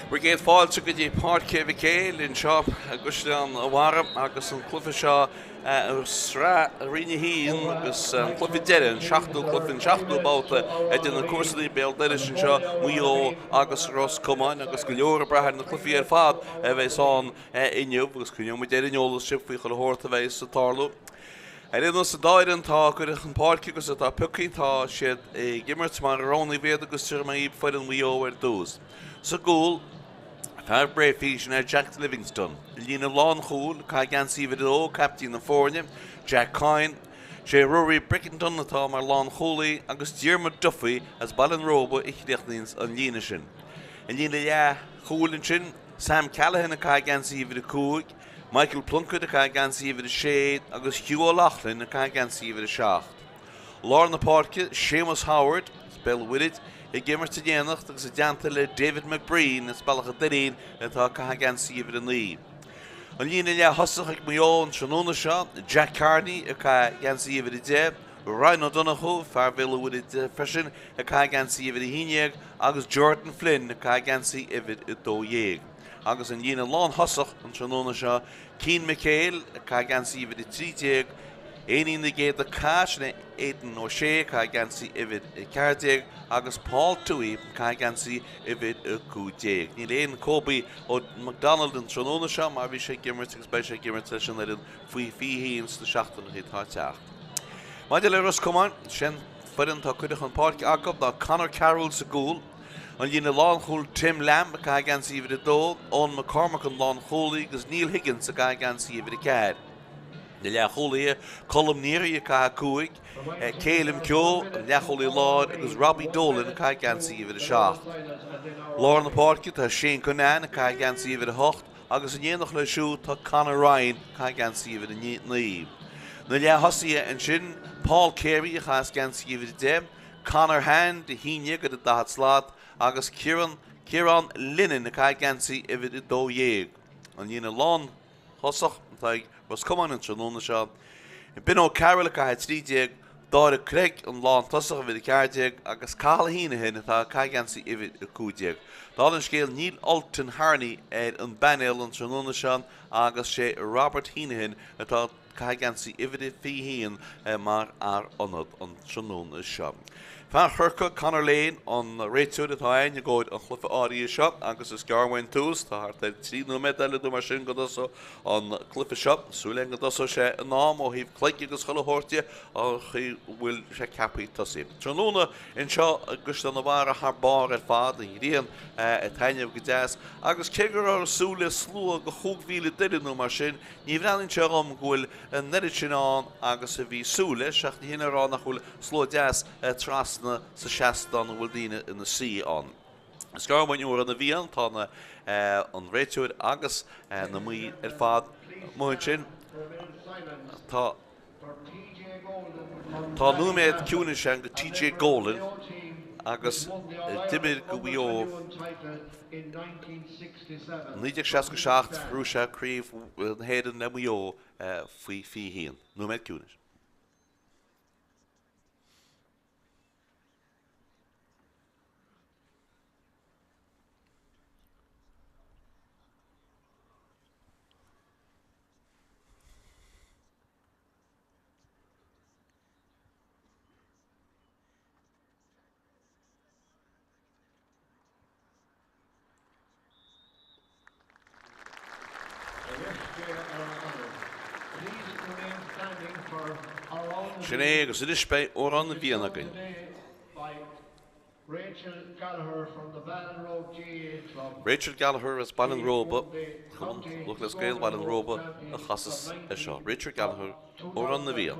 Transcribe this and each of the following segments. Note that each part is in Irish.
Bhur gcéad fáilte go dtí Páirc Mhic Éil anseo i gCaisleán an Bharraigh agus an cluiche seo i Sraith Roinn 1 agus an cluiche deiridh, an seachtú cluiche, an seachtú babhta idir na comharsanaí béal dorais anseo, Maigh Eo agus Ros Comáin agus go leor ag brath ar na cluichí ar fad a bheas ann inniu agus coinneoidh muid ar an eolas sibh faoi chuile shórt a bheas ag tarlú. Ar aon nós, an dá fhoireann atá curtha chun páirce agus atá pioctha, tá siad ag imirt mar a roghnaíodh iad agus tabharfaidh mé dhaoibh foireann Mhaigh Eo ar dtús. Sa gcúl, fear Breaffy, sin é Jack Livingstone. I líne lánchúil, ag caitheamh geansaí uimhir a dó, caiptín na foirne, Jack Coyne. Sé Rory Brickenden atá mar lánchúlaí agus Diarmuid Duffy as Baile an Róba a chríochnaíonns an líne sin. I líne leathchúil ansin, Sam Callaghan ag caitheamh geansaí uimhir a 5, Michael Plunkett ag caitheamh geansaí uimhir 6 agus Hugh O'Loughlin ag caitheamh geansaí uimhir 7. Lár na páirce, Séamus Howard, as Béal an Mhuirthead, ag imirt in éineacht agus i dteannta le David McBreen as Bealach an Doirín atá ag caitheamh geansaí uimhir 9. An líne leath-thosach ag Maigh Eo an tráthnóna seo, Jack Carney ag caitheamh geansaí uimhir 10, Ryan O'Donoghue, fear Bhéal an Mhuirthead freisin, ag caitheamh geansaí uimhir 11 agus Jordan Flynn ag caitheamh geansaí uimhir 12. Agus an líne lánthosach an tráthnóna seo, Cian McHale ag caitheamh geansaí uimhir 13, Éinín na gCéadta Cath, sin é Aidan O'Shea ag caitheamh geansaí uimhir 14 agus Paul Tuohy ag caitheamh geansaí uimhir 15. Níl aon Kobe McDonald an tráthnóna seo mar bhí sé ag imirt agus beidh sé ag imirt leis an fhoireann faoi 21 sna seachtaineacha atá ag teacht. Maidir le Ros Comáin, sé'n foireann atá curtha chun páirce acu ná Conor Carroll sa gcúl, An líne lánchúil Tim Lamb ag caitheamh geansaí uimhir 2, Eoin McCormack an lánchúlaí agus Neil Higgins ag caitheamh geansaí uimhir 4. Na leathchúlaithe, Colm Neary ag caitheamh 5, Calum Keogh an leathchúlaí láir agus Robbie Dolan ag caitheamh geansaí uimhir 7. Lár na páirce tá Shane Cunnane ag caitheamh geansaí uimhir 8 agus in éineacht leo siúd tá Conor Ryan ag caitheamh geansaí uimhir 9. Na leath-thosaithe ansin, Paul Carey a chaitheas geansaí uimhir 10, Conor Hand, 11 ar an 40 slat, agus Ciarán Ciarán Linnane ag caitheamh geansaí uimhir 12. An líne lánthosach atá ag Ros Comáin an tráthnóna seo, Ben O'Carroll ag caitheamh 13, Dáire Craig an lántosach uimhir 14 agus Cathal Heneghan atá ag caitheamh geansaí uimhir 15. Dála an scéil níl Ultan Harney ar an bpainéal an tráthnóna seo agus sé Robert Heneghan atá Caitheamh geansaí uimhir 21 mar fhear ionad an tráthnóna seo. Fear Chorcaí, Conor Lane, an réiteoir atá againn i gcomhair an chluiche áirithe seo agus is gearr uainn tús, tá thart ar 3 nóiméad eile nó mar sin go dtosóidh an cluiche seo. Súil againn go dtosóidh sé in am ó thaobh cloig agus chuile shórt de an chaoi a bhfuil sé ceaptha tosaí. Tráthnóna anseo i gCaisleán an Bharraigh thar barr ar fad, an ghrian ag taitneamh go deas agus cé go raibh súil le slua de 5,000 duine nó mar sin, Ní bhreathnaíonn sé dhom go bhfuil an oiread sin ann agus a bhí súil leis, ach ní hin le rá nach bhfuil slua deas trasna sa seastán a bhfuil daoine ina suí ann. Is gearr uainn Amhrán na bhFiann, tá na an réiteoir agus na maoir ar fad amuigh ansin. Tá. Tá nóiméad ciúnais ann do TJ Golan agus d'imir do Mhaigh Eo 1967 bhuaigh sé Craobh na hÉireann le Maigh Eo faoi 21. Nóiméad ciúnais. Sin é agus anois beidh Amhrán na bhFiann againn. Rachel Gallagher from the Ballinrobe GAA Club. Rachel Gallagher as Baile an Róba, Cumann Lúthchleas Gael Bhaile an Róba a chasas é seo. Rachel Gallagher, Amhrán na bhFiann.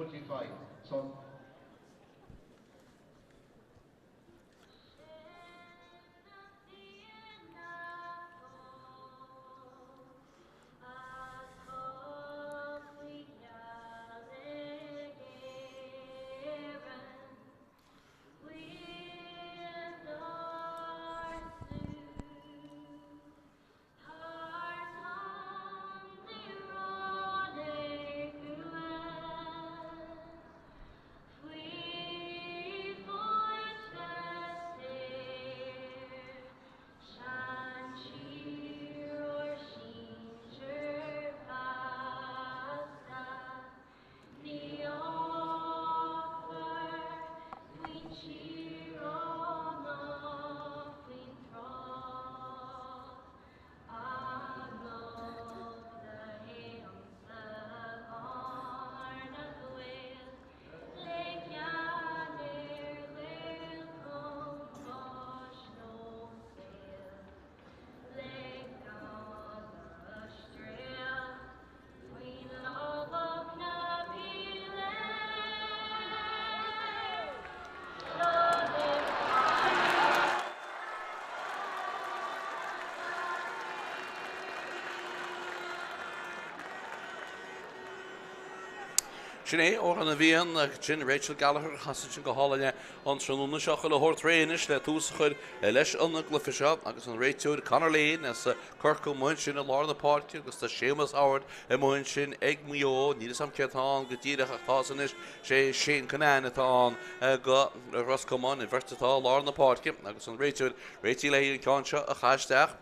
Sin é Amhrán na bhFiann agus sin Rachel Gallagher a chas ansin go hálainn é an tráthnóna seo chuile shórt réidh anois le tús a chur leis an gcluiche seo agus an réiteoir Conor Lane as Corcaigh amuigh ansin i lár na páirce agus tá Séamus Howard amuigh ansin ag Maigh Eo. Níl 'fhios a'm cé atá ann go díreach ach tá's anois sé Shane Cunnane atá ann go Ros Comáin, an bheirt atá i lár na páirce agus an réiteoir réitithe le an ceann seo a chaitheamh isteach.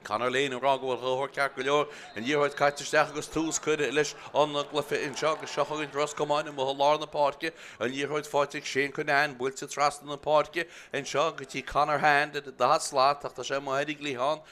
Conor Lane ag rá go bhfuil chuile shórt ceart go leor, an liathróid caite isteach agus tús curtha leis an gcluiche anseo agus seo chugainn Ros Comáin amuigh i lár na páirce, an liathróid faighte ag Shane Cunnane, buailte trasna na páirce anseo go dtí Conor Hand ar an daichead slat ach tá sé amuigh ar an gcliathán.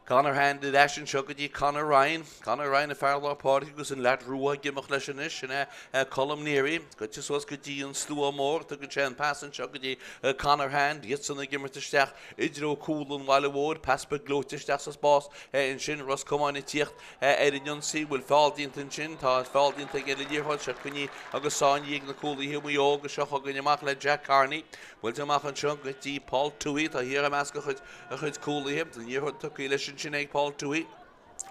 Conor Hand ar ais anseo go dtí Conor Ryan. Conor Ryan an fear lár páirce agus an leaid rua ag imeacht leis anois, sin é Colm Neary. Goite suas go dtí an Slua Mór, tugann sé an pas anseo go dtí Conor Hand, iadsan ag imirt isteach i dtreo cúl an bhaile mhóir, pas beag gleoite isteach sa spás ansin, Ros Comáin ag tíocht ar an ionsaí, bhfuil feall déanta ansin, tá feall déanta aige ar an liathróid, sé coinnithe agus sáinnithe ag na cúlaithe Mhaigh Eo agus seo chugainn amach le Jack Carney, buailte amach anseo go dtí Paul Tuohy, tá thiar i measc a chuid cúlaithe, an liathróid tugtha leis ansin ag Paul Tuohy.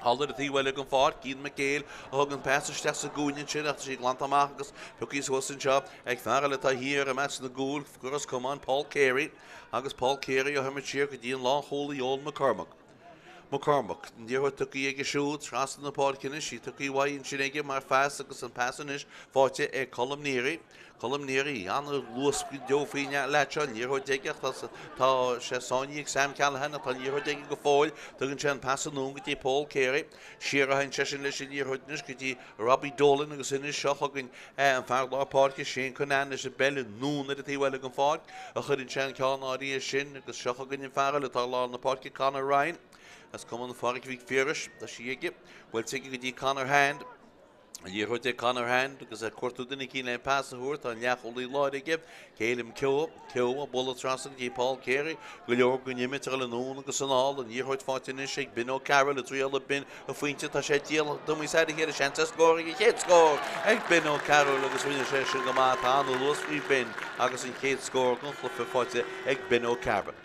Thall ar an taobh eile den pháirc, Ian McHale a thug an pas isteach sa gcúinne ansin ach tá sí glanta amach agus pioctha suas anseo ag fear eile atá thiar i measc na gcúl do Ros Comáin, Paul Carey. Agus Paul Carey á imirt siar go dtí an lánchúlaí Eoin McCormack. McCormack, an liathróid tugtha aige siúd trasna na páirce anois, í tugtha uaidh ansin aige mar phas agus an pas anois faighte ag Colm Neary. Colm Neary, an-luas go deo faoin leaid seo, an liathróid aige ach tá sé sáinnithe ag Sam Callaghan ach tá an liathróid aige go fóill. Tugann sé an pas anonn go dtí Paul Carey. Siar a théann seisean leis an liathróid anois go dtí Robbie Dolan agus anois seo chugainn an fear lár páirce Shane Cunnane leis an bpeil anonn ar an taobh eile den pháirc a chuireann sé an ceann áirithe sin agus seo chugainn an fear eile atá i lár na páirce Conor Ryan as Cumann Phádraig Mhic Phiarais. Tá sí aige. Buailte aige go dtí Conor Hand. An liathróid ag Conor Hand agus é ag cuartú duine eicínt le pas a thabhairt. Tá an leathchúlaí láir aige, Caelim Keogh. Keogh ag bualadh trasna go dtí Paul Carey. Go leor den imirt ag dul anonn agus anall. An liathróid faighte anois ag Ben O'Carroll. Ag triail ag Ben a phointe. Tá sé díol thar a chéile. Seans ar scór ag an chéad scór ag Ben O'Carroll agus rinne sé sin go maith. Tá an-luas faoi Ben agus an chéad scór den chluiche faighte ag Ben O'Carroll.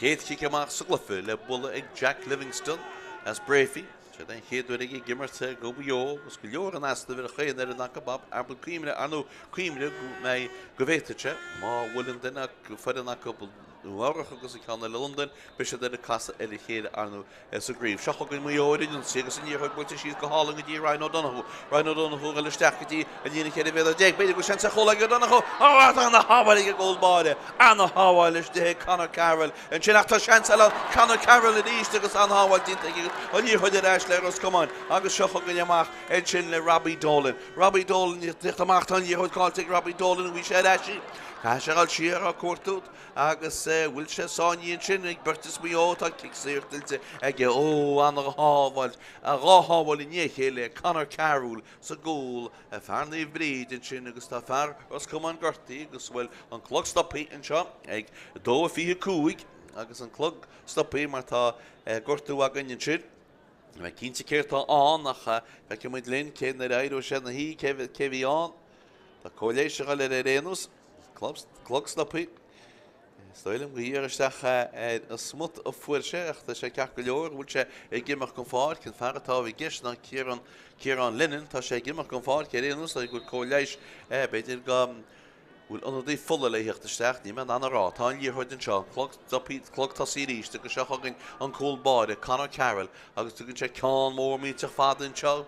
Chéad chic amach sa gcluiche le bualadh ag Jack Livingstone as Breaffy. Siod é an chéad uair aige ag imirt do Mhaigh Eo agus go leor in easnamh ar chaon fhoireann acu. Abair cuimhne, ar ndóigh, cuimhne go mbeidh, go bhféadfadh sé, má bhuaileann duine acu, foireann acu Nua Eabhrac agus an ceann eile Londain, beidh siad ar an casadh ar a chéile ar ndóigh sa gcraobh. Seo chugainn Maigh Eo ar an ionsaí agus an liathróid buailte síos go hálainn go dtí Ryan O'Donoghue. Ryan O'Donoghue ag dul isteach go dtí an líne 14 mhéadar. B'fhéidir go bhfuil seans ar chúl ag O'Donoghue. Ó, tá ana-shábháil ag an gcúl báire. Ana-shábháil istigh ag Conor Carroll ansin ach tá seans eile ann. Conor Carroll arís agus an-shábháil déanta aige an liathróid ar ais le Ros Comáin agus seo chugainn amach ansin le Robbie Dolan. Robbie Dolan ag tíocht amach, tá an liathróid caillte ag Robbie Dolan, bhí sé ar ais í. Caithfidh sé a dhul siar á cuartú agus bhfuil sé sáinnithe ansin ag beirt as Maigh Eo, tá cic saor tuillte aige. Ó, ana-shábháil, dhá shábháil i ndiaidh a chéile ag Conor Carroll sa gcúl, fear Naomh Bríd ansin agus tá fear Ros Comáin gortaithe agus bhfuil an clog stoptha anseo ag 2:25 agus an clog stoptha mar tá gortú againn ansin. Níl mé cinnte céard atá ann ach feicfidh muid linn cé nuair a éireoidh sé ina shuí cé cé bhí ann. Tá cóir leighis ag dul air ar aon nós. Clog stoptha. Is dóigh liom gur thiar isteach ar an smut a fuair sé ach tá sé ceart go leor. Bhfuil sé ag imeacht den pháirc. An fear atá i gceist ná Ciarán Ciarán Lennon. Tá sé ag imeacht den pháirc ar aon nós. Go bhfuil cóir leighis b'fhéidir go bhfuil ionadaí fola le theacht isteach, níl mé in ann a rá. Tá an liathróid anseo, clog stoptha, clog tosaithe arís agus seo chugainn an cúl báire, Conor Carroll, agus tugann sé ceann mór millteach fada anseo,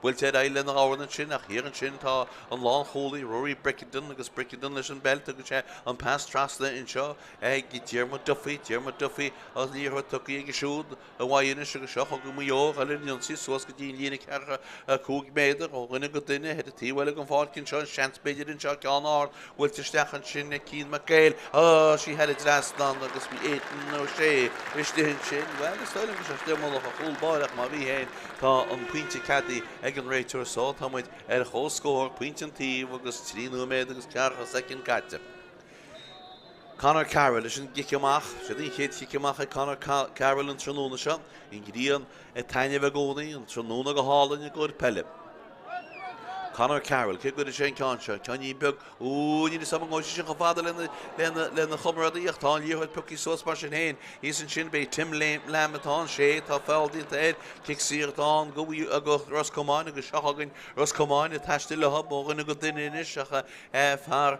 buailte ar aghaidh lena dhorn ansin ach thiar ansin tá an lánchúlaí, Rory Brickenden, agus Brickenden leis an bpeil, tugann sé an pas trasna anseo ag Diarmuid Duffy, Diarmuid Duffy, an liathróid tugtha aige siúd. Uaidh anois agus seo chugainn Maigh Eo ag dul ar an ionsaí suas go dtí an líne 45 méadar ó dhuine go duine ar an taobh eile den pháirc anseo, seans b'fhéidir anseo ceann ard buailte isteach ansin ag Cian McGale. Á, sí thar an dtrasnán agus bhí Aidan O'Shea istigh ansin. Bhuel, is dóigh liom go raibh sé istigh i mullach an chúl báire ach má bhí féin tá an pointe ceadaithe ag an réiteoir so tá muid ar chomhscór, pointe an taobh agus 3 nóiméad agus 40 soicind caite. Conor Carroll leis an gcic amach. Siod an chéad chic amach ag Conor Carroll an tráthnóna seo. An ghrian ag taitneamh i gcónaí, an tráthnóna go hálainn i gcomhair peile. Conor Carroll, cé go gcuirfidh sé an ceann seo, ceainnín beag, Ó, níl fhios agam an ngabhfaidh sé sin chomh fada lena chomrádaí ach tá an liathróid pioctha suas mar sin féin. Thíos ansin beidh Tim Lamb atá ann, sé, tá feall déanta air, cic saor atá ann go Ros Comáin agus seo chugainn Ros Comáin ag taisteal leo ó dhuine go duine anois ach fear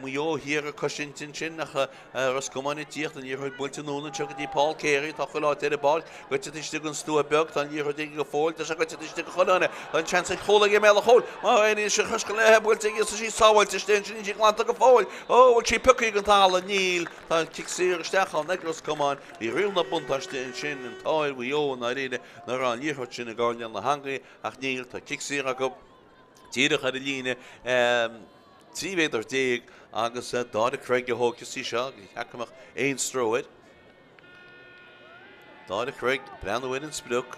Mhaigh Eo thiar ag cosaint ansin ach Ros Comáin ag tíocht, an liathróid buailte anonn anseo go dtí Paul Carey, tá chuile áit ar an bpáirc, Goite taobh istigh den stua beag, tá an liathróid aige go fóill, tá sé goite taobh istigh de chuile dhuine, tá an seans ar chúl aige i mbéal an chúil, má éiríonn sé chois go léithe, buailte aige, tá sí sábháilte istigh ansin, níl sí glanta go fóill, ó, bhfuil sí pioctha den talamh, níl, tá an cic saor isteach ann ag Ros Comáin, bhí riail na buntáiste ansin, an t-ádh ar Mhaigh Eo i ndáiríre nach raibh an liathróid sin ag airneál na heangaí, ach níl, tá cic saor acu díreach ar an líne 13 mhéadar agus Dáire Craig a thógfas í seo, ní cheart go mbeadh aon stró air. Dáire Craig, breathnú ar an sprioc.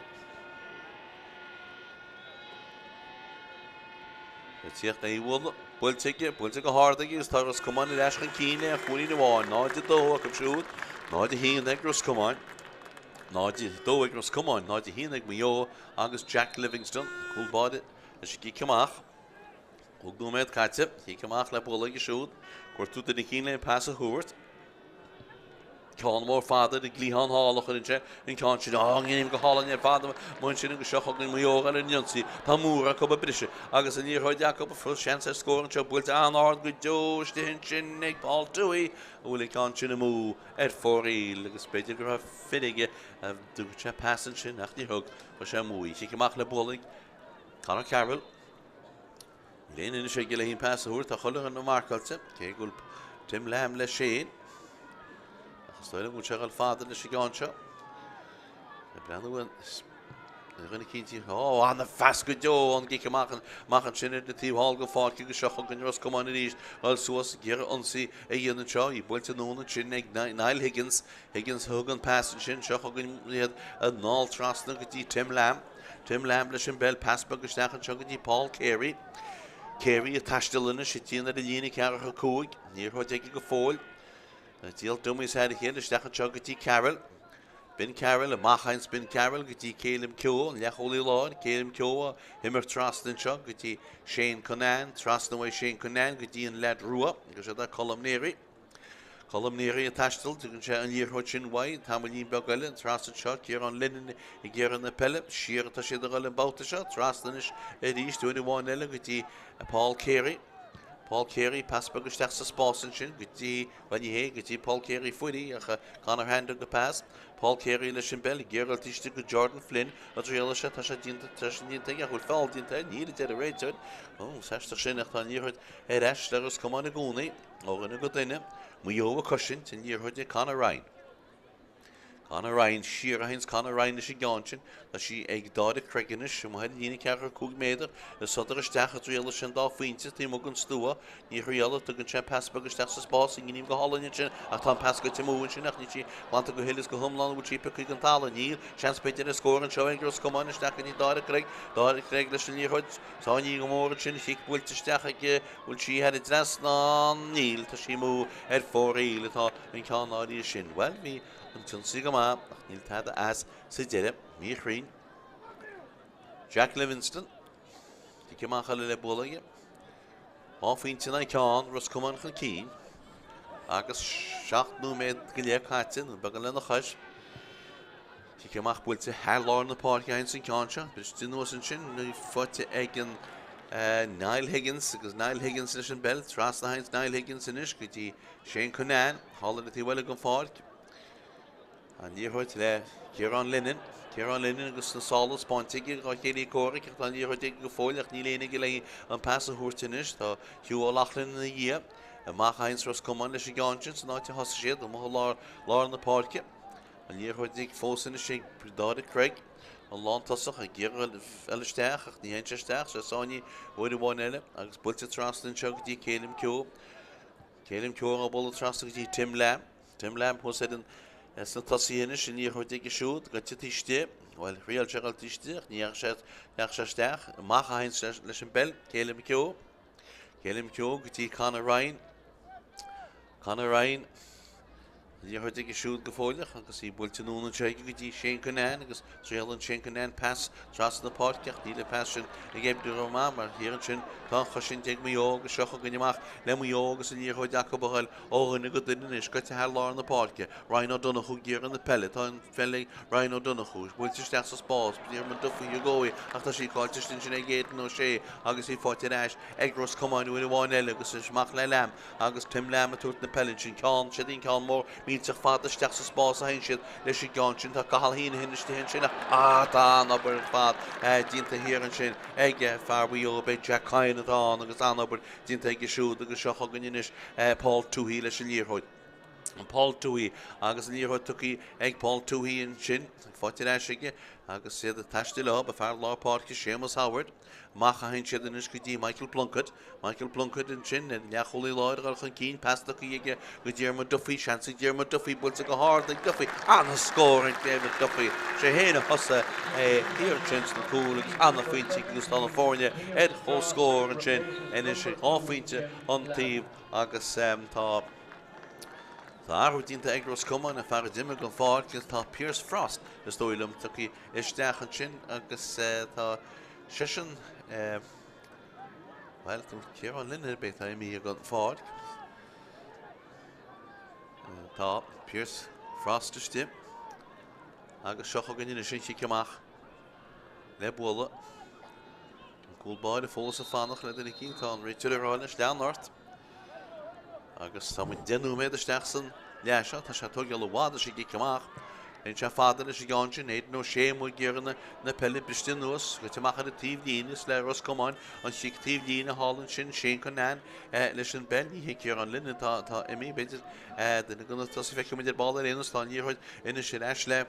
Ag tíocht é bhualadh, buailte aige, buailte go hard aige agus tá Ros Comáin ar ais chun cinn le chúilín amháin, 0-2 acu siúd, 0-1 ag Ros Comáin. 0-2 ag Ros Comáin, 0-1 ag Maigh Eo agus Jack Livingstone, cúl báire leis an gcic amach. 5 nóiméad caite, cic amach le bualadh aige siúd. Cuartú duine eicínt le an pas a thabhairt. Ceann mór fada ar an gcliathán thall a chuireann sé an ceann sin. Á, ngéim go hálainn ar fad amuigh ansin agus seo chugainn Maigh Eo ar an ionsaí. Tá múr acu ag briseadh agus an liathróid acu. Fuil seans ar scór anseo buailte an-ard go deo istigh ansin ag Paul Tuohy a bhfuil an ceann sin amú ar fóraoil agus b'fhéidir go raibh fir aige a dtabharfadh sé pas ansin ach níor thug. Chuir sé amú í. Cic amach le bualadh ag Conor Carroll. Níl aon anois aige le haon pas a thabhairt, tá chuile dhuine marcáilte, cé go bhfuil Tim Lamb leis féin. Ach is dóigh liom go bhfuil sé ag dul fada leis an gceann seo. Ag breathnú ar dhuine eicínt, ó, an-phas go deo ón gcic amach, amach ansin ar an taobh thall den pháirc agus seo chugainn Ros Comáin arís, dul suas ag iarraidh ionsaí a dhéanamh anseo, í buailte anonn ansin ag Niall Higgins, Higgins a thug an pas ansin, seo chugainn iad anall trasna go dtí Tim Lamb. Tim Lamb leis an bpeil, pas beag isteach anseo go dtí Paul Carey. Carey ag taisteal anois, ag déanamh ar an líne 4 5, liathróid aige go fóill. Díol dummies thar a chéile isteach anseo go dtí Carroll. B'in Carroll, amach as Ben Carroll go dtí Caleb Keogh, an leathchúlaí láir, Caleb Keogh á himirt trasna anseo go dtí Shane Cunnane, trasna uaidh Shane Cunnane go dtí an leaid rua, agus siad Colm Neary. Colm Neary ag taisteal, tugann sé an liathróid sin uaidh, tamaillín beag eile, an trasna seo, Ciarán Lennon ag iarraidh na peile, siar atá siad a dhul an babhta seo, trasna anois arís, uair amháin eile go dtí Paul Carey. Paul Carey, pas beag isteach sa spás ansin go dtí, bhuel ní hé, go dtí Paul Carey fuair í ach Conor Hand thug an pas. Paul Carey leis an bpeil, ag iarraidh dul istigh go Jordan Flynn, an triail sé, tá sé déanta, tá sé déanta aige, ach bhfuil feall déanta air, níl a deir an réiteoir. Ó, is aisteach sin ach tá an liathróid ar ais le Ros Comáin i gcónaí. Ó dhuine go duine, Maigh Eo ag cosaint, an liathróid ag Conor Ryan. Conor Ryan, siar a théanns Conor Ryan leis an gceann sin. Tá sí ag Dáire Craig anois, amuigh ar an líne ceathracha 5 méadar, ag sodar isteach ag triail leis an dá phointe taobh amuigh den stua. Ní thriailfidh, tugann sé pas beag isteach sa spás, an gníomh go hálainn ansin ach tá an pas goite amú ansin ach níl sí glanta go huile is go hiomlán, an bhfuil sí pioctha den talamh? Níl. Seans b'fhéidir ar scór anseo ag Ros Comáin isteach go dtí Dáire Craig. Dáire Craig leis an liathróid. Sáinnithe go mór ansin, chic buailte isteach aige, bhfuil sí thar an dtrasnán? Níl, tá sí amú ar fóraoil atá an ceann áirithe sin. Bhuel, bhí an t-ionsaí go maith ach níl tada as sa deireadh. Míchruinn. Jack Livingston. Cic amach eile le bualadh aige. Dhá phointe in aghaidh ceann, Ros Comáin chun cinn. Agus 7 nóiméad go leith caite, nó beagán lena chois. Cic amach buailte thar lár na páirce ins an ceann seo. Briste anuas ansin, faighte ag an Niall Higgins agus Niall Higgins leis an bpeil. Trasna théanns Niall Higgins anois go dtí Shane Cunnane, thall ar an taobh eile den pháirc. An liathróid le Ciarán Lennon. Ciarán Lennon agus na sála spáinte aige dhá chéilí comhraic ach tá an liathróid aige go fóill ach níl éinne aige le an pas a thabhairt anois. Tá Hugh O'Loughlin ina dhiaidh. Amach a théanns Ros Comáin leis an gceann sin san áit a thosaigh siad, amuigh i lár, lár na páirce. An liathróid ag fós anois ag Dáire Craig, an lántosach ag iarraidh dul isteach ach ní théann sé isteach, sé sáinnithe uair amháin eile agus buailte trasna anseo go dtí Calum Keogh. Calum Keogh á bualadh trasna go dtí Tim Lamb. Tim Lamb thuas ar an sna tosaithe anois, an liathróid aige siúd, goite taobh istigh. Bhuel, thriail sé dul taobh istigh ach ní dheachaigh sé isteach. Amach a théann leis an bpeil, Calum Keogh. Calum Keogh go dtí Conor Ryan. Conor Ryan. An liathróid aige siúd go fóilleach agus í buailte anonn anseo aige go dtí Shane Cunnane agus triaileann Shane Cunnane pas trasna na páirce ach níl an pas sin ag oibriú rómhaith mar thiar ansin tá an chosaint ag Maigh Eo agus seo chugainn amach le Maigh Eo agus an liathróid acu a ghoil ó dhuine go duine anois goite thar lár na páirce. Ryan Ó Donnchú ag iarraidh na peile. Tá an pheil ag Ryan Ó Donnchú. Buailte isteach sa spás. Diarmuid Duffy i gcónaí ach tá sí caillte istigh ansin ag Aidan O'Shea agus í faighte ar ais ag Ros Comáin uair amháin eile agus amach le Lamb Agus Tim Lamb ag tabhairt na peile ansin, ceann, siad an ceann mór millteach fada isteach sa spás a théann siad leis an gceann sin. Tá Cathal Heneghan istigh ansin ach ah tá an-obair ar fad déanta thiar ansin ag fear Mhaigh Eo, b'é Jack Kyne atá ann agus an-obair déanta aige siúd agus seo chugainn anois Paul Tuohy leis an liathróid. Paul Tuohy agus an liathróid tugtha ag Paul Tuohy ansin, faighte ar ais aige agus iad ag taisteal leo, ba fear lár páirce Séamus Howard. Amach a théann siad anois go dtí Michael Plunkett. Michael Plunkett ansin, an leathchúlaí láir ag dul chun cinn, pas tugtha aige go Diarmuid Duffy, seans ag Diarmuid Duffy, buailte go hard ag Duffy, an-scór ag David Duffy, sé féin a thosaigh é thiar ansin sna cúil agus an-phointe aige agus tá na foirne ar comhscór ansin anois ag 2 phointe an taobh agus tá Tá athrú déanta ag Ros Comáin, an fear a d'imigh den pháirc agus tá Pierce Frost, is dóigh liom, tugtha isteach ansin agus tá seisean, bhuel, Ciarán Linehan ab é atá imithe den pháirc. Tá Pierce Frost istigh agus seo chugainn anois an chic amach le bualadh. An cúl báire fós ag fanacht le duine eicínt, tá an réiteoir ag rá leis, lean ort. Agus tá muid 10 nóiméad isteach san leath seo, tá sé ag tógáil i bhfad leis an gcic amach. Téann sé fada leis an gceann sin, Aidan O'Shea amuigh ag iarraidh na peile briste anuas, goite amach ar an taobh líne, is le Ros Comáin an chic taobh líne thall ansin, Shane Cunnane leis an bpeil, ní hé Ciarán Linehan atá imithe, b'fhéidir, duine de na tosaithe, feicfidh muid ar ball ar aon nós, tá an liathróid anois ar ais le.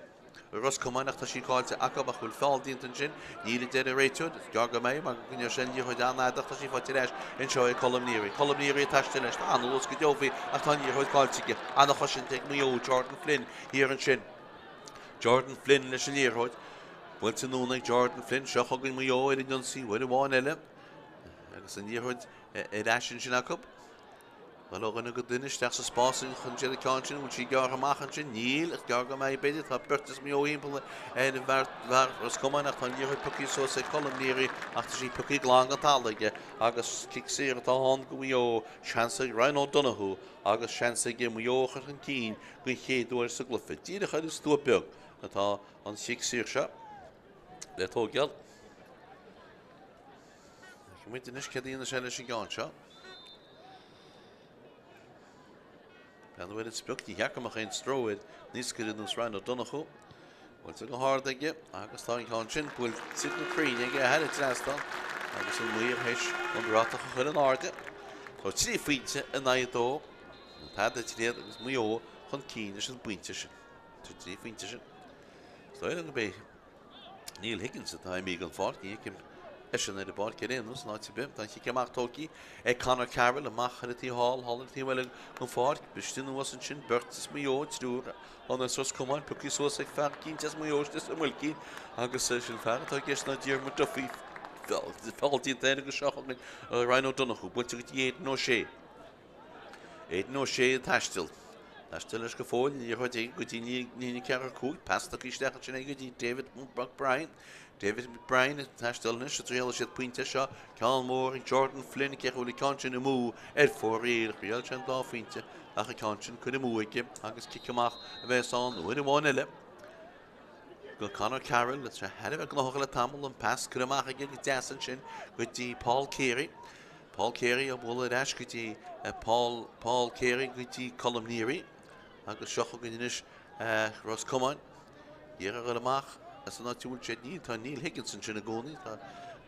Ros Comáin ach tá sí caillte acu ach bhfuil feall déanta ansin? Níl a deir an réiteoir. Is gearr go mbeidh mar go ndeir sé an liathróid an-fhada ach tá sí faighte ar ais anseo ag Colm Neary. Colm Neary ag taisteal leis. Tá an-luas go deo faoi ach tá an liathróid caillte aige. An-chosaint ag Maigh Eo. Jordan Flynn thiar ansin. Jordan Flynn leis an liathróid. Buailte anonn ag Jordan Flynn. Seo chugainn Maigh Eo ar an ionsaí uair amháin eile agus an liathróid ar ais ansin acu. Dul ó dhuine go duine isteach sa spás chun siad an ceann sin, bhfuil sí gearrtha amach ansin? Níl, is gearr go mbeidh, b'fhéidir. Tá beirt as Maigh Eo thimpeall ar an bhfear Ros Comáin ach tá an liathróid pioctha suas ag Colm Neary ach tá sí pioctha glan den talamh aige agus cic saor atá ann go Mhaigh Eo. Seans ag Ryan O'Donoghue agus seans aige Maigh Eo a chur chun cinn den chéad uair sa gcluiche. Díreach ar an stua beag atá an chic saor seo le tógáil. Feicfidh muid anois céard a dhéanfaidh sé leis an gceann seo. Breathnú ar an sprioc, ní cheart go mbeadh aon stró ar naoscaire ar nós Ryan O'Donoghue. Buailte go hard aige agus tá an ceann sin buailte go cruinn aige thar an trasnán agus an maor théis an bratach a chur in airde. Tá 3 phointe in aghaidh 2. An tada tréad agus Maigh Eo chun cinn leis an bpointe sin. Tá 3 phointe sin. Is dóigh liom go mbeidh Neil Higgins atá imithe den pháirc, ní fheicim eisean ar an bpáirc ar aon nós, in áit ar bith. Tá an chic amach tógtha ag Conor Carroll amach ar an taobh thall, thall ar an taobh eile den pháirc. Briste anuas ansin, beirt as Maigh Eo, triúr ann as Ros Comáin, pioctha suas ag fear eicínt as Maigh Eo istigh sa mbuailcín agus sin fear atá i gceist ná Diarmuid Duffy. Feall déanta air agus seo chugainn Ryan O'Donoghue, buailte go dtí Aidan O'Shea. Aidan O'Shea ag taisteal. Taisteal leis go fóill, an liathróid aige go dtí líne 4 5, pas tugtha isteach ansin aige go dtí David McBrien. David McBrien ag taisteal anois, a dtriailfidh siad pointe seo, ceann mór ag Jordan Flynn, cé go bhfuil an ceann sin amú ar fóraoil. Thriail sé an dá phointe ach an ceann sin curtha amú aige agus cic amach a bheas ann uair amháin eile. Go Conor Carroll, tá sé thar a bheith gnóthach le tamall, an pas curtha amach aige go deas ansin go dtí Paul Carey. Paul Carey á bualadh ar ais go dtí Paul Paul Carey go dtí Colm Neary agus seo chugainn anois Ros Comáin. Iarraidh a dhul amach as an áit a bhfuil siad. Níl, tá Neil Higgins ansin i gcónaí. Tá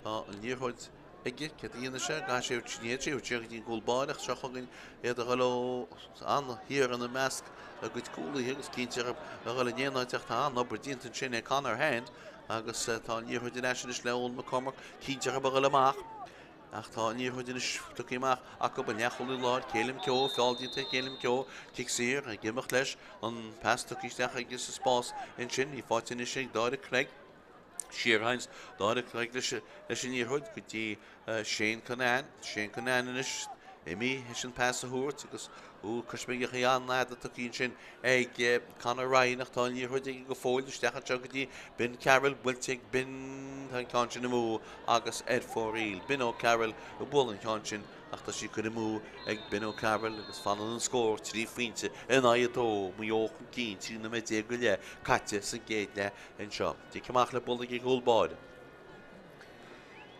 tá an liathróid aige. Céard a dhéanfaidh sé? Gabhfaidh sé ní fhéadfaidh sé sé go dtí an gcúl báire ach seo chugainn iad a dhul ó an-thiar ina measc a gcuid cúlaithe agus cinnte a dhul in aon áit ach tá an-obair déanta ansin ag Conor Hand agus tá an liathróid ar ais anois le Eoin McCormack. Cinnte a dhul amach. Ach tá an liathróid anois tugtha amach acu, an leathchúlaí láir, Caelim Keogh, feall déanta ag Caelim Keogh, cic saor ag imeacht leis, an pas tugtha isteach aige sa spás ansin, í faighte anois ag Dáire Cregg. Siar a théanns Dáire Cregg leis an liathróid go dtí Shane Cunnane. Shane Cunnane anois. Imithe théis an pas a thabhairt agus ó coisméigeachaí an-fhada tugtha ansin ag Conor Ryan ach tá an liathróid aige go fóill isteach anseo go dtí Ben Carroll buailte ag Ben tá an ceann sin amú agus ar fóraoil. Ben O'Carroll a bhuail an ceann sin ach tá sí curtha amú ag Ben O'Carroll agus fanann an scór 3 phointe in aghaidh 2, Maigh Eo chun cinn, 13 nóiméad go leith caite sa gcéad leath anseo. Cic amach le bualadh ag an gcúl báire.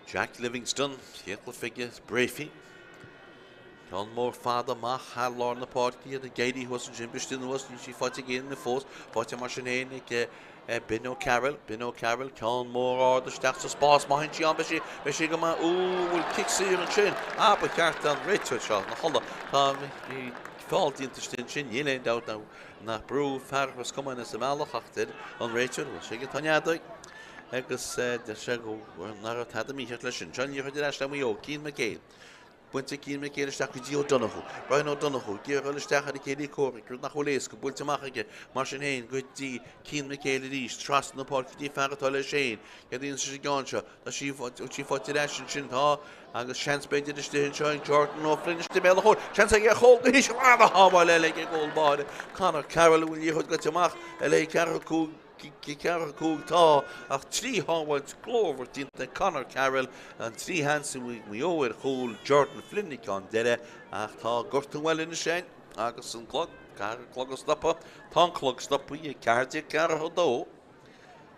Jack Livingstone, chéad chluiche aige Breaffy. Ceann mór fada amach thar lár na páirce, iad ag éirí thuas ansin, briste anuas, níl sí faighte ag aon duine fós, faighte mar sin féin ag eh, Ben O'Carroll, Ben O'Carroll, ceann mór ard isteach sa spás, má théann sí ann, beidh sí, beidh sí go maith, ú, bhfuil cic saor ansin, ah, ba cheart an réiteoir seo, na chodladh, tá feall déanta istigh ansin, níl aon dabht nach brú fear Ros Comáin as an mbealach ach deir an réiteoir, bhfuil sé ag an t-ionadaí. agus deir sé go nach raibh tada mícheart leis sin. Seo an liathróid ar ais le Maigh Eo, Cian McHale. Buailte Cian McHale isteach go dtí O'Donoghue. Brian O'Donoghue ag iarraidh dul isteach ar a chéilí comhraic, rud nach bhfuil éasca, buailte amach aige mar sin féin go dtí Cian McHale arís, trasna na páirce go dtí fear atá leis féin. Céard a dhéanfas an gceann seo? Tá sí sí faighte ar ais ansin, tá, agus seans b'fhéidir istigh anseo ag Jordan O'Flynn istigh i mbéal an chúil. Seans aige ar chúl go híseal, ana-shábháil eile ag an gcúl báire. Conor Carroll a bhfuil an liathróid gaibhte amach le ceathracha 5 45 Tá ach 3 shábháilt glórmhar déanta ag Conor Carroll, an 3 sheans a bhí ag Maigh Eo ar chúl Jordan Flynn ag an deireadh ach tá gortú eile anois againn agus an clog, caithfear an clog a stopadh. Tá an clog stoptha ag 14:42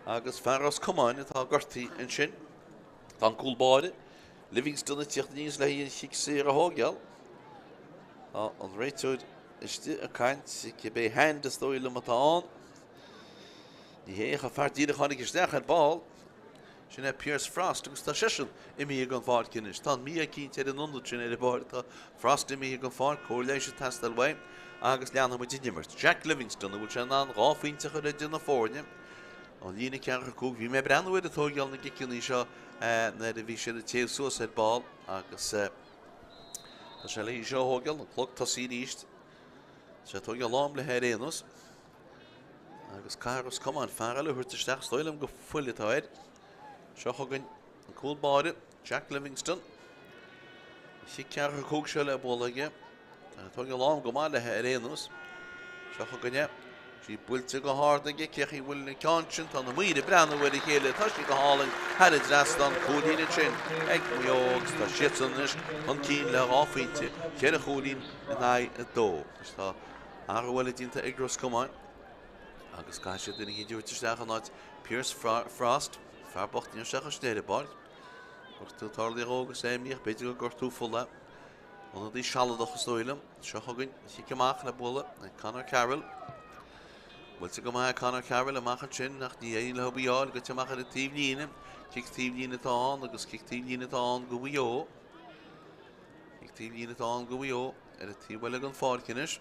agus fear Ros Comáin atá gortaithe ansin. Tá an cúl báire, Livingstone ag tíocht aníos le haghaidh an chic saor a thógáil. Tá an réiteoir istigh ag caint, cibé hand is dóigh liom atá ann. Ní hé ach an fear díreach a tháinig isteach ar ball. Sin é Pierce Frost agus tá seisean imithe den pháirc anois. Tá an mí-ádh eicínt ar an ionad sin ar an bpáirc. Tá Frost imithe den pháirc, cóir leighis ag teastáil uaidh agus leanfaidh muid den imirt. Jack Livingstone, an bhfuil sé in ann 2 phointe a chur idir na foirne? Ón líne 45, bhí mé ag breathnú air ag tóigeáil na gciceanna seo nuair a bhí siad ag téamh suas ar ball agus tá sé le í seo a thóigeáil, an clog tosaithe arís. Tá sé ag tóigeáil am léi ar aon nós. Agus caithfidh Ros Comáin fear eile a thabhairt isteach, is dóigh liom gur fuil atá air. Seo chugainn an cúl báire, Jack Livingstone. An chic 45 seo le bualadh aige. Tá tógáil am go maith léi ar aon nós. Seo chugainn é. Sí buailte go hard aige, cé chaoi bhfuil an ceann sin, tá na maoir ag breathnú ar a chéile, tá sí go hálainn thar an dtrasnán, cúilín ansin ag Maigh Eo agus tá siadsan anois chun cinn le 2 phointe, 4 chúilín in aghaidh 2. Anois tá Athrú eile déanta ag Ros Comáin agus caithfidh siad duine éicint a thabhairt isteach in áit Pierce Frost, fear bocht ní raibh sé ach istigh ar an bpáirc. Gortú tarlaithe dhó agus é imithe, b'fhéidir gur gortú fola é. Ionadaí sealadach is dóigh liom. Seo chugainn an chic amach le bualadh ag Conor Carroll. Buailte go maith ag Conor Carroll amach ansin ach ní éiríonn leo í a fháil, goite amach ar an taobhlíne. Cic taobhlíne atá ann agus cic taobhlíne atá ann go Mhaigh Eo. Cic taobhlíne atá ann go Mhaigh Eo ar an taobh eile den pháirc anois.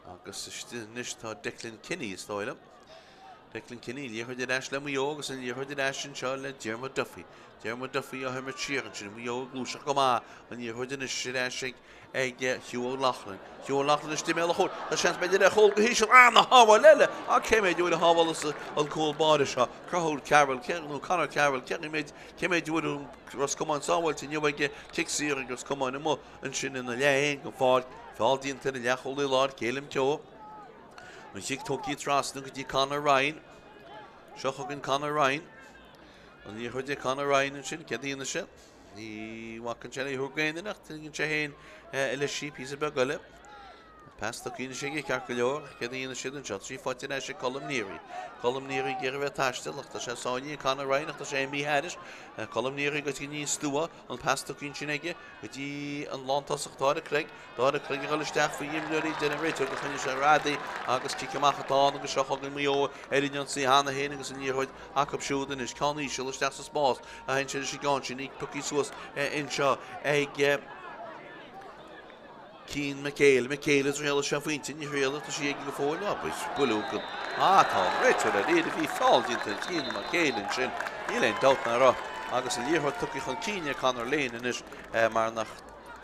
Agus istigh anois tá Declan Kenny is dóigh liom. Declan Kenny, liathróid ar ais le Maigh Eo agus an liathróid ar ais anseo le Diarmuid Duffy. Diarmuid Duffy á himirt siar ansin, Maigh Eo ag gluaiseacht go maith, an liathróid anois ar ais ag ag Hugh O'Loughlin. Hugh O'Loughlin istigh i mbéal an chúil. Tá seans b'fhéidir ar chúl go híseal. Ana-shábháil eile! Ach cé mhéad uair a shábhálas an cúl báire seo? Conchúr Carroll, nó Conor Carroll, cé mhéad cé mhéad uair a Ros Comáin sábháilte inniu aige, cic saor ag Ros Comáin amuigh ansin ina leath féin den pháirc. Feall déanta ar an leathchúlaí láir, Caelim Keogh. An chic tugtha trasna go dtí Conor Ryan. Seo chugainn Conor Ryan. An liathróid ag Conor Ryan ansin, céard a dhéanfaidh sé? Ní bhacann sé le thabhairt d'aon duine ach tuigeann sé féin leis sí píosa beag eile. Pas tugtha anois aige ceart go leor, céard a dhéanfaidh siad anseo? Tá sí faighte ar ais ag Colm Neary. Colm Neary ag iarraidh a bheith ag taisteal ach tá sé sáinnithe ag Conor Ryan ach tá sé imithe thairis. Colm Neary go dtí an stua, an pas tugtha ansin aige go dtí an lántosach Dáire Craig. Dáire Craig ag dul isteach faoi imreoirí, deir an réiteoir gur choinnigh sé ar agus cic amach atá ann agus seo chugainn Maigh Eo ar an ionsaí cheana féin agus an liathróid acu siúd anois. Ceann íseal isteach sa spás a théann sé leis an gceann sin, í pioctha suas anseo ag Cian McHale. McHale a thriailfidh sé phointe, ní thriailfidh, tá sí aige go fóill. Á, buaileadh go. Á, tá an réiteoir ar iarraidh, bhí feall déanta ar Cian McHale ansin, níl aon dabht ná raibh. Agus an liathróid tugtha chun cinn ag Conor Lane anois mar nach.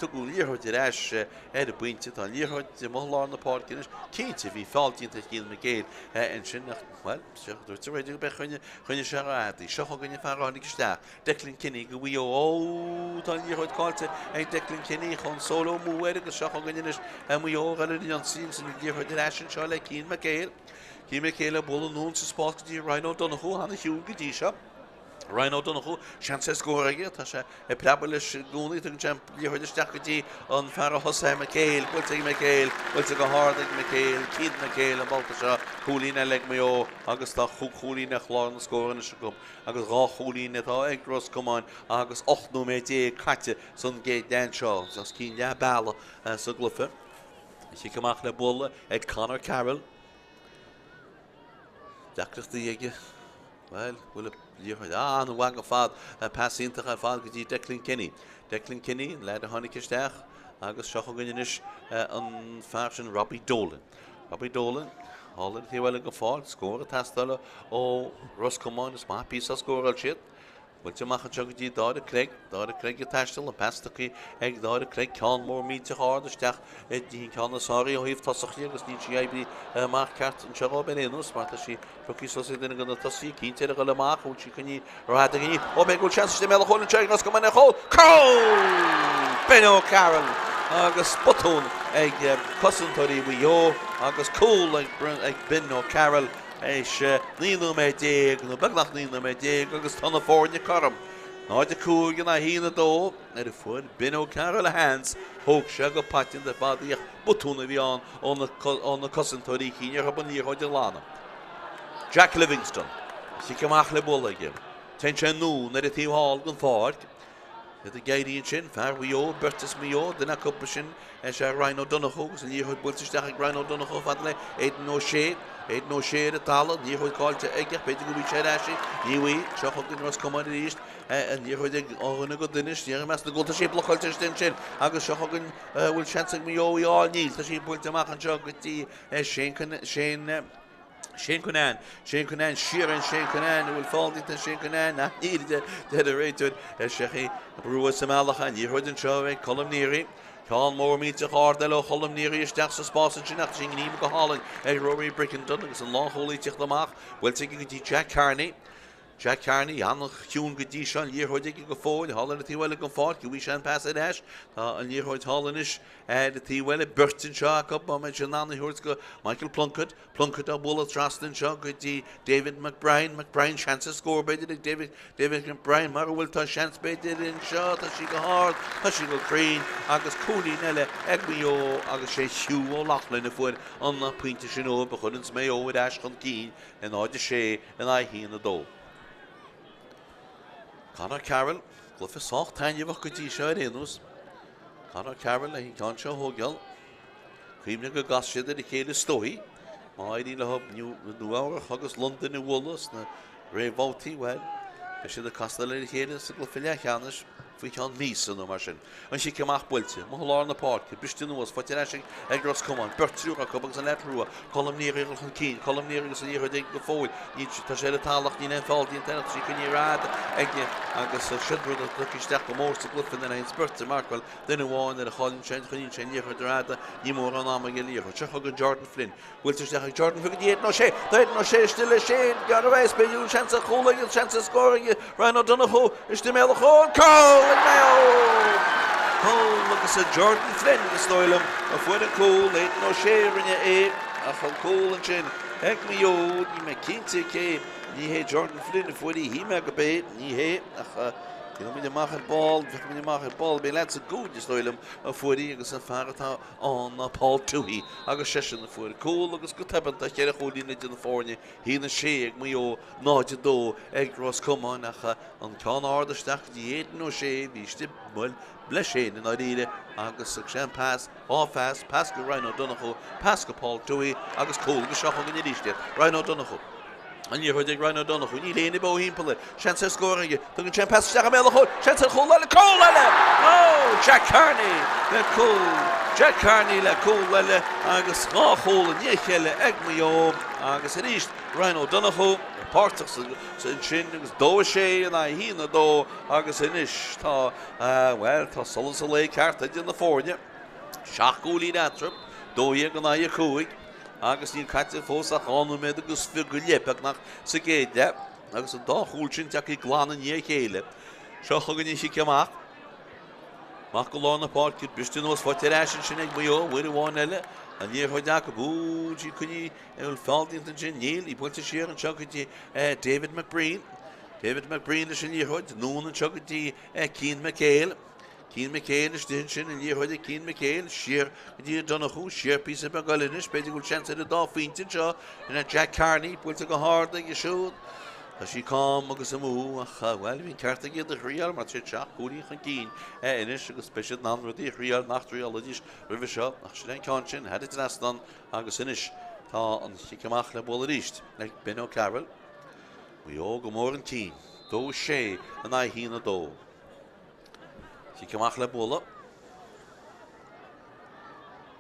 Tugadh an liathróid ar ais ar an bpointe. Tá an liathróid amuigh i lár na páirce anois. Cinnte, bhí feall déanta ar Chian McHale ansin ach, bhuel, dúirt an réiteoir go mbeadh choinne, choinnigh sé ar fhad í. Seo chugainn an fear a tháinig isteach, Declan Kenny do Mhaigh Eo. Ó, tá an liathróid caillte ag Declan Kenny, chuaigh an solo amú air agus seo chugainn anois Maigh Eo ag dul ar an ionsaí agus an liathróid ar ais anseo le Cian McHale. Cian McHale ag bualadh anonn sa spás go dtí Ryan O'Donoghue, ana-chiúin go dtí seo. Ryan O'Donoghue, seans ar scór aige, tá sé ag preabadh leis i gcónaí, tugann sé an liathróid isteach go dtí an fear a thosaithe, McHale, buailte ag McHale, buailte go hard ag McHale, Cian McHale an babhta seo, cúilín eile ag Maigh Eo agus tá chúig chúilín ar chlár na scór anois acu agus 2 chúilín atá ag Ros Comáin agus 18 nóiméad caite san gcéad leath anseo, os cionn leath bealaigh sa gcluiche. Cic amach le bualadh ag Conor Carroll. Deacrachtaí aige. Bhuel, bhfuil an liathróid an-mhaith go fad, pas iontach ar fad go dtí Declan Kenny. Declan Kenny, an leaid a tháinig isteach agus seo chugainn anois an fear sin Robbie Dolan. Robbie Dolan, thall ar an taobh eile den pháirc, scór ag teastáil ó Ros Comáin, is maith píosa a scóráil siad. Buailte amach anseo go dtí Dáire Clegg. Dáire Clegg ag taisteal, an pas tugtha ag Dáire Clegg, ceann mór millteach ard isteach i dtí an ceann is fearr ó thaobh tosach dhe agus níl sí oibrithe amach ceart anseo dhóibh ar aon nós mar tá sí pioctha suas ag duine de na tosaithe cinnte ar a dhul amach bhfuil sí coinnithe rófhada ag an Ó b'fhéidir go bhfuil seans istigh i mbéal an chúil anseo ag Ros Comáin ar chúl. Cúl! Ben O'Carroll agus botún ag cosantóirí Mhaigh Eo agus cúl ag Ben O'Carroll. Théis 19 nóiméad, nó beagnach 19 nóiméad, agus tá na foirne cothrom. 0-5 in aghaidh 1-2 nuair a fuair Ben O'Carroll a sheans, thóg sé go paiteanta ar fad í ach botún a bhí ann ó na cosantóirí chinn orthu an liathróid a ghlanadh. Jack Livingstone, cic amach le bualadh aige. Téann sé anonn ar an taobh thall den pháirc. Iad ag éirí ansin, fear Mhaigh Eo, beirt as Maigh Eo, duine acu sin is ea Ryan O'Donoghue agus an liathróid buailte isteach ag Ryan O'Donoghue fad le Aidan O'Shea. Aidan O'Shea ar an talamh, an liathróid caillte aige ach b'fhéidir go bhfaighidh sé ar ais í. Ní bhfaighidh. Seo chugainn Ros Comáin arís. An liathróid ag ó dhuine go duine, siar i measc na gcúl. Tá sí blocáilte istigh ansin agus seo chugainn bhfuil seans ag Maigh Eo í a fháil. Níl. Tá sí buailte amach anseo go dtí Shane Shane Shane Cunnane, Shane Cunnane, siar ar Shane Cunnane, an bhfuil feall déanta ar Shane Cunnane, ach níl, a deir an réiteoir, sé brú sa mbealach, an liathróid anseo ag Colm Neary. Ceann mór millteach ard eile ó Cholm Neary isteach sa spás ansin ach tá sí gníomhaithe go hálainn ag Rory Brickenden agus an lánchúlaí ag tíocht amach, buailte aige go dtí Jack Carney. Jack Carney, an-chiúin go dtí seo, an liathróid aige go fóill, thall ar an taobh eile den pháirc, gheobhaidh sé an pas ar ais. Tá an liathróid thall anois ar an taobh eile, beirt anseo acu, má mbeidh sé in ann í a thabhairt go Michael Plunkett. Plunkett á bualadh trasna anseo go dtí David McBrien. McBrien, seans ar scór b'fhéidir ag David, David McBrien, mara bhfuil tá seans b'fhéidir anseo, tá sí go hard, tá sí go cruinn agus cúilín eile ag Maigh Eo agus sé Hugh O'Loughlin a fuair an pointe sin dóibh a chuireanns Maigh Eo ar ais chun cinn i 0-6. in aghaidh 1-2. Conor Carroll, cluiche sách taitneamhach go dtí seo ar aon nós. Conor Carroll le an ceann seo a thógáil. Cuimhnigh go gcas siad ar a chéile is dóichí. Má éiríonn leo Nua Eabhrac agus Londain a bhualadh sna réamhbhabhtaí, bhuel, beidh siad ag castáil ar a chéile sa gcluiche leathcheannais faoi cheann míosa nó mar sin. An chic amach buailte, amuigh i lár na páirce, briste anuas, faighte ar ais ag Ros Comáin, beirt triúr acu agus an leaid rua, Colm Neary ag dul chun cinn, Colm Neary agus an liathróid aige go fóill, níl, tá sé ar an talamh ach níl aon feall déanta air, tá sí coinnithe ar fhad aige agus sin rud a thiocfaidh isteach go mór sa gcluiche nuair a théann beirt ag marcáil duine amháin nuair a chailleann sé, choinníonn sé an liathróid ar fhad, ní mórán ama aige liathróid. Seo chugainn Jordan Flynn. Buailte isteach ag Jordan Flynn go dtí Aidan O'Shea. Tá Aidan O'Shea istigh le Shane Garvey. B'fhéidir seans ar chúl aige, seans ar scór aige. Ryan O'Donoghue istigh i mbéal an chúil. Cúl ag Maigh Eo! Cúl agus Jordan Flynn, is dóigh liom, a fuair an cúl. Aidan O'Shea a rinne é ach an cúl ansin ag Maigh Eo. Níl mé cinnte cé, ní hé Jordan Flynn a fuair í, shíl mé gurb é, ní hé ach déanfaidh muid amach ar ball, féachfaidh muid amach ar ball. B'é leaid sa gcúinne, is dóigh liom, a fuair í agus an fear atá ann ná Paul Tuohy agus seisean a fuair cúl agus go tobann tá cheithre chúilín idir na foirne, 1-6 ag Maigh Eo, 0-2 ag Ros Comáin ach an ceann ard isteach go dtí Aidan O'Shea, bhí istigh, bhuel, leis féin i ndáiríre agus thug sé an pas, dhá phas, pas go Ryan O'Donoghue, pas go Paul Tuohy agus cúl agus seo chugainn arís iad, Ryan O'Donoghue. An liathróid ag Ryan O'Donoghue, níl éinne beo thimpeall air. Seans ar scór aige. Tugann sé an pas isteach i mbéal an chúil. Seans ar chúl eile. Cúl eile! Ó! Jack Carney le cúl, Jack Carney le cúl eile agus 2 chúl i ndiaidh a chéile ag Maigh Eo agus arís Ryan O'Donoghue páirteach ansin agus 2-6 in aghaidh 1-2 agus anois tá, bhuel, tá solas an lae ceart idir na foirne. 7 gcúilín eatarthu, 12 in aghaidh 5 agus níl caite fós ach 2 nóiméad agus fiche go leith beagnach sa gcéad leath agus an dá chúl sin tagtha glan i ndiaidh a chéile. Seo chugainn an chic amach. Amach go lár na páirce, briste anuas, faighte ar ais ansin ag Maigh Eo, uair amháin eile, an liathróid acu, bhuail sí coinní, an bhfuil feall déanta ansin? Níl, í buailte siar anseo go dtí David McBreen. David McBreen leis an liathróid, anonn anseo go dtí Cian McHale. Cian McHale istigh ansin, an liathróid ag Cian McHale, siar go dtí O'Donoghue, siar píosa beag eile anois, b'fhéidir go bhfuil seans ar an dá phointe anseo, sin é Jack Carney, buailte go hard aige siúd. Tá sí cam agus amú ach, bhuel, bhí an ceart aige iad a thriail mar tá siad seacht gcúilín chun cinn anois agus beidh siad in ann rudaí a thriail nach dtriailidís roimhe seo ach sin é an ceann sin, thar an trasnán agus anois tá an chic amach le bualadh arís ag Ben O'Carroll. Maigh Eo go mór chun cinn, 2-6 in aghaidh 1-2. Cic amach le bualadh.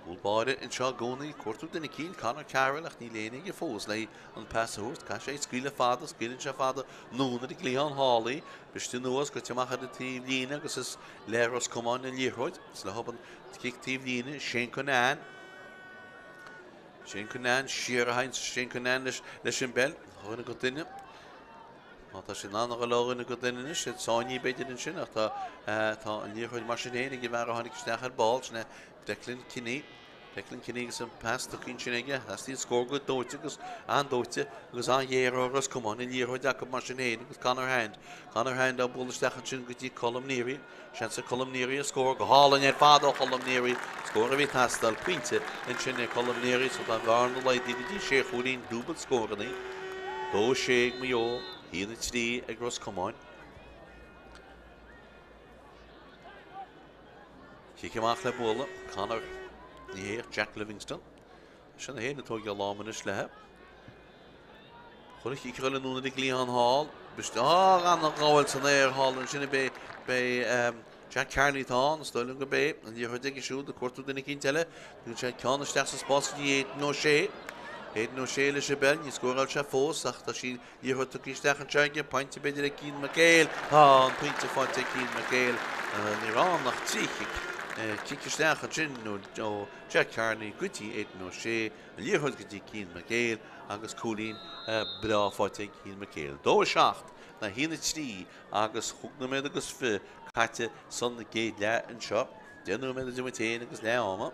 Cúl báire anseo i gcónaí. Cuartú duine eicínt, Conor Carroll, ach níl éinne aige fós le an pas a thabhairt. Caithfidh sé é scaoileadh fada, scaoileann sé fada anonn ar an gcliathán thall í. Briste anuas, goite amach ar an taobh líne agus is le Ros Comáin an liathróid. Is leo an cic taobh líne, Shane Cunnane. Shane Cunnane siar a théann Shane Cunnane leis an bpeil. Dhuine go duine. Má tá sé in ann a dhul ó dhuine go duine anois, iad sáinnithe b'fhéidir ansin ach tá tá an liathróid mar sin féin ag an bhfear a tháinig isteach ar ball, sin é Declan Kinney. Declan Kinney agus an pas tugtha ansin aige. Theastaigh an scór go dóite agus an-dóite agus an-ghéar ó Ros Comáin, an liathróid acu mar sin féin agus Conor Hand. Conor Hand á bualadh isteach ansin go dtí Colm Neary. Seans ag Colm Neary an scór go hálainn ar fad ó Cholm Neary. Scór a bhí ag teastáil, pointe ansin ag Colm Neary so tá an bhearna laghdaithe go dtí sé chúilín, dúbailt scóranna. 2, 6 ag Maigh Eo, 1, 3 ag Ros Comáin. Cic amach le bualadh, Conor, ní hé ach Jack Livingstone. Sin é féin ag tógáil lámh anois léi. Chuir an chic eile anonn ar an gcliathán thall. B'iste á gan a ghabháil san aer thall ansin ab é b'é Jack Carney atá ann, is dóigh liom gurb é an liathróid aige siúd ag cuartú duine eicínt eile. Tugann sé ceann isteach sa spás go dtí Aidan O'Shea. Aidan O'Shea leis an bpeil, níor scóráil sé fós ach tá sí liathróid tugtha isteach anseo aige, pointe b'fhéidir ag Cian McHale. Tá an pointe faighte ag Cian McHale. Ní raibh ann ach 3 chic. Cic isteach ansin ó Jack Carney go dtí Aidan O'Shea. An liathróid go dtí Cian McHale agus cúilín breá faighte ag Cian McHale. 2 7 le 1 3 agus chúig nóiméad agus 20 caite san gcéad leath anseo. 10 nóiméad idir muid féin agus leath ama.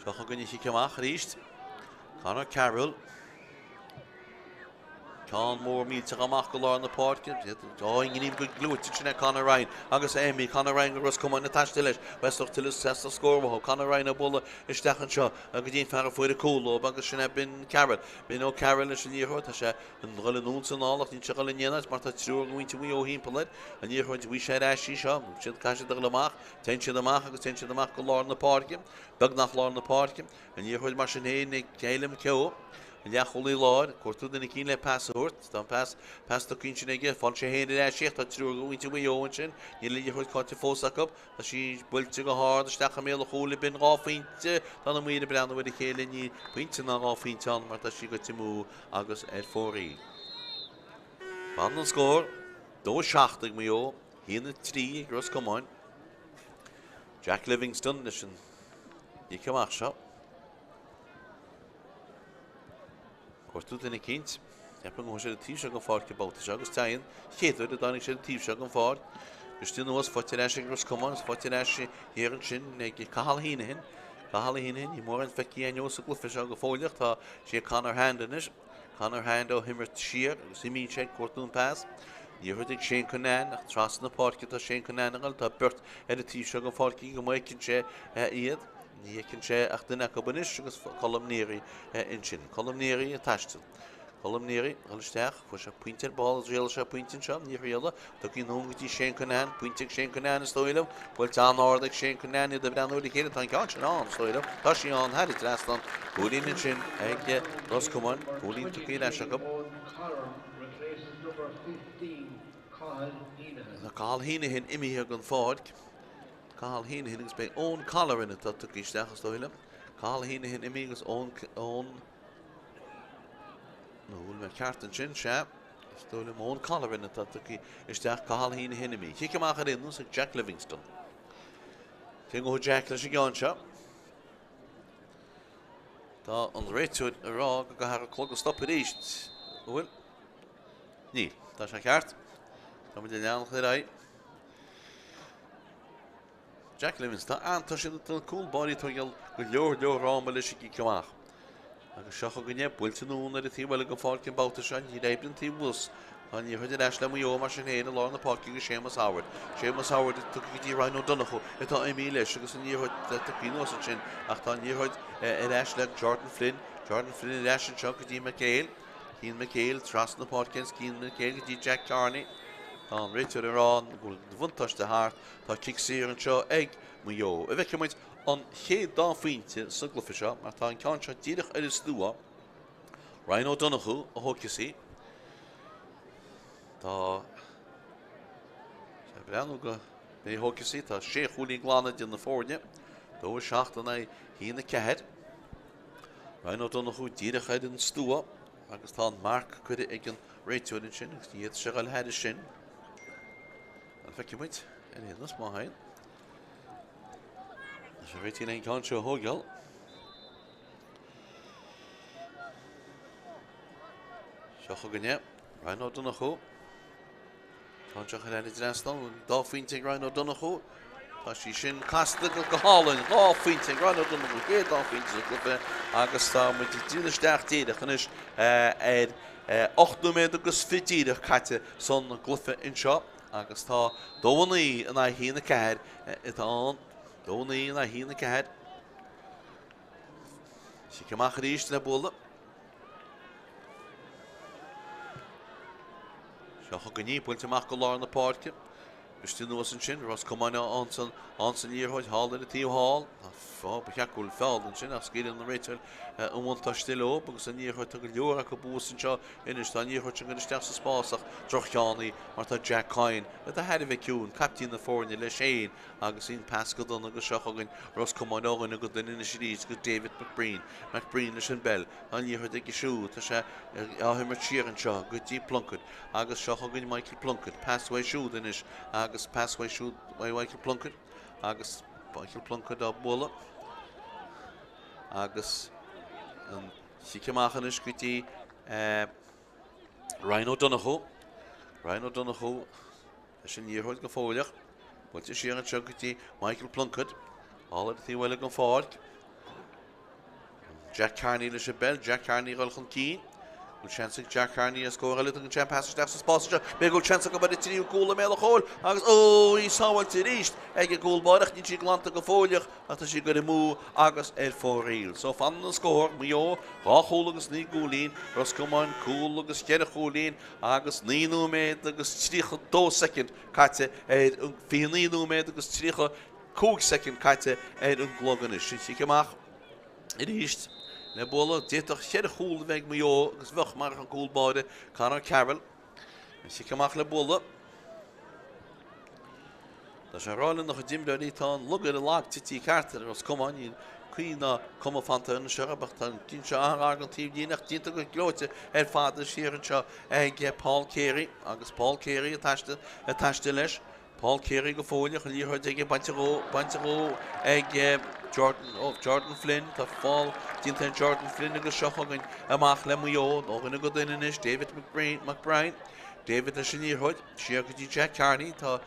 Seo chugainn an chic amach arís. Conor Carroll. Ceann mór millteach amach go lár na páirce. Á ngním go gleoite sin é Conor Ryan agus imithe Conor Ryan go Ros Comáin ag taisteal leis. Theastódh tuilleadh theastódh scór uathu. Conor Ryan ag bualadh isteach anseo go dtí an fear a fuair an cúl dóibh agus sin é Ben Carroll. Ben O'Carroll leis an liathróid. Tá sé ag dul anonn is anall ach níl sé ag dul in aon áit mar tá triúr de mhuintir Mhaigh Eo thimpeall air. An liathróid bhí sé ar ais í seo. Siad caithfidh siad a dhul amach. Téann siad amach agus téann siad amach go lár na páirce. Beagnach lár na páirce. An liathróid mar sin féin ag Caelim Keogh. An leathchúlaí láir, cuartú duine eicínt le pas a thabhairt. Tá an pas, pas tugtha ansin aige. Faigheann sé féin ar ais í ach tá triúr de mhuintir Mhaigh Eo ansin. Níl an liathróid caillte fós acu. Tá sí buailte go hard isteach i mbéal an chúil. B'in 2 phointe. Tá na maoir ag breathnú ar a chéile. Níl pointe ná 2 phointe ann mar tá sí goite amú agus ar fóraoil. Fanann an scór, 2-7 ag Maigh Eo, 1-3 ag Ros Comáin. Jack Livingstone leis an gcic amach seo. Cuartú duine eicínt. Ceapaim go bhfuil sé ar an taobh seo den pháirc an babhta seo agus téann chéad uair a dtáinig sé ar an taobh seo den pháirc. Briste anuas, faighte ar ais ag Ros Comáin, faighte ar ais thiar ansin ag Cathal Heneghan. Cathal Heneghan, níl mórán feicthe againn sa gcluiche seo go fóilleach. Tá sé ag Conor Hand anois. Conor Hand á himirt siar agus imíonn sé ag cuartú an pas. Liathróid ag Shane Cunnane ach trasna na páirce tá Shane Cunnane ag dul. Tá beirt ar an taobh seo den pháirc go má fheiceann sé iad. Ní fheiceann sé ach duine acu anois agus Colm Neary ansin. Colm Neary ag taisteal. Colm Neary ag dul isteach. Fuair sé pointe ar ball. Thriailfidh sé pointe anseo. Níor thriail. Tugtha anonn go dtí Shane Cunnane. Pointe ag Shane Cunnane is dóigh liom. Buailte an-ard ag Shane Cunnane. Iad ag breathnú ar a chéile. Tá an ceann sin ann is dóigh liom. Tá sí ann thar an trasnán. Cúilín ansin ag Ros Comáin. Cúilín tugtha ar ais acu. Tá Cathal Heneghan imithe den pháirc. Cathal Heneghan agus beidh Eoin Colleran atá tugtha isteach is dóigh liom. Cathal Heneghan imithe agus Eoin Eoin Nó bhfuil mé ceart ansin, sea. Is dóigh liom Eoin Colleran atá tugtha isteach Cathal Heneghan imithe. Cic amach ar aon nós ag Jack Livingstone. Cé go Jack leis an gceann seo? Tá an réiteoir ag rá go gcaithfear an clog a stop arís. An bhfuil? Níl. Tá sé ceart. Tá muid ag leanacht ar aghaidh. Jack Livingstone. Tá siad na cúl báirí ag tógáil go leor leor ama leis an gcic amach. Agus seo chugainn é, buailte anonn ar an taobh eile den pháirc an babhta seo, níor oibrigh an taobh thuas. Tá an liathróid ar ais le Maigh Eo mar sin féin i lár na páirce go Séamus Howard. Séamus Howard tugtha go dtí Ryan Ó Donnchú atá imithe leis agus an liathróid tugtha anuas ansin ach tá an liathróid ar ais le Jordan Flynn. Jordan Flynn ar ais anseo go dtí McHale. Cian McHale trasna na páirce agus Cian McHale go dtí Jack Carney. Tá an réiteoir ag rá go bhfuil an bhuntáiste thart. Tá cic saor anseo ag Maigh Eo. An bhfeicfidh muid an chéad dá phointe sa gcluiche seo mar tá an ceann seo díreach ar an stua. Ryan Ó Donnchú a thógfas í. Tá sé ag breathnú go mbeidh a thógfas í. Tá sé chúilín glan idir na foirne. 2 7 in aghaidh 1 4. Ryan Ó Donnchú díreach ar an stua agus tá an marc curtha ag an réiteoir ansin agus ní fhéadfadh sé a dhul thairis sin. An bhfeicfidh muid ar aon nós má théann. Tá sé réitithe an ceann seo a thógáil. Seo chugainn é, Ryan Ó Donnchú. Ceann seo thar an dtrasnán, dá phointe ag Ryan Ó Donnchú. Tá sí sin casta go hálainn, dhá phointe ag Ryan Ó Donnchú, chéad dá phointe sa gcluiche agus tá muid ag dul isteach díreach anois ar 8 nóiméad agus 20 díreach caite san gcluiche anseo agus tá 2-9 in aghaidh 1-4 atá ann. 2-9 in aghaidh 1-4. Cic amach arís le bualadh. Seo chugainn í, buailte amach go lár na páirce. Briste anuas ansin, Ros Comáin ann san liathróid thall ar an taobh thall. Ba cheart go bhfuil feall ansin ach scaoileann an réiteoir an bhuntáiste leo agus an liathróid tá go leor acu thuas anseo anois. Tá an liathróid sin ag dul isteach sa spás ach droch-cheann í mar tá Jack Coyne atá thar a bheith ciúin, caiptín na foirne leis féin agus an pas go dona agus seo chugainn Ros Comáin ó dhuine go duine anois arís go David McBreen. McBreen leis an bpeil. Tá an liathróid aige siúd. Tá sé á himirt siar anseo go dtí Plunkett agus seo chugainn Michael Plunkett. Pas uaidh siúd anois agus pas uaidh siúd uaidh Michael Plunkett agus Michael Plunkett á bualadh agus an chic amach anois go dtí Ryan O'Donoghue. Ryan O'Donoghue leis an liathróid go fóilleach. Buailte siar anseo go dtí Michael Plunkett. Thall ar an taobh eile den pháirc. Jack Carney leis an bpeil. Jack Carney ag dul chun cinn. Bhfuil seans ag Jack Carney ar scór eile tugann sé an pas isteach sa spás anseo. B'fhéidir go bhfuil seans acu ar an tríú cúl i mbéal an chúil agus ó í sábháilte arís ag an gcúl báire ach níl sí glanta go fóilleach ach tá sí ag goil amú agus ar fóraoil. So fanann an scór, Maigh Eo, dhá chúl agus naoi gcúilín, Ros Comáin cúl agus cheithre chúilín agus 9 nóiméad agus 32 soicind caite ar an 29 nóiméad agus 35 soicind caite ar an gclog anois. An chic amach arís le bualadh. D'fhéadfadh cheithre chúl a bheith ag Maigh Eo agus bheadh marach an cúl báire Conor Carroll. An chic amach le bualadh. Tá sé ag rá lena chuid imreoirí tá an lugaire lag tite ceart ar Ros Comáin. Níl caoi ná cuma fanta anois orthu ach tá an ceann seo an-ghar don taobh líne ach déanta go gleoite ar fad siar anseo ag Paul Carey agus Paul Carey ag taisteal leis. Paul Carey go fóill ach an liathróid aige bainte dhó, bainte dhó ag Jordan, oh, Jordan Flynn. Tá feall déanta ar Jordan Flynn agus seo chugainn amach le Maigh Eo. Ó dhuine go duine anois, David McBrien, McBrien. David leis an liathróid, siar go dtí Jack Carney. Tá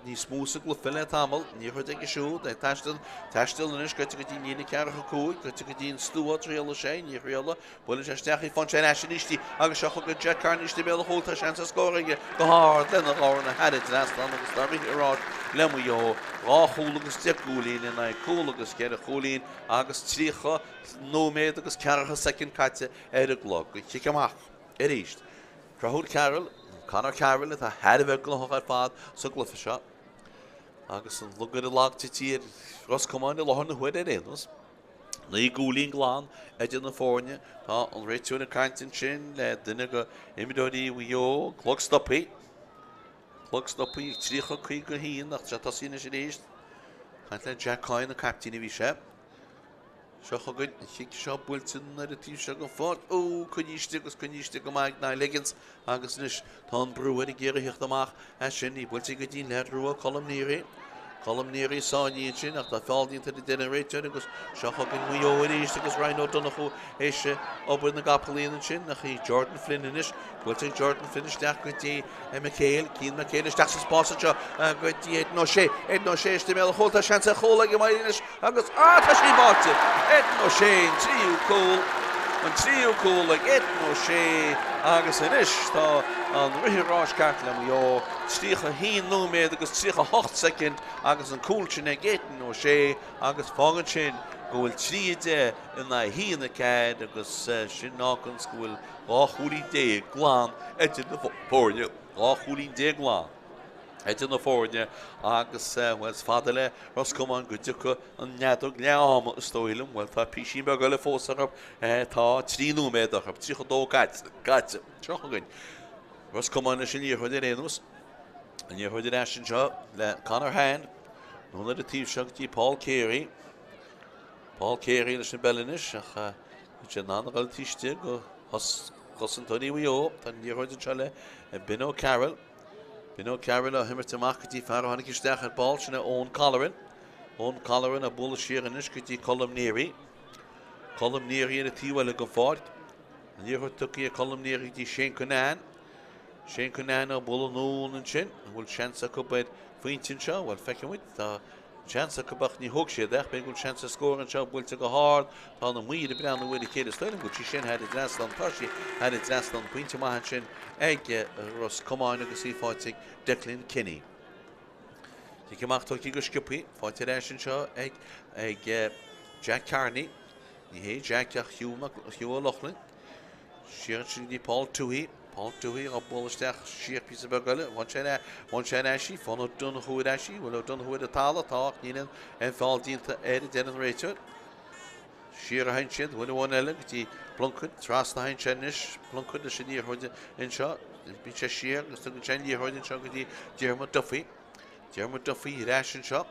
níos mó sa gcluiche le tamall. An liathróid aige siúd, ag taisteal, taisteal anois, goite go dtí líne ceathracha 5, goite go dtí an stua, trialfaidh sé, ní thrialfaidh. Buaileann sé isteach í, faigheann sé ar ais arís í agus seo chugainn Jack Carney istigh i mbéal an chúil, tá seans ar scór aige go hard lena dhorn thar an dtrasnán agus tá rith ar áit le Maigh Eo, dhá chúl agus 10 gcúilín in aghaidh cúl agus cheithre chúilín agus 30 nóiméad agus ceathracha soicind caite ar an gclog. An cic amach arís. Conchúr Carroll, Conor Carroll atá thar a bheith gnóthach ar fad sa gcluiche seo agus an lugaire lag tite ar Ros Comáin i láthair na huaire ar aon nós. 9 gcúilín glan idir na foirne. Tá an réiteoir ag caint ansin le duine de imreoirí Mhaigh Eo. Clog stoptha. Clog stoptha ag 30 51 ach tá sé tosaithe anois arís. Caint le Jack Coyne, an caiptín a bhí sé. Seo chugainn an chic seo buailte ar an taobh seo den pháirc. Ó, coinnithe istigh agus coinnithe istigh go maith ag Niall Higgins agus anois tá an brú ar an gCiarraí theacht amach as sin. Í buailte go dtí an leaid rua Colm Neary. Colm Neary sáinnithe ansin ach tá feall déanta air a deir an réiteoir agus seo chugainn Maigh Eo arís agus Ryan Ó Donnchú théis obair na gcapall a dhéanamh ansin ach í Jordan Flynn anois. Buailte ag Jordan Flynn isteach go dtí McHale, Cian McHale isteach sa spás anseo go dtí Aidan O'Shea. Aidan O'Shea istigh i mbéal an chúil, tá seans ar chúl ag Maigh Eo anois agus ah tá sí báite! Aidan O'Shea an tríú cúl, an tríú cúl ag Aidan O'Shea agus anois tá an rith an ráis ceart le Maigh Eo, 31 nóiméad agus 38 soicind agus an cúl sin ag Aidan O'Shea agus fágann sin go bhfuil 3 10 in aghaidh 1 4 agus sin fháganns go bhfuil 12 chúilín glan idir na foirne, 12 chúilín glan idir na foirne agus, bhuel, is fada le Ros Comáin go dtiocfaidh an fheadóg leath ama, is dóigh liom. Bhuel, tá písín beag eile fós orthu, tá 3 nóiméad orthu, 32 caite. Seo chugainn Ros Comáin leis an liathróid ar aon nós. An liathróid ar ais anseo le Conor Hand, anonn ar an taobh seo go dtí Paul Carey. Paul Carey leis an bpeil anois ach Níl sé in ann a dhul taobh istigh de chosantóirí Mhaigh Eo. Tá an liathróid anseo le Ben O'Carroll. Ben O'Carroll á himirt amach go dtí fear a tháinig isteach ar ball, sin é Eoin Colleran. Eoin Colleran á bualadh siar anois go dtí Colm Neary. Colm Neary ar an taobh eile den pháirc. An liathróid tugtha ag Colm Neary go dtí Shane Cunnane. Shane Cunnane á bualadh anonn ansin. An bhfuil seans acu ar phointe anseo? Bhuel, feicfidh muid. Tá Seans acu ach ní thóg siad é ach b'fhéidir go bhfuil seans ar scór anseo buailte go hard. Tá na maoir ag breathnú ar a chéile. Is dóigh liom go bhfuil sí sin thar an dtrasnán. Tá sí thar an dtrasnán. Pointe maith ansin ag Ros Comáin agus í faighte ag Declan Kenny. Cic amach tugtha go sciobtha. Faighte ar ais anseo ag ag Jack Carney. Ní hé Jack ach Hugh, Hugh O'Loughlin. Siar ansin go dtí Paul Tuohy. Paul Tuohy á bualadh isteach siar píosa beag eile. Bhain sé bhain sé ar ais í. Faigheann O'Donoghue ar ais í. Bhfuil O'Donoghue ar an talamh? Tá ach níl aon feall déanta air a deir an réiteoir. Siar a théann siad. Buille amháin eile go dtí Plunkett. Trasna a théann sé anois. Plunkett leis an liathróid anseo. Bíonn sé siar agus tugann sé an liathróid anseo go dtí Diarmuid Duffy. Diarmuid Duffy ar ais anseo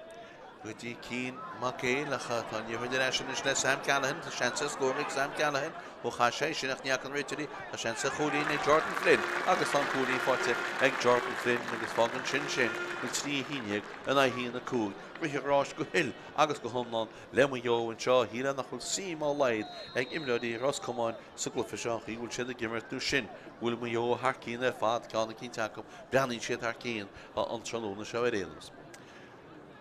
go dtí Cian McHale ach tá an liathróid ar ais anois le Sam Callaghan. Tá seans ar scór ag Sam Callaghan. Ó chaith sé sin ach ní fhaca an réiteoir í. Tá seans ar chúilín ag Jordan Flynn agus tá an cúilín faighte ag Jordan Flynn agus fágann sin sin go 3 1 in aghaidh 1 5. Rith an ráis go huile agus go hiomlán le Maigh Eo anseo. Shílfeá nach bhfuil suim dá laghad ag imreoirí Ros Comáin sa gcluiche seo an chaoi a bhfuil siad ag imirt nó sin bhfuil Maigh Eo thar cionn ar fad, ceann eicínt acu. Breathnaíonn siad thar cionn an tráthnóna seo ar aon nós.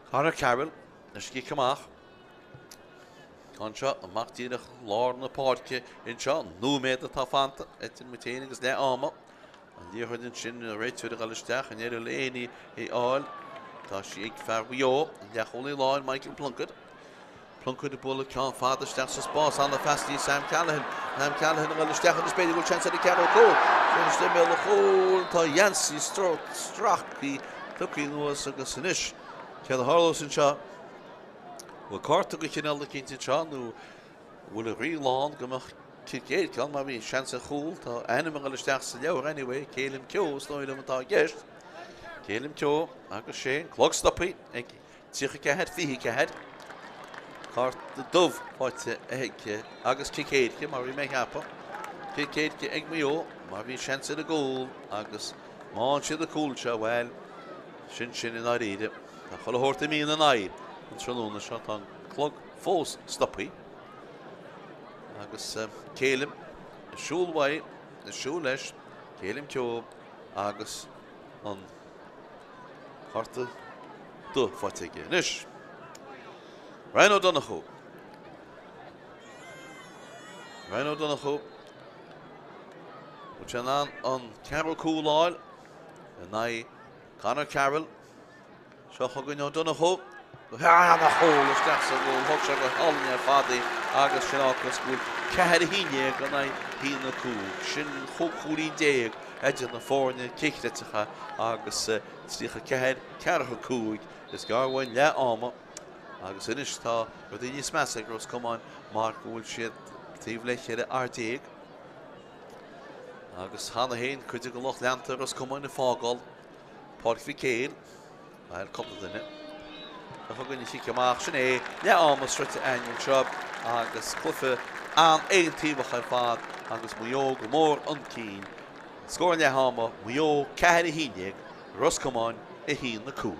Conor Carroll leis an gcic amach. Anseo amach díreach lár na páirce anseo, nóiméad atá fanta idir muid féin agus leath ama. An liathróid ansin, an réiteoir ag dul isteach, an éireoidh le éinne í a fháil. Tá sí ag fear Mhaigh Eo, an leathchúlaí láir Michael Plunkett. Plunkett ag bualadh ceann fada isteach sa spás, ana-phas go dtí Sam Callaghan. Sam Callaghan ag dul isteach anois, b'fhéidir go bhfuil seans ar an ceathrú cúl. Sin istigh i mbéal an chúil, tá Yancey Stracey tugtha anuas agus anois, céard a tharlós anseo? Bhfuil cárta de chineál eicínt anseo nó bhfuil an riail ann go mbeadh cic éirice ann mar bhí seans ar chúl? Tá ainm ag dul isteach sa leabhar anyway, Caelim Keogh is dóigh liom atá i gceist. Caelim Keogh agus sé an clog stoptha ag 34, 24, Cárta dubh faighte aici agus cic éirice mar bhí mé a cheapadh. Cic éirice ag Maigh Eo mar bhí seans ar an gcúl agus má fhaigheann siad an cúl seo, bhuel, sin sin i ndáiríre. Tá chuile shórt imithe ina n-aghaidh an tráthnóna seo. Tá an clog fós stoptha agus Caelim ag siúl uaidh, ag siúl leis, Caelim Keogh agus an Cárta dubh faighte aige anois. Ryan Ó Donnchú. Ryan Ó Donnchú. Bhfuil sé in ann an ceathrú cúl a fháil in aghaidh Conor Carroll. Seo chugainn Ó Donnchú. Ana-chúl isteach sa gcúl. Thug sé go hálainn ar fad í agus sin fhágfas go bhfuil 4-11 in aghaidh 1-5. Sin 15 chúilín idir na foirne coimhthíocha agus 34, 45. Is gearr uainn leath ama agus anois tá rudaí níos measa ag Ros Comáin mar go bhfuil siad taobh le 14 fhear. Agus cheana féin cuid de lucht leanta Ros Comáin ag fágáil Páirc Mhic Éil. Bhuel, cúpla duine. Seo chugainn an chic amach. Sin é, leath ama sroichte againn anseo agus cluiche an-aontaobhach ar fad agus Maigh Eo go mór chun cinn. Scór leath ama, Maigh Eo 4, 11, Ros Comáin 1, 5.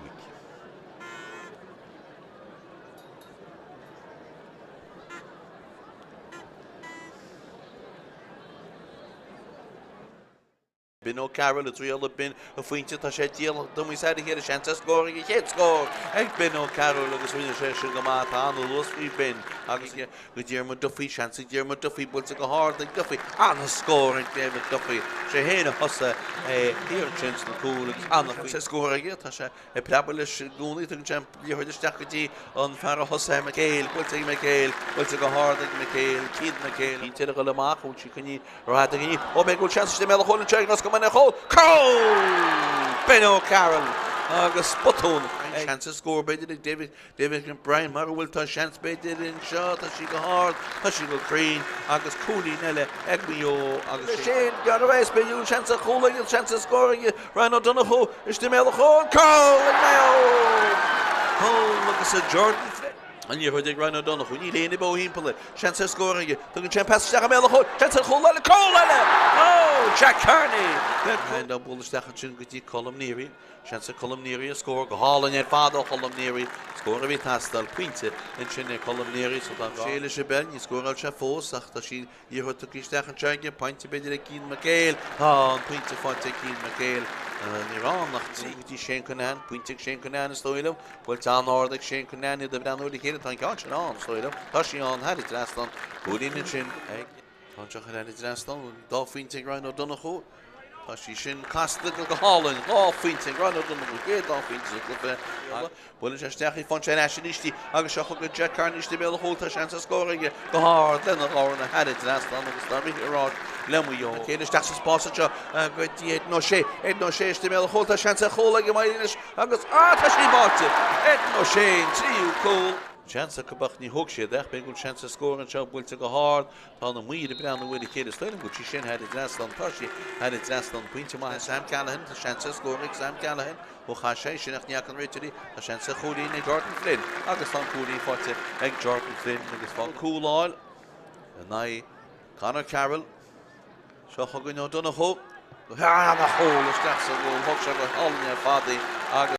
Ben O'Carroll ag triail Ben an phointe tá sé díol dummy side a chéile seans ar scór ag an chéad scór ag Ben O'Carroll agus rinne sé sin go maith tá an-luas faoi Ben agus go Diarmuid Duffy seans ag Diarmuid Duffy buailte go hard ag Duffy an-scór ag David Duffy sé féin a thosaigh é thiar ansin sna cúil agus an-seans ar scór aige tá sé Ag preabadh leis i gcónaí, tugann sé an liathróid isteach go dtí an fear a thosaigh, McHale, buailte ag McHale, buailte go hard ag McHale, Cian McHale. Cinnte ar a dhul amach, bhfuil sí coinnithe rófhada ag Ó, b'fhéidir go bhfuil seans istigh i mbéal an chúil anseo ag Ros Comáin ar chúl, cúl! Ben O'Carroll agus botún. Seans ar scór b'fhéidir ag David David Bryan mar a bhfuil tá seans b'fhéidir anseo, tá sí go hard, tá sí go cruinn agus cúilín eile ag Maigh Eo agus Shane Garvey, b'fhéidir go bhfuil seans ar chúl aige, seans ar scór aige Ryan Ó Donnchú istigh i mbéal an chúil, cúl ag Maigh Eo! Cúl agus Jordan Flynn. An liathróid ag Ryan Ó Donnchú, níl éinne beo thimpeall air, seans ar scór aige, tugann sé an pas isteach i mbéal an chúil, seans ar chúl eile, cúl eile! Ó, Jack Kearney! Ryan á bualadh isteach ansin go dtí Colm Neary. Seans ag Colm Neary a scór go hálainn ar fad ó Cholm Neary. Scór a bhí ag teastáil, pointe ansin ag Colm Neary so tá sé leis an bpeil, ní scóráil sé fós ach tá sí liathróid tugtha isteach anseo aige, pointe b'fhéidir ag Cian McHale. Tá an pointe faighte ag Cian McHale. Ní raibh ann ach go dtí Shane Cunnane, pointe ag Shane Cunnane is dóigh liom. Buailte an-ard ag Shane Cunnane, iad ag breathnú ar a chéile, tá an ceann sin ann is dóigh liom. Tá sí ann thar an trasnán. Cúilín ansin ag. Tá anseo thar an trasnán, dá phointe ag Ryan Ó Donnchú. Tá sí sin casta go hálainn. 2 phointe ag Ryan Ó Donnchú, chéad dá phointe sa gcluiche. Buaileann sé isteach í, faigheann sé ar ais arís í agus seo chugainn Jack Kearney istigh i mbéal an chúil. Tá seans ar scór aige go hard lena dhorn thar an trasnán agus tá rith ar ais le Maigh Eo. Céad isteach sa spás anseo go dtí Aidan O'Shea. Aidan O'Shea istigh i mbéal an chúil. Tá seans ar chúl aige Maigh anois agus ah tá sí báite! Aidan O'Shea an tríú cúl. Seans acu ach ní thóg siad é ach b'fhéidir go bhfuil seans ar scór anseo buailte go hard. Tá na maoir ag breathnú ar a chéile. Is dóigh liom go bhfuil sí sin thar an dtrasnán. Tá sí thar an dtrasnán. Pointe maith ag Sam Callaghan. Tá seans ar scór ag Sam Callaghan. Ó chaith sé sin ach ní fhaca an réiteoir í. Tá seans ar chúilín ag Jordan Flynn agus tá an cúilín faighte ag Jordan Flynn agus fágann cúl a fháil in aghaidh Conor Carroll. Seo chugainn Ó Donnchú. Ana-chúl isteach sa gcúl. Thóg sé go hálainn ar fad í agus.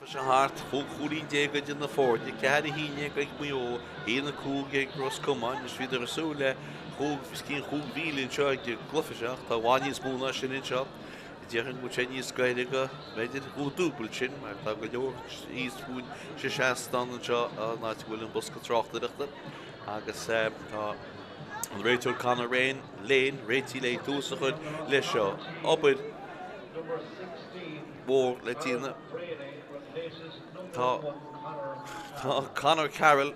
Cluiche seo thart, 15 chúilín idir na foirne, 4, 11 ag Maigh Eo, 1, 5 ag Ros Comáin. Anois bhíodar ag súil le os cionn 5,000 anseo ag an gcluiche seo ach tá i bhfad níos mó ná sin anseo. Déarfainn go bhfuil sé níos gaire go, b'fhéidir, chomh dúbailt sin mar tá go leor thíos fúinn sa seastán anseo an áit a bhfuil an bosca tráchtaireachta agus tá an réiteoir Conor Lane réitithe le tús a chur leis seo. Obair mhór le déanamh. Tá tá Conor Carroll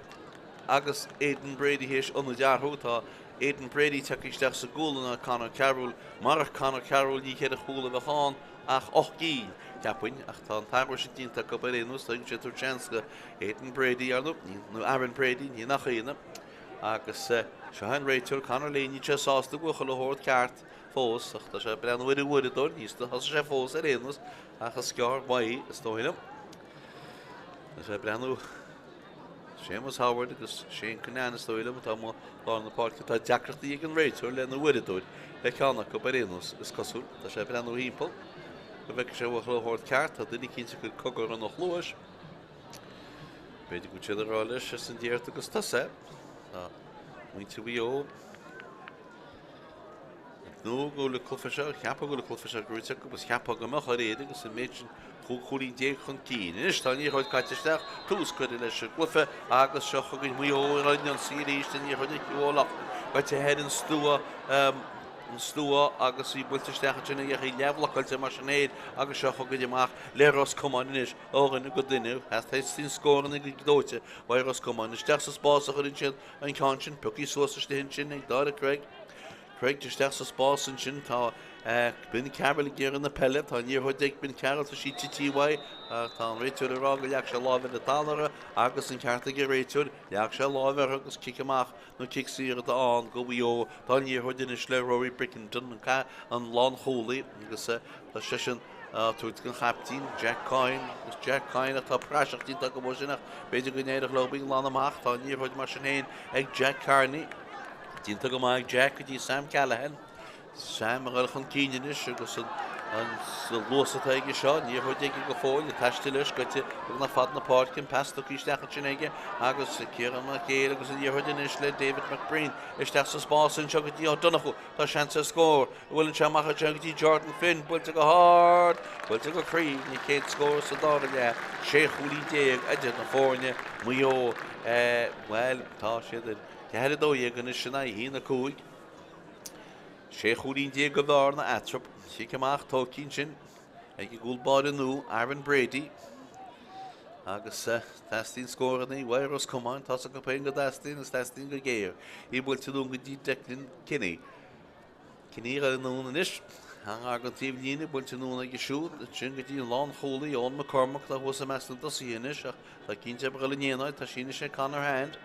agus Aidan Brady théis ionaid a athrú. Tá Aidan Brady tagtha isteach sa gcúl in áit Conor Carroll. Marach Conor Carroll ní cheithre chúl a bheadh ann ach 8 gcinn, cheapfainn, ach tá an t-athrú sin déanta acu ar aon nós. Tá siad ag tabhairt seans go Aidan Brady, ar ndóigh, nó Aaron Brady, ní nach ionadh. Agus seo an réiteoir Conor Lane, níl sé sásta go bhfuil chuile shórt ceart. fós, ach tá sé ag breathnú ar an uaireadóir, níor thosaigh sé fós ar aon nós, ach is gearr uaidh, is dóigh liom. Tá sé ag breathnú Séamus Howard agus Shane Cunnane, is dóigh liom, atá amuigh lár na páirce. Tá deacrachtaí ag an réiteoir lena uaireadóir, le ceann acu ar aon nós, is cosúil. Tá sé ag breathnú thimpeall go bhfeicfidh sé an bhfuil chuile shórt ceart. Tá duine eicínt ag cur cogar ina chluais. B'fhéidir go bhfuil siad ag rá leis arsa an déart agus tusa. Tá muintir Mhaigh Eo. Nó go bhfuil an cluiche seo, cheapfá go bhfuil an cluiche seo gnóite acu agus cheapfá go mbeadh aréir agus an méid sin 15 chúilín chun cinn. Anois tá an liathróid caite isteach, tús curtha leis an gcluiche agus seo chugainn Maigh Eo ar an ionsaí arís an liathróid ag Hugh O'Loughlin. Gaibhte thar an stua, an stua agus í buailte isteach ansin ach í leathbhlocáilte mar sin féin agus seo chugainn amach le Ros Comáin anois ó dhuine go duine. Teastaíonn scóranna go dóite uaidh Ros Comáin. Isteach sa spás a chuireann siad An ceann sin pioctha suas istigh ansin ag Dáire Craig. Craig isteach sa spás ansin. Tá Ben Carroll ag iarraidh na peile. Tá an liathróid ag Ben Carroll. Tá sí tite uaidh. Tá an réiteoir ag rá go leag sé lámh ar an talamh uirthi agus an ceart ag an réiteoir. Leag sé lámh uirthi agus cic amach nó cic saor atá ann go Mhaigh Eo. Tá an liathróid anois le Rory Brickenden, an lánchúlaí, agus tá seisean á tabhairt don chaiptín, Jack Coyne, agus Jack Coyne ach tá praiseach déanta acu sin ach b'fhéidir go n-éireodh leo í a ghlanadh amach. Tá an liathróid mar sin féin ag Jack Carney. Déanta go maith ag Jack go dtí Sam Callaghan. Sam ag dul chun cinn anois agus an luas atá aige seo, an liathróid aige go fóill, ag taisteal leis, goite beagnach fad na páirce, an pas tugtha isteach ansin aige agus Ciarán Mac Éil agus an liathróid anois le David McBreen isteach sa spás anseo go dtí O'Donoghue. Tá seans ar scór. Buaileann sé amach anseo go dtí Jordan Flynn, buailte go hard, buailte go cruinn, an chéad scór sa dara leath, 16 chúilín idir na foirne, Maigh Eo, bhuel, tá siad ar 4-12 anois in aghaidh 1-5. 16 chúilín de bhearna eatarthu. Cic amach tógtha ansin ag an gcúl báire nua, Aaron Brady. Agus teastaíonn scóranna uaidh Ros Comáin, tá's acu féin go dteastaíonn agus teastaíonn go géar. Í buailte anonn go dtí Declan Kinney. Kinney ag dul anonn anois. An-ghar don taobhlíne, buailte anonn aige siúd, ansin go dtí an lánchúlaí, Eoin McCormack, atá thuas i measc na dtosaithe anois ach tá cinnte ag dul in aon áit, tá sí anois ag Conor Hand.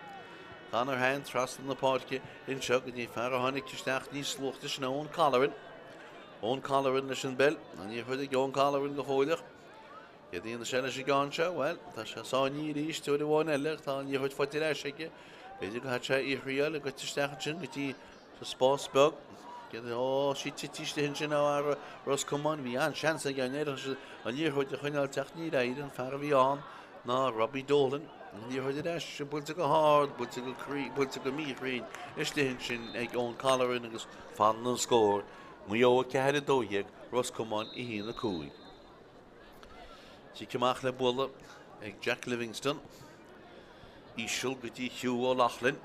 Conor Hand trasna na páirce anseo go dtí fear a tháinig isteach níos luaithe sin Eoin Colleran. Eoin Colleran leis an bpeil. An liathróid ag Eoin Colleran go fóilleach. Céard a dhéanfaidh sé leis an gceann seo? Bhuel, tá sé sáinnithe arís uair amháin eile ach tá an liathróid faighte ar ais aige. B'fhéidir go gcaithfidh sé í a thriail, ag goit isteach ansin go dtí Sa spás beag, ó, sí tite istigh ansin ó fhear Ros Comáin. Bhí an-seans aige an an liathróid a choinneáilt ach níor éirigh. An fear a bhí ann ná Robbie Dolan. An liathróid ar ais, buailte go hard, buailte go cruinn, buailte go míchruinn istigh ansin ag Eoin Colleran agus fanann an scór, Maigh Eo 4, 12, Ros Comáin 1, 5. Cic amach le bualadh ag Jack Livingstone. Íseal go dtí Hugh O'Loughlin.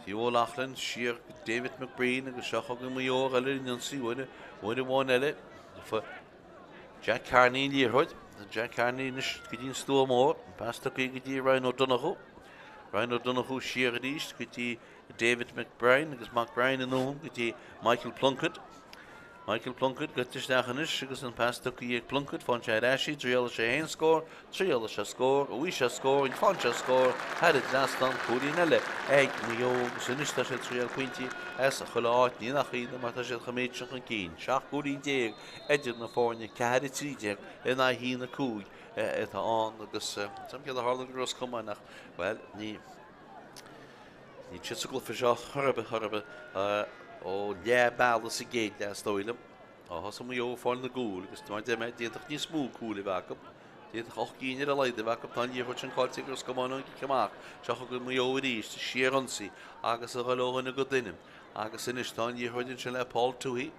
Hugh O'Loughlin siar go David McBreen agus seo chugainn Maigh Eo eile in ionsaí uair uair amháin eile. Jack Carney an liathróid. Jack Carney anois go dtí an stua mór. Pas tugtha go dtí Ryan O'Donoghue. Ryan O'Donoghue siar arís go dtí David McBrien agus McBrien anonn go dtí Michael Plunkett. Michael Plunkett gaibhte isteach anois agus an pas tugtha ag Plunkett, faigheann sé ar ais í, triailfidh sé féin scór, triailfidh sé scór, bhfaighidh sé scór, faigheann sé scór thar an trasnán, cúilín eile ag Maigh Eo agus anois tá siad ag triail pointí as chuile áit, ní nach ionadh mar tá siad chomh méid sin chun cinn, 17 cúilín idir na foirne, 4-13 in aghaidh 1-5 atá ann agus níl céard a tharla go Ros Comáin ach, bhuel, ní. Níl siad sa gcluiche seo chor ar bith, chor ar bith ó leath bealaigh sa gcéad leath is dóigh liom. Ó thosaigh Maigh Eo ag fáil na gcúl agus mar a deir mé, d'fhéadfadh níos mó cúil a bheith acu. D'fhéadfadh 8 gcinn ar a laghad a bheith acu. Tá an liathróid sin caillte ag Ros Comáin ón gcic amach. Seo chugainn Maigh Eo arís, síorionsaí agus a dhul ó dhuine go duine. Agus anois tá an liathróid ansin le Paul Tuohy.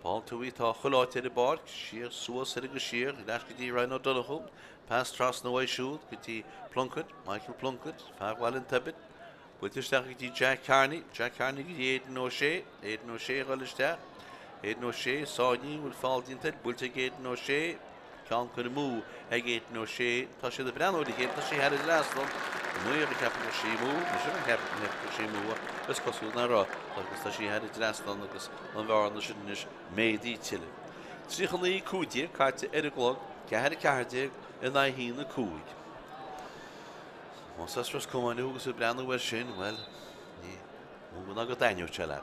Paul Tuohy atá chuile áit ar an bpáirc, siar, suas, soir agus siar, ar ais go dtí Ryan O'Donoghue. Pas trasna uaidh siúd go dtí Plunkett, Michael Plunkett, fear Bhaile an Toibir. Buailte isteach go dtí Jack Carney, Jack Carney go dtí Aidan O'Shea, Aidan O'Shea a dhul isteach, Aidan O'Shea, sáinnithe, bhfuil feall déanta air, buailte ag Aidan O'Shea, ceann curtha amú ag Aidan O'Shea, tá siad ag breathnú ar a chéile, tá sí thar an dtrasnán, an maor ag ceapadh go raibh sí amú, mise ag ceapadh go raibh sí amú ach is cosúil nach raibh agus tá sí thar an dtrasnán agus an bhearna sin anois méadaithe tuilleadh. 39 15 caite ar an gclog, 4 14 in aghaidh 1 5. Más as Ros Comáin thú agus ag breathnú air sin, bhuel, ní mó ná go dtaitneodh sé leat.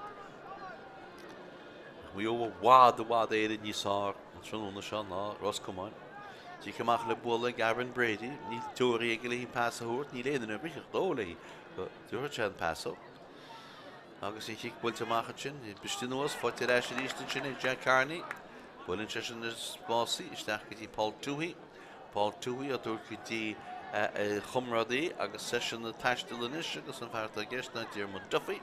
Ach Maigh Eo i bhfad, i bhfad Éireann níos fearr an tráthnóna seo ná Ros Comáin. Cic amach le bualadh ag Aaron Brady. Níl teoraí aige le an pas a thabhairt, níl aon duine ag ritheacht dó léi go dtabharfadh sé an pas dó. Agus an chic buailte amach ansin, briste anuas, faighte ar ais arís ansin ag Jack Carney. Buaileann seisean na spásaí isteach go dtí Paul Tuohy. Paul Tuohy á dtabhairt go dtí a chomrádaí agus seisean ag taisteal anois agus an fear atá i gceist ná Diarmuid Duffy.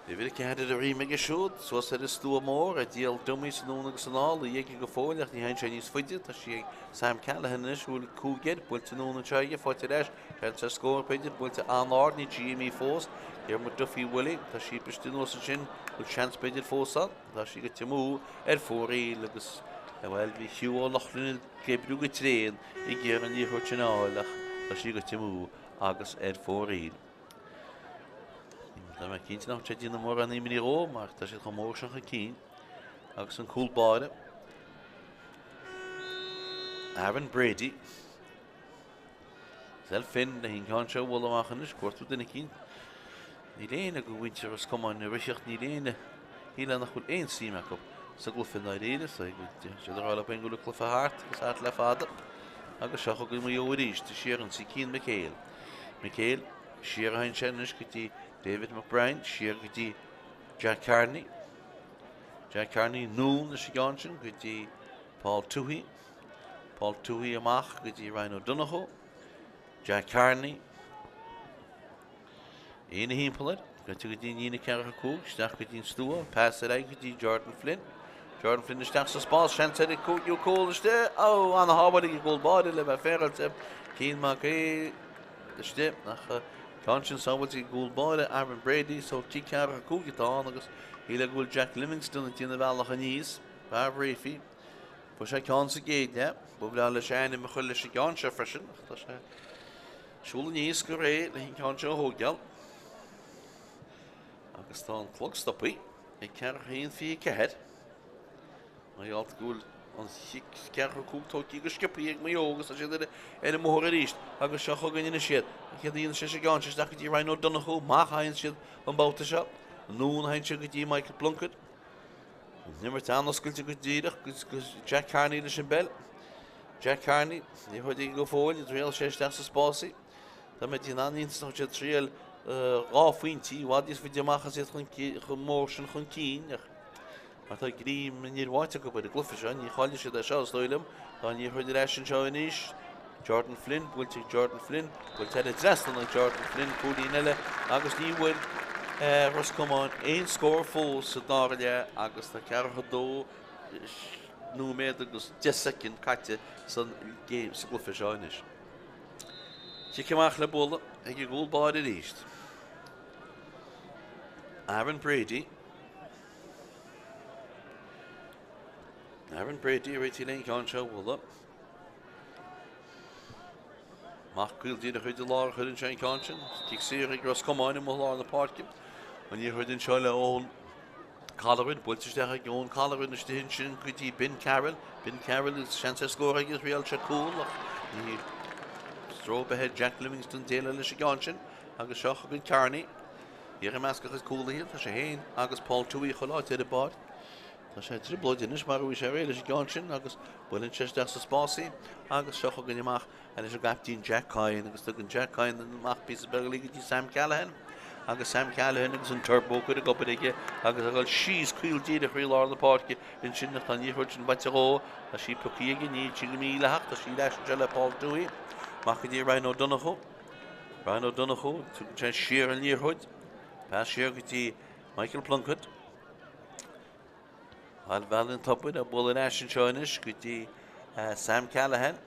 Uimhir 4 ar a dhroim aige siúd, suas ar an stua mór, ag díol dummies anonn agus anall, í aige go fóill ach ní théann sé níos faide, tá sí ag Sam Callaghan anois, a bhfuil cúig air, buailte anonn anseo aige, faighte ar ais, seans ar scór b'fhéidir, buailte an-ard, níl sí imithe fós, Diarmuid Duffy bhfuil í, tá sí briste anuas ansin, bhfuil seans b'fhéidir fós ann. Tá sí goite amú ar fóraoil agus, bhuel, bhí Hugh O'Loughlin ag oibriú go tréan ag iarraidh an liathróid sin a fháil ach tá sí goite amú agus ar fóraoil. Tá mé cinnte nach bhfuil sé ag déanamh mórán imní dhó mar tá siad chomh mór sin chun cinn. Agus an cúl báire, Aaron Brady. Zel Finn le an ceann seo a bhualadh amach anois, cuartú duine eicínt. Níl éinne de mhuintir Ros Comáin ag ritheacht, níl éinne, shílfeá nach bhfuil aon suim acu sa gcluiche i ndáiríre, so siad ag rá leo féin go bhfuil an cluiche thart agus thart le fada. Agus seo chugainn Maigh Eo arís, síorionsaí Cian McHale. McHale, siar a théann sé anois go dtí David McBrien, siar go dtí Jack Carney. Jack Carney anonn leis an gceann sin go dtí Paul Tuohy. Paul Tuohy amach go dtí Ryan O'Donoghue, Jack Carney ina thimpeall air, goite go dtí an líne 4 5, isteach go dtí an stua, pas ar aghaidh go dtí Jordan Flynn. Jordan Flynn isteach sa spás, seans ar an cúigiú cúl istigh, ó, ana-shábháil ag an gcúl báire le bheith féaráilte, Cian Mac Aoidh istigh, ach ceann sin sábháilte ag an gcúl báire, Aaron Brady, so cic 4 5 atá ann agus shílfeá go bhfuil Jack Livingstone ag déanamh a bhealach aníos, fear Bhreafaí. Fuair sé ceann sa gcéad leath. Ba bhreá leis a ainm a chur leis an gceann seo freisin, ach tá sé ag siúl aníos go réidh leis an gceann seo a thógáil. Agus tá an clog stoptha ag 4:01:24. Mar gheall go bhfuil an chic 4 5 tógtha go sciobtha ag Maigh Eo agus tá siad ar an mbóthar arís. Agus seo chugainn anois iad. An chéad a dhéanann sé an ceann seo isteach go dtí Ryan O'Donoghue. Amach a théann siad an babhta seo. Anonn a théann siad go dtí Michael Plunkett. An imirt an-oscailte go díreach agus Jack Carney leis an bpeil. Jack Carney, liathróid aige go fóill, triail sé isteach sa spás í. Tá mé ag déanamh an-iontas nach bhfuil siad ag triail dhá phointe i bhfad níos faide amach as iad chomh mór sin chun cinn ach mar tá greim an fhir bháite acu ar an gcluiche seo, ní chaillfidh siad é seo is dóigh liom. Tá an liathróid ar ais anseo anois. Jordan Flynn, buailte ag Jordan Flynn, buailte thar an dtrasnán ag Jordan Flynn, cúilín eile agus ní bhfuair Ros Comáin aon scór fós sa dara leath agus tá 42 nóiméad agus 10 soicind caite sa gcluiche seo anois. Cic amach le bualadh ag an gcúl báire arís. Aaron Brady. Aaron Brady ag réiteach leis an gceann seo a bhualadh. Amach caol díreach i lár a chuireann sé an ceann sin. Cic saor ag Ros Comáin amuigh i lár na páirce. An liathróid anseo le Eoin Colleran. Buailte isteach ag Eoin Colleran istigh ansin go dtí Ben Carroll. Ben Carroll is seans ar scór aige thriail sé cúl ach ní stró ar bith ar Jack Livingstone déileáil leis an gceann sin. Agus seo chugainn Carney. Thiar i measc a chuid cúlaithe tá sé féin agus Paul Tuohy chuile áit ar an bpáirc. Tá sé i dtrioblóid anois mar a bhí sé aréir leis an gceann sin agus buaileann sé isteach sa spás í agus seo chugainn amach leis an gcaiptín Jack Coyne agus tugann Jack Coyne amach píosa beag go dtí Sam Callaghan agus Sam Callaghan agus an turbo curtha ag obair aige agus ag dul síos caol díreach thrí lár na páirce ansin ach tá an liathróid sin bainte dhó. Tá sí pioctha aige, níl sí go mídhleathach, tá sí ar ais anseo le Paul Tuohy. Amach go dtí Ryan O'Donoghue. Ryan O'Donoghue, tugann sé siar an liathróid. Pas siar go dtí Michael Plunkett. Bhuel, Bheal an Tobair ag bualadh ar ais anseo anois go dtí Sam Callaghan.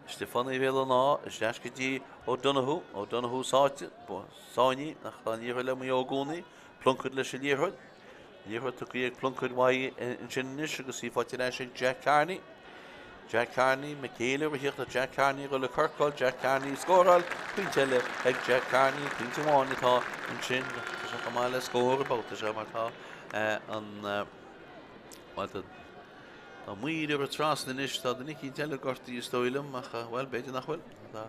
Stiofáin Bhéal an Átha, isteach go dtí O'Donoghue. O'Donoghue sáite, sáinnithe, ach tá an liathróid le Maigh Eo i gcónaí. Plunkett leis an liathróid. Liathróid tugtha ag Plunkett uaidh ansin anois agus í faighte ar ais ag Jack Carney. Jack Carney, McHale ag rith Jack Carney ag dul ag corcáil, Jack Carney ag scóráil, pointe eile ag Jack Carney, pointe amháin atá ansin. Tá sé chomh maith le scór an babhta seo mar tá an bhuel tá tá Maoir ag rith trasna anois, tá duine eicínt eile gortaithe is dóigh liom ach bhuel b'fhéidir nach bhfuil. Tá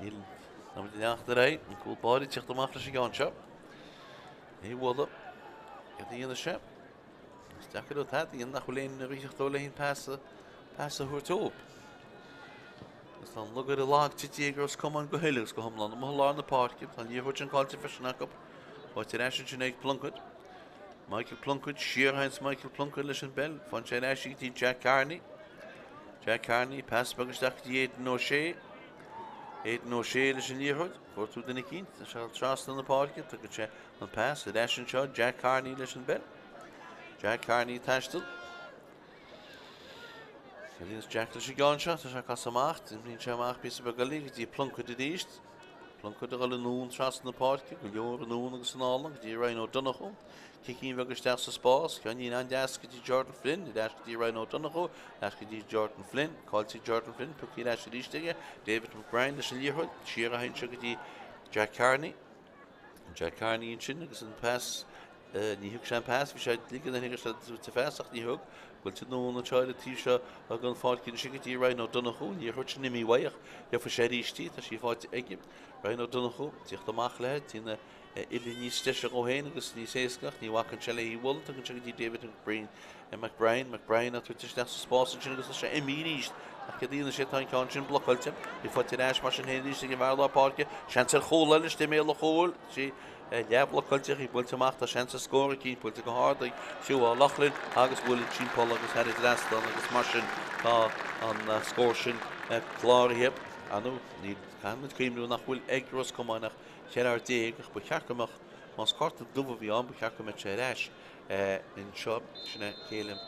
níl tá muid ag leanacht ar aghaidh, an cúl báire ag tíocht amach leis an gceann seo. É a bhualadh. Céard a dhéanfaidh sé? Is deacair dó tada a dhéanamh nach bhfuil aon rith dó le haon pas a pas a thabhairt dóibh. Agus tá an lugaire lag tite ag Ros Comáin go huile agus go hiomlán amuigh i lár na páirce. Tá an liathróid sin caillte freisin acu. Faighte ar ais ansin ag Plunkett. Michael Plunkett, siar a théanns Michael Plunkett leis an bpeil. Faigheann sé ar ais í go dtí Jack Carney. Jack Carney, pas beag isteach go dtí Aidan O'Shea. Aidan O'Shea leis an liathróid. Gortú duine eicínt. Tá sé trasna na páirce. Tugann sé an pas ar ais anseo. Jack Carney leis an bpeil. Jack Carney ag taisteal. Cad a dhéanas Jack leis an gceann seo? Tá sé ag casadh amach. Imríonn sé amach píosa beag eile go dtí Plunkett arís. Plunkett ag dul anonn trasna na páirce, go leor anonn agus anall go dtí Ryan O'Donoghue. Cicín bheag isteach sa spás, ceainnín an-deas go dtí Jordan Flynn, ar ais go dtí Ryan O'Donoghue, ar ais go dtí Jordan Flynn, caillte ag Jordan Flynn, pioctha ar ais arís aige, David McBrien leis an liathróid, siar a théann sé go dtí Jack Carney. Jack Carney ansin agus an pas Ní thug sé an pas, bhí sé ag ligean air agus sa phas ach ní thug. Buailte anonn anseo ar an taobh seo den pháirc anois go dtí Ryan O'Donoghue, an liathróid sin imithe uaidh ach gheobhaidh sé arís í, tá sí faighte aige. Ryan O'Donoghue, tíocht amach léi, déanamh uillinn níos deise dhó féin agus níos éasca ach ní bhacann sé léi a bhualadh, tugann sé go dtí David McBrien, McBrien, McBrien á tabhairt isteach sa spás ansin agus tá sé imithe arís ach céard a dhéanfaidh sé, tá an ceann sin blocáilte. Í faighte ar ais mar sin féin arís ag an bhfear lár páirce, seans ar chúl eile istigh i mbéal an chúil. Sí. Leathbhlocáilte, í buailte amach, tá seans ar scór eicínt, buailte go hard ag Hugh O'Loughlin agus buaileann timpeall agus thar an dtrasnán agus mar sin tá an scór sin cláraithe. Ar ndóigh, níl, caithfidh muid cuimhniú nach bhfuil ag Ros Comáin ach 14 fhear ach ba cheart go mbeadh, más cárta dubh a bhí ann, ba cheart go mbeadh sé ar ais anseo. Sin é Céilim,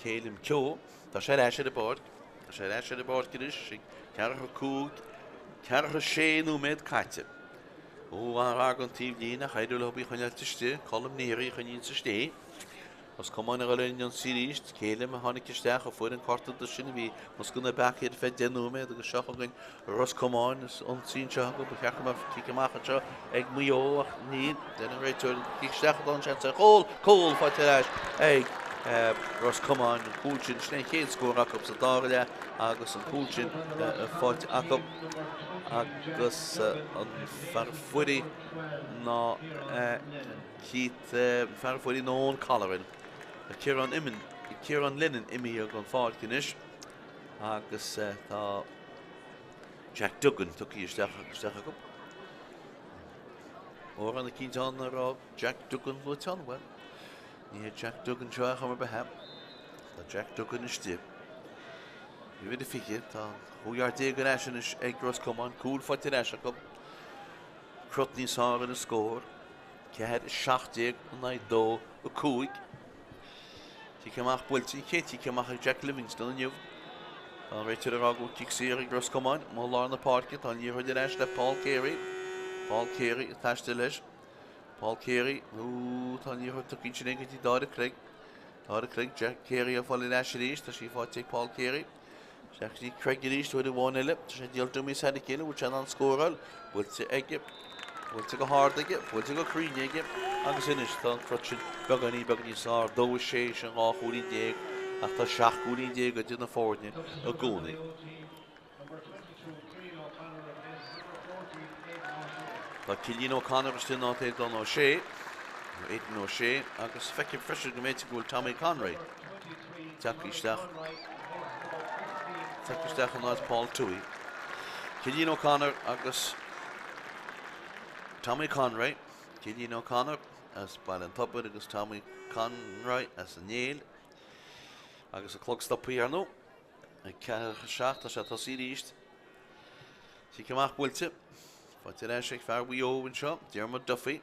Céilim Keogh. Tá sé ar ais ar an bpáirc. Tá sé ar ais ar an bpáirc anois ag ceathracha 5, ceathracha 6 nóiméad caite. Ó an-fhear gon taobh líne ach éireoidh leo í a choinneáilt istigh. Colm Neary a choinníonns istigh é. Ros Comáin a dhul ar an ionsaí arís. Céilim a tháinig isteach a fuair an cárta dubh sin a bhí i mbosca na bpeacaí ar feadh 10 nóiméad agus seo chugainn Ros Comáin is ionsaí anseo acu. Ba cheart go mbeadh cic amach anseo ag Maigh Eo ach níl. Deir an réiteoir cic isteach atá ann seans ar chúl. Cúl faighte ar ais ag Ros Comáin. An cúl sin, sin é an chéad scór acu sa dara leath agus an cúl sin faighte acu. agus an fear fuirí ná Keith, fear fuirí ná Eoin Colleran. Tá Ciarán Imin, Ciarán Lennon imithe den pháirc anois agus tá Jack Duggan tugtha isteach isteach acu. Mórán eicínt ann a raibh Jack Duggan luaite ann, bhuel, ní hé Jack Duggan seo ar chuma ar bith é. Tá Jack Duggan istigh. Uimhir a 20, tá an chúig fhear ar ais anois ag Ros Comáin, cúl faighte ar ais acu. Crot níos fearr ar an scór, 4, 17 in aghaidh 2, 5. Cic amach buailte, an chéad chic amach ag Jack Livingstone inniu. Tá an réiteoir ag rá go bhfuil cic saor ag Ros Comáin, amuigh i lár na páirce, tá an liathróid ar ais le Paul Carey. Paul Carey ag taisteal leis. Paul Carey, nó tá an liathróid tugtha ansin go dtí Dáire Craig. Dáire Craig, Jack Carey á fáil ar ais arís, tá sí faighte ag Paul Carey. Isteach go dtí Craig arís, uair amháin eile. Tá sé ag díol dummies thar a chéile, bhfuil sé in ann scóráil? Buailte aige, buailte go hard aige, buailte go cruinn aige agus anois tá an crot sin beagáinín beag níos fearr, 2, 6, sin 12 chúilín ach tá 17 cúilín idir na foirne i gcónaí. Tá Cillian O'Connor istigh in áit Aidan O'Shea, nó Aidan O'Shea, agus feicim freisin go mb'fhéidir go bhfuil Tommy Conroy tagtha isteach, tagtha isteach in áit Paul Tuohy. Cillian O'Connor agus. Tommy Conroy, Cillian O'Connor as Baile an Tobair agus Tommy Conroy as an Néill. Agus an clog stoptha ar ndóigh ag 4:07 tá sé tosaithe arís. Cic amach buailte. Faighte ar ais ag fear Mhaigh Eo anseo, Diarmuid Duffy.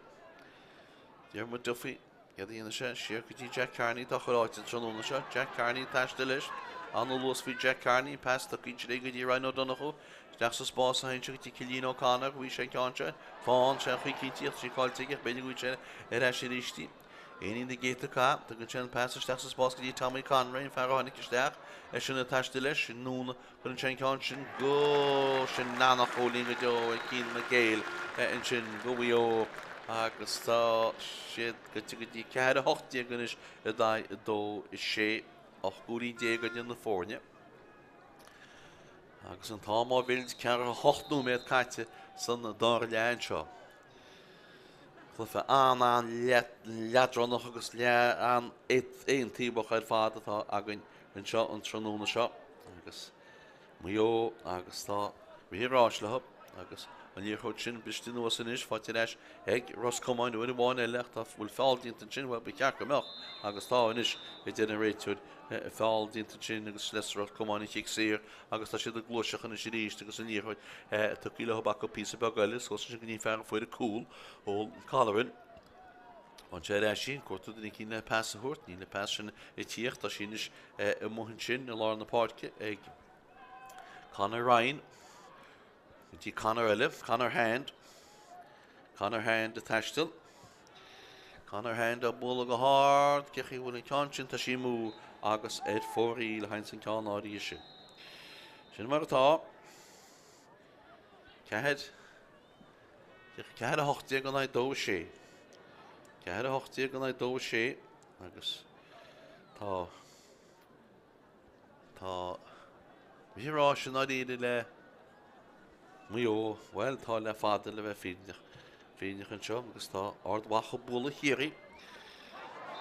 Diarmuid Duffy, céard a dhéanfaidh sé? Siar go dtí Jack Carney atá á chur áite an tráthnóna seo. Jack Carney ag taisteal leis. An-luas faoi Jack Carney. Pas tugtha ansin go dtí Ryan Ó Donnchú. Isteach sa spás a théann sé go dtí Cillian O'Connor. Bhí sé an ceann seo. Fán sé an chaoi cinnte ach tá sí caillte aige. B'fhéidir go bhfaighidh sé ar ais arís í. Éinín na gcéadta cath. Tugann sé an pas isteach sa spás go dtí Tommy Conroy, an fear a tháinig isteach. Eisean ag taisteal leis. Anonn Cuireann sé an ceann sin go, sin an-chúilín go deo ag Cian McGale ansin do Mhaigh Eo agus tá siad goite go dtí 4, 18 anois in aghaidh 2, 6, 18 gcúilín idir na foirne. Agus an t-am á mheilt 4, 8 nóiméad caite san dara leath anseo. Cluiche an-an-leadránach agus an-aontaobhach ar fad atá againn anseo an tráthnóna seo agus Maigh Eo agus tá rith an ráis leo agus an liathróid sin briste anuas anois, faighte ar ais ag Ros Comáin uair amháin eile ach tá bhfuil feall déanta ansin, bhuel ba cheart go mbeadh agus tá anois a deir an réiteoir, feall déanta ansin agus leis Ros Comáin an chic saor agus tá siad ag gluaiseacht anois arís agus an liathróid tugtha leo acu píosa beag eile suas ansin go dtí an fear a fuair an cúl, Eoin Colleran. Faigheann sé ar ais í, cuartú duine eicínt le pas a thabhairt, níl an pas sin ag tíocht, tá sí anois amuigh ansin i lár na páirce ag Conor Ryan. Go dtí Conor eile, Conor Hand. Conor Hand ag taisteal. Conor Hand á bualadh go hard, cé chaoi a bhfuil an ceann sin, tá sí amú agus ar fóraoil a théanns an ceann áirithe sin. Sin mar atá. 4. 4, 18 in aghaidh 2, 6. 4, 18 in aghaidh 2, 6 agus tá tá rith an ráis i ndáiríre le Maigh Eo, bhuel tá le fada le bheith fírinneach fírinneach anseo agus tá Ard Mhacha ag bualadh Chiarraí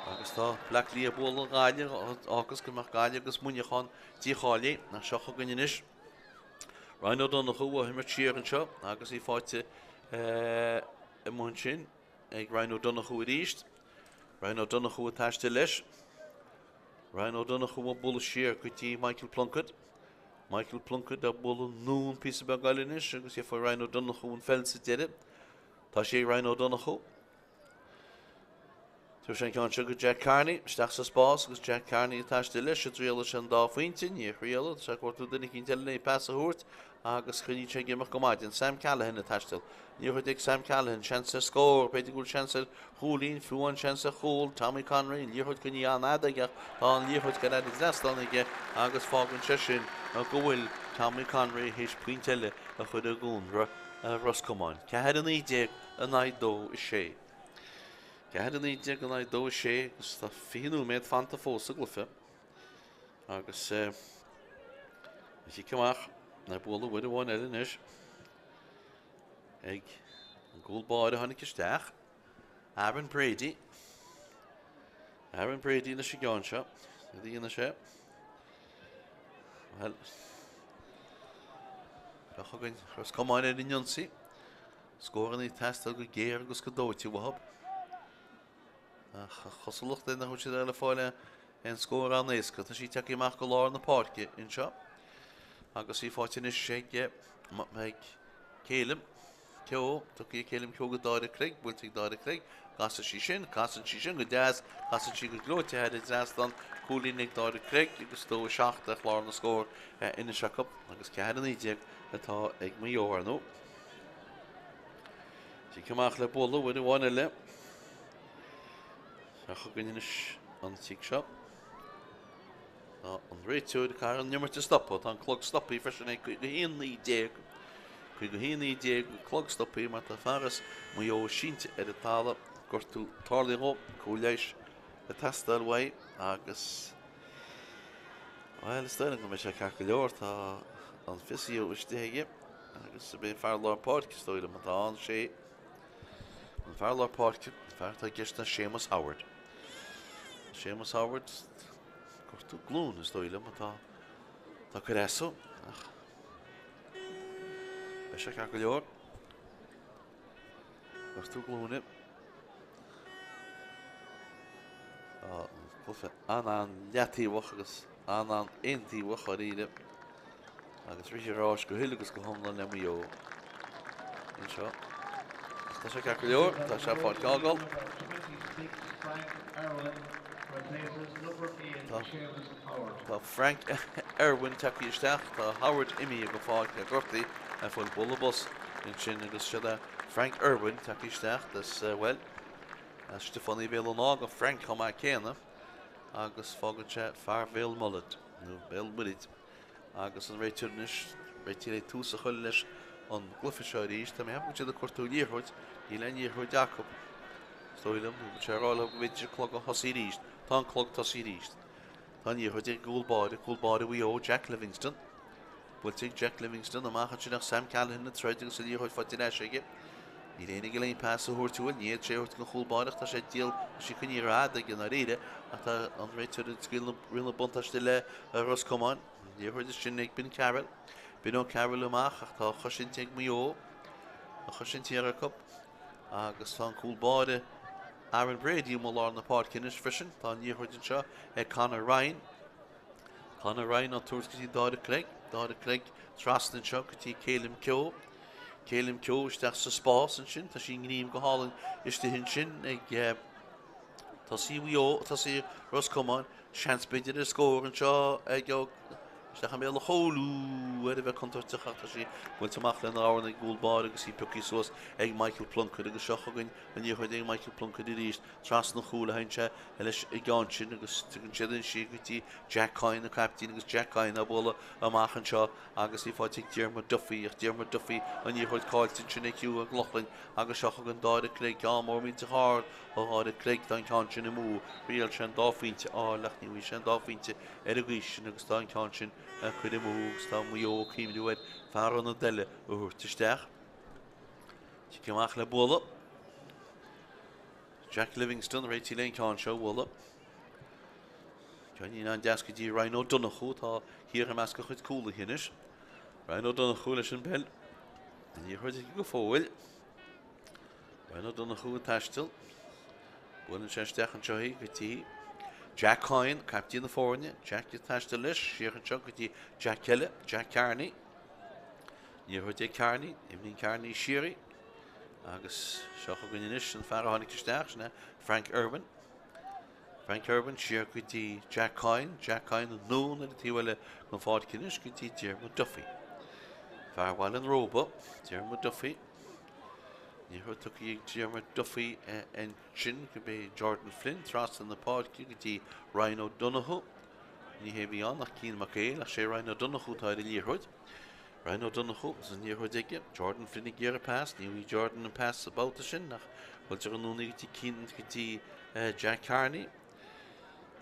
agus tá Bleá Cliath ag bualadh Gaillimh agus go mbeadh Gaillimh agus Muineachán dícháilithe ach seo chugainn anois. Ryan Ó Donnchú á himirt siar anseo agus í faighte amuigh ansin ag Ryan Ó Donnchú arís. Ryan Ó Donnchú ag taisteal leis. Ryan Ó Donnchú á bualadh siar go dtí Michael Plunkett. Michael Plunkett á bualadh anonn píosa beag eile anois agus gheobhaidh Ryan Ó Donnchú an pheil sa deireadh. Tá sí ag Ryan Ó Donnchú. Tabharfaidh sé an ceann seo go Jack Carney, isteach sa spás agus Jack Carney ag taisteal leis, an dtriailfidh sé an dá phointe, ní thriailfidh, tá sé ag cuartú duine eicínt eile le pas a thabhairt agus coinníonn sé ag imeacht go maidin. Sam Callaghan ag taisteal. Liathróid ag Sam Callaghan, seans ar scór, b'fhéidir go bhfuil seans ar chúilín, fiú amháin seans ar chúl, Tommy Conroy, an liathróid coinnithe an-fhada aige ach tá an liathróid gar an trasnán aige agus fágann sé sin go bhfuil Tommy Conroy théis pointe eile a chur i gcónra Ros Comáin. 4-19 in aghaidh 2, 6. 4, 19 in aghaidh 2, 6 agus tá 20 nóiméad fanta fós sa gcluiche agus an cic amach le bualadh uair amháin eile anois ag an gcúl báire a tháinig isteach, Aaron Brady. Aaron Brady leis an gceann seo. Cad a dhéanfaidh sé? Bhuel, seo chugainn Ros Comáin ar an ionsaí. Scóranna ag teastáil go géar agus go dóite uathu. Ach an chosúlacht é nach bhfuil siad le fáil aon scór an-éasca. Tá sí tagtha amach go lár na páirce anseo agus í faighte anois ag ag Céilim Keogh. Tugtha ag Céilim Keogh go Dáire Craig, buailte ag Dáire Craig. Casann sí sin, casann sí sin go deas, casann sí go gleoite thar an trasnán. Cúilín ag Dáire Craig agus 2 7 ar chlár na scór anois acu agus 4 19 atá ag Maigh Eo ar ndóigh. Cic amach le bualadh uair amháin eile. Seo chugainn anois an cic seo. Tá an réiteoir ag an imirt a stopadh. Tá an clog stoptha freisin ag 51-19. 51-19 an clog stoptha mar tá fear as Maigh Eo sínte ar an talamh. Gortú tarlaithe dhó, cóir leighis ag teastáil uaidh agus bhuel is dóigh liom go mbeidh sé ceart go leor. Tá an physio istigh aige. Agus ab é fear lár páirce, is dóigh liom, atá ann, sé an fear lár páirce, an fear atá i gceist ná Séamus Howard. Séamus Howard, gortú glúin, is dóigh liom, atá ag cur as dó, ach beidh sé ceart go leor. Gortú glúine. Tá an cluiche an-an-leataobhach agus an-an-aontaobhach dháiríre agus rite ar ais go huile agus go hiomlán le Maigh Eo anseo. Agus tá sé ceart go leor, tá sé fágtha fágáil. Tá Tá Frank Irwin tagtha isteach, tá Howard imithe den pháirc le gortú, fuair bualadh bos ansin agus siod é Frank Irwin tagtha isteach as, bhuel, as Stiofánaí Bhéal an Átha do Frank chomh maith céanna agus fágann sé fear Bhéal Muilid, nó Béal Muilid, agus an réiteoir anois, réitithe le tús a chur leis an gcluiche seo arís. Tá mé ag ceapadh go bhfuil siad ag cuartú liathróid, níl aon liathróid acu, is dóigh liom, nó bhfuil sé ag rá leo go bhféadfaidís an clog a thosaí arís. Tá an clog tosaithe arís. Tá an liathróid ag an gcúl báire, cúl báire Mhaigh Eo, Jack Livingstone. Buailte ag Jack Livingstone amach ansin ach Sam Callaghan ag troid agus an liathróid faighte ar ais aige. Níl éinne ag goil aon pas a thabhairt uaidh, ní fhéadfadh sé a thabhairt don chúl báire ach tá sé ag díol, tá sí coinnithe ar fad aige i ndáiríre ach tá an réiteoir ag scaoileadh riail na buntáiste le Ros Comáin. An liathróid ansin ag Ben Carroll. Ben O'Carroll amach ach tá cosaint ag Maigh Eo. Tá cosaint thiar acu agus tá an cúl báire Aaron Brady amuigh lár na páirce anois freisin. Tá an liathróid anseo ag Conor Ryan. Conor Ryan á tabhairt go dtí Dáire Clegg. Dáire Clegg trasna anseo go dtí Caelim Keogh. Caelim Keogh isteach sa spás ansin. Tá sí i ngreim go hálainn istigh ansin ag tosaí Mhaigh Eo, tosaí Ros Comáin. Seans b'fhéidir ar scór anseo ag isteach i mbéal an chúil. Thar a bheith contúirteach ach tá sí buailte amach lena dhorn ag an gcúl báire agus í pioctha suas ag Michael Plunkett agus seo chugainn an liathróid ag Michael Plunkett arís trasna an chúil a théann sé leis an gceann sin agus tugann siad ansin go dtí Jack Coyne an caiptín agus Jack Coyne á bualadh amach anseo agus í faighte ag Diarmuid Duffy ach Diarmuid Duffy an liathróid caillte ansin ag Hugh McLaughlin agus seo chugainn Dáire Clegg ceann mór millteach ard ó Dháire Clegg tá an ceann sin amú thriail sé an dá phointe a fháil ach ní bhfuair sé an dá phointe ar an gcaoi sin agus tá an ceann sin curtha amú agus tá Maigh Eo ag cuimhniú ar fear ionaid eile a thabhairt isteach. Cic amach le bualadh. Jack Livingstone réitithe le an ceann seo a bhualadh. Ceainnín an-deas go dtí Ryan O'Donoghue atá thiar i measc a chuid cúlaithe anois. Ryan O'Donoghue leis an bpeil. An liathróid aige go fóill. Ryan O'Donoghue ag taisteal. Buaileann sé isteach anseo í go dtí Jack Coyne, caiptín na foirne. Jack ag taisteal leis, siar anseo go dtí Jack eile, Jack Carney. Liathróid ag Carney, imríonn Carney siar í agus seo chugainn anois an fear a tháinig isteach, sin é Frank Irwin. Frank Irwin siar go dtí Jack Coyne, Jack Coyne anonn ar an taobh eile den pháirc anois go dtí Diarmuid Duffy. Fear Bhaile an Róba, Diarmuid Duffy. Liathróid tugtha ag Diarmuid Duffy ansin go b'é Jordan Flynn trasna na páirce go dtí Ryan O'Donoghue. Ní hé a bhí ann ach Cian Mac Éil ach sé Ryan O'Donoghue atá ar an liathróid. Ryan O'Donoghue agus an liathróid aige. Jordan Flynn ag iarraidh pas. Ní bhfaighidh Jordan an pas sa babhta sin ach buailtear anonn í go dtí Cian go dtí Jack Carney.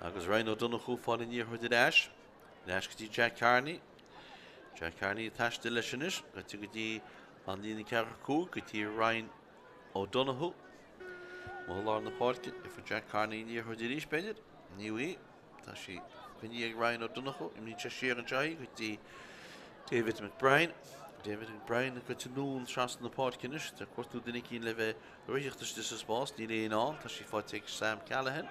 Agus Ryan O'Donoghue ag fáil an liathróid ar ais. Ar ais go dtí Jack Carney. Jack Carney ag taisteal leis anois. Goite go dtí an líne 45 go dtí Ryan O'Donoghue. Amuigh i lár na páirce. Gheobhaidh Jack Carney an liathróid arís b'fhéidir. Ní bhfaighidh. Tá sí coinnithe ag Ryan O'Donoghue. Imríonn sé siar anseo í go dtí David McBrien. David McBrien ag goil anonn trasna na páirce anois. Tá ag cuartú duine eicínt le bheith ag ritheacht istigh sa spás. Níl éinne ann. Tá sí faighte ag Sam Callaghan.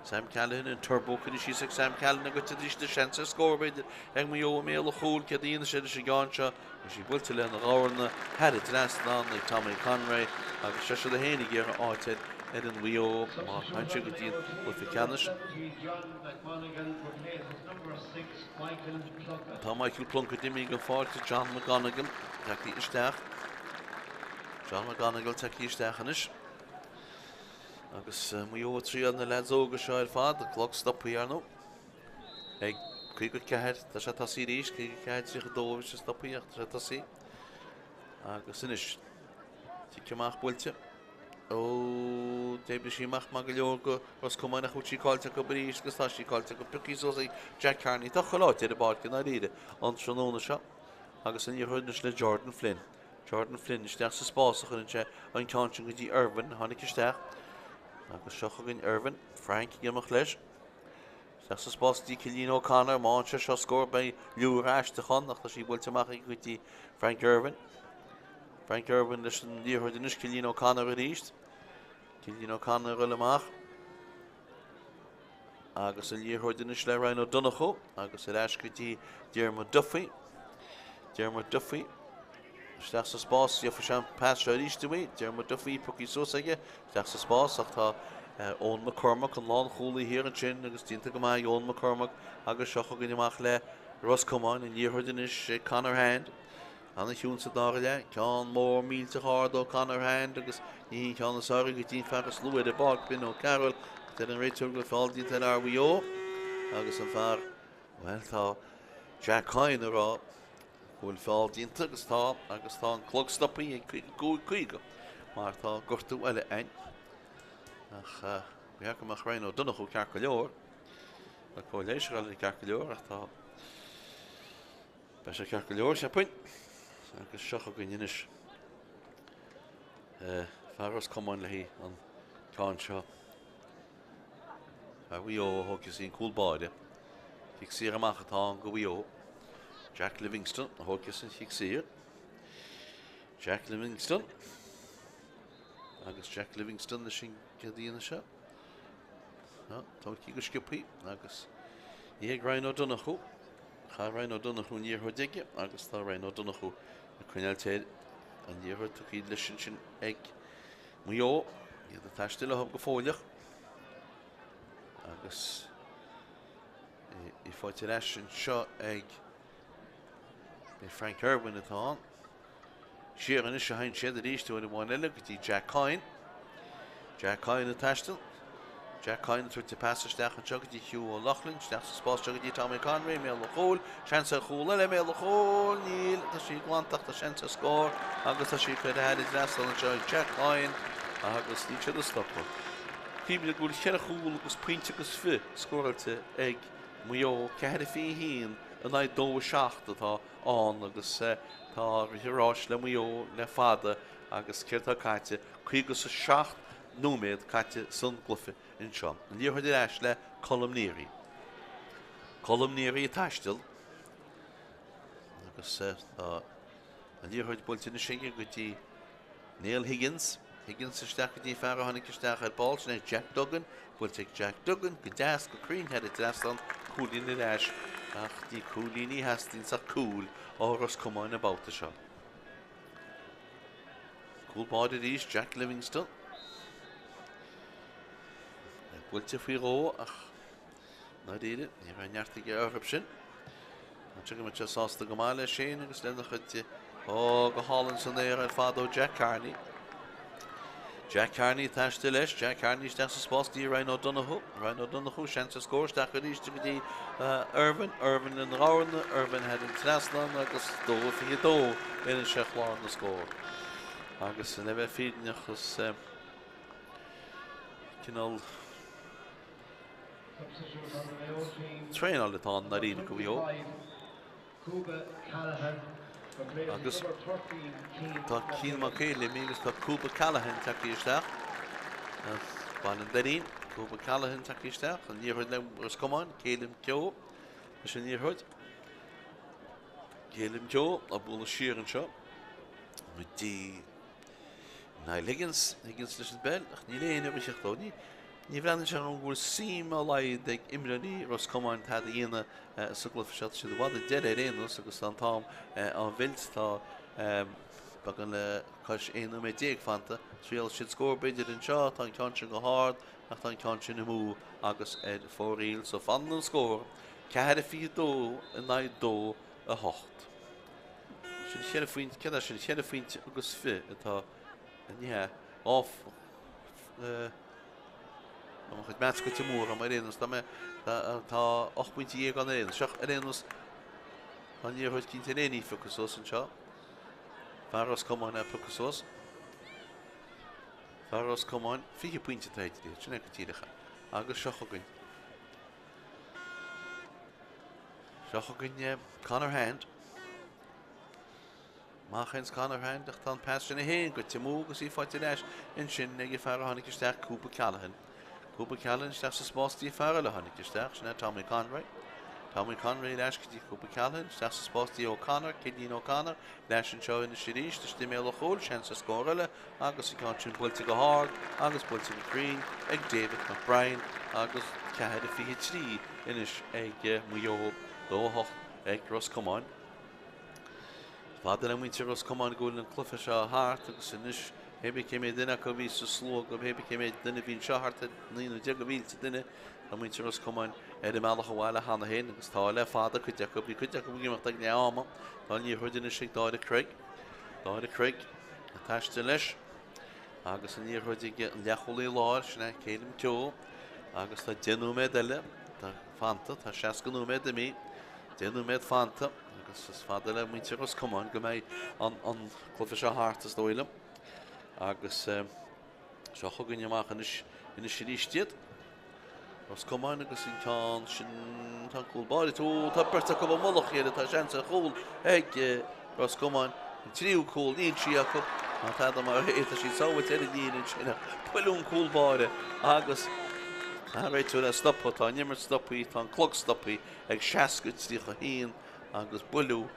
Sam Callaghan, an turbo curtha síos ag Sam Callaghan ag goil arís le seans ar scór b'fhéidir ag Maigh Eo i mbéal an chúil. Céard a dhéanfaidh sé leis an gceann seo? Tá sí buailte lena dhorna thar an trasnán ag Tommy Conroy agus seisear a haon ag iarraidh áit ar fhoireann Mhaigh Eo má théann siad go dtí an cluiche ceannais. Tá Michael Plunkett imithe den pháirc John McGonigle tagtha isteach. John McGonigle tagtha isteach anois. Agus Maigh Eo ag triail na leaids óga seo ar fad, an clog stoptha ar ndóigh. Ag 54, tá sé tosaithe arís, 54, 32 a bhí sé stoptha ach tá sé tosaithe. Agus anois, cic amach buailte. Ó, d'oibrigh sí amach maith go leor go Ros Comáin ach bhfuil sí caillte acu arís agus tá sí caillte acu. Pioctha suas ag Jack Carney. Tá chuile áit ar an bpáirc i ndáiríre an tráthnóna seo. Agus an liathróid anois le Jordan Flynn. Jordan Flynn isteach sa spás a chuireann sé an ceann sin go dtí Irvine. Tháinig isteach. Agus seo chugainn Irvine. Frank ag imeacht leis. Isteach sa spás go dtí Cillian O'Connor, má fhaigheann sé seo scór beidh liúr aisteach ann ach tá sí buailte amach aige go dtí Frank Irvine. Frank Irwin leis an liathróid anois, Cillian O'Connor arís. Cillian O'Connor ag dul amach agus an liathróid anois le Ryan O'Donoghue agus ar ais go dtí Diarmuid Duffy. Diarmuid Duffy isteach sa spás, gheobhaidh sé an pas seo arís uaidh. Diarmuid Duffy pioctha suas aige isteach sa spás ach tá Eoin McCormack an lánchúlaí thiar ansin agus déanta go maith ag Eoin McCormack agus seo chugainn amach le Ros Comáin an liathróid anois ag Conor Hand. Ana-chiúin sa dara leath, ceann mór millteach ard ó Conor Hand agus ní hí an ceann is fearr go dtí an fear is lú ar an bpáirc, Finn O'Carroll, ach deir an réiteoir go bhfuil feall déanta ar fhear Mhaigh Eo agus an fear, bhuel tá Jack Coyne ag rá go bhfuil feall déanta agus tá agus tá an clog stoptha ag 55 mar tá gortú eile ann. Ach ba cheart go mbeadh Ryan O'Donoghue ceart go leor. Tá cóir leighis a dhul ceart go leor ach tá Beidh sé ceart go leor, cheapfainn. Agus seo chugainn anois. Fear Ros Comáin le haghaidh an ceann seo. Fear Mhaigh Eo a thógfas an cúl báire. Cic saor amach atá ann go Mhaigh Eo. Jack Livingston a thógfas an chic saor. Jack Livingston. Agus Jack Livingston leis an gcéad aoine seo. Tógtha go sciobtha agus ní ag Ryan O'Donoghue. Chaith Ryan O'Donoghue an liathróid aige agus tá Ryan O'Donoghue ag coinneáilt air. An liathróid tugtha leis ansin ag Maigh Eo. Iad ag taisteal leo go fóilleach. Agus í faighte ar ais anseo ag Frank Irwin atá ann. Siar anois a théann siad arís uair amháin eile go dtí Jack Coyne. Jack Coyne ag taisteal. Jack Coyne ag tabhairt an pas isteach anseo go dtí Hugh O'Loughlin, isteach sa spás seo go dtí Tommy Conroy, i mbéal an chúil. Seans ar chúl eile i mbéal an chúil. Níl, tá sí glanta ach tá seans ar scór agus tá sí curtha thar an dtrasnán anseo ag Jack Coyne agus níl siad ag stopadh. Cuimhnigh go bhfuil cheithre chúl agus pointe agus fiche scóráilte ag Maigh Eo, 4-21 in aghaidh 2-7 atá ann agus tá rith an ráis le Maigh Eo le fada agus céard atá caite, 57 nóiméad caite san gcluiche anseo. An liathróid ar ais le Colm Neary. Colm Neary ag taisteal agus tá an liathróid buailte anois aige go dtí Niall Higgins. Higgins isteach go dtí fear a tháinig isteach ar ball, sin é Jack Duggan. Buailte ag Jack Duggan go deas, go cruinn thar an dtrasnán, cúilín ar ais ach ní cúilíní a theastaíonns ach cúl ó Ros Comáin an babhta seo. Cúl báire arís, Jack Livingstone. Buailte faoi dhó ach ndáiríre, ní raibh neart aige orthu sin. Tá go mbeidh sé sásta go maith leis féin agus lena chuid ó go hálainn san aer ar fad ó Jack Carney. Jack Carney ag taisteal leis, Jack Carney isteach sa spás go dtí Ryan O'Donoghue. Ryan O'Donoghue, seans ar scór isteach arís go dtí Irvine, Irvine lena dhorna, Irvine thar an trasnán agus 2-22 anois ar chlár na scór. Agus le bheith fírinneach is cineál Traenáil atá ann ndáiríre do Mhaigh Eo. Agus tá Cian Mac Éil imithe agus tá Kuba Callaghan tagtha isteach. As Baile an Doirín, Kuba Callaghan tagtha isteach. An liathróid le Ros Comáin, Caelim Keogh leis an liathróid. Caelim Keogh á bualadh siar anseo go dtí Niall Higgins, Higgins leis an bpeil, ach níl éinne ag teacht dó. Ní, ní bhreathnaíonn sé dhom go bhfuil suim dá laghad ag imreoirí Ros Comáin tada a dhéanamh sa gcluiche seo. Tá siad i bhfad ag deireadh ar aon nós agus tá an t-am á mheilt. Tá beagán le cois 11 nóiméad fanta. Triailfidh siad scór b'fhéidir anseo. Tá an ceann sin go hard ach tá an ceann sin amú agus ar fóraoil. So fanann an scór 4-22 in aghaidh 2. 8. Sin cheithre phointe, céard é sin, cheithre phointe agus fi atá, ní hea, dhá, tá mo chuid maths goite amú orm ar aon nós, tá mé, tá 18 bpointe ann ar aon nós, seo ar aon nós, tá an liathróid cinnte ar aon ní pioctha suas anseo. Fear Ros Comáin é pioctha suas. Fear Ros Comáin, 20 pointe atá idir iad, sin é go díreach é. Agus seo chugainn. Seo chugainn Conor Hand. Amach ins Conor Hand ach tá an pas sin é féin goite amú agus í faighte ar ais ansin ag an fear a tháinig isteach Kuba Callaghan. Kuba Callaghan isteach sa spás dtí fear eile a tháinig isteach, sin é Tommy Conroy. Tommy Conroy ar ais go dtí Cooper Callaghan, isteach sa spás dtí O'Connor, Cillian O'Connor, ar ais anseo anois arís, istigh i mbéal an chúil, seans ar scór eile agus an ceann sin buailte go hard agus buailte go cruinn ag David McBrien agus 4:23 anois ag Maigh Eo, 2-8 ag Ros Comáin. Fada le muintir Ros Comáin go bhfuil an cluiche seo thart agus anois pé bith cé mhéad duine acu a bhí sa slua go pé bith cé mhéad duine a bhí anseo thart ar 19 nó mhílte duine tá muintir Ros Comáin ar a mbealach abhaile cheana féin agus tá le fada cuid acu bhí cuid acu ag imeacht ag leath ama tá an liathróid anois ag Dáire Craig Dáire Craig ag taisteal leis agus an liathróid ag an leathchúlaí láir sin é Caelim Keogh agus tá 10 nóiméad eile tá fanta tá 60 nóiméad imithe 10 nóiméad fanta agus is fada le muintir Ros Comáin go mbeidh an cluiche seo thart is dóigh liom. Agus seo chugainn amach anois anois arís iad. Ros Comáin agus an ceann sin tá an cúl báire tú tá beirt acu i mullach a chéile tá seans ar chúl ag Ros Comáin an tríú cúl níl sí acu ná tada mar é tá sí sábháilte ar an líne ansin ach buaileadh an cúl báire agus tá an réiteoir le stopadh tá an imirt stoptha tá an clog stoptha ag 60 31 agus buaileadh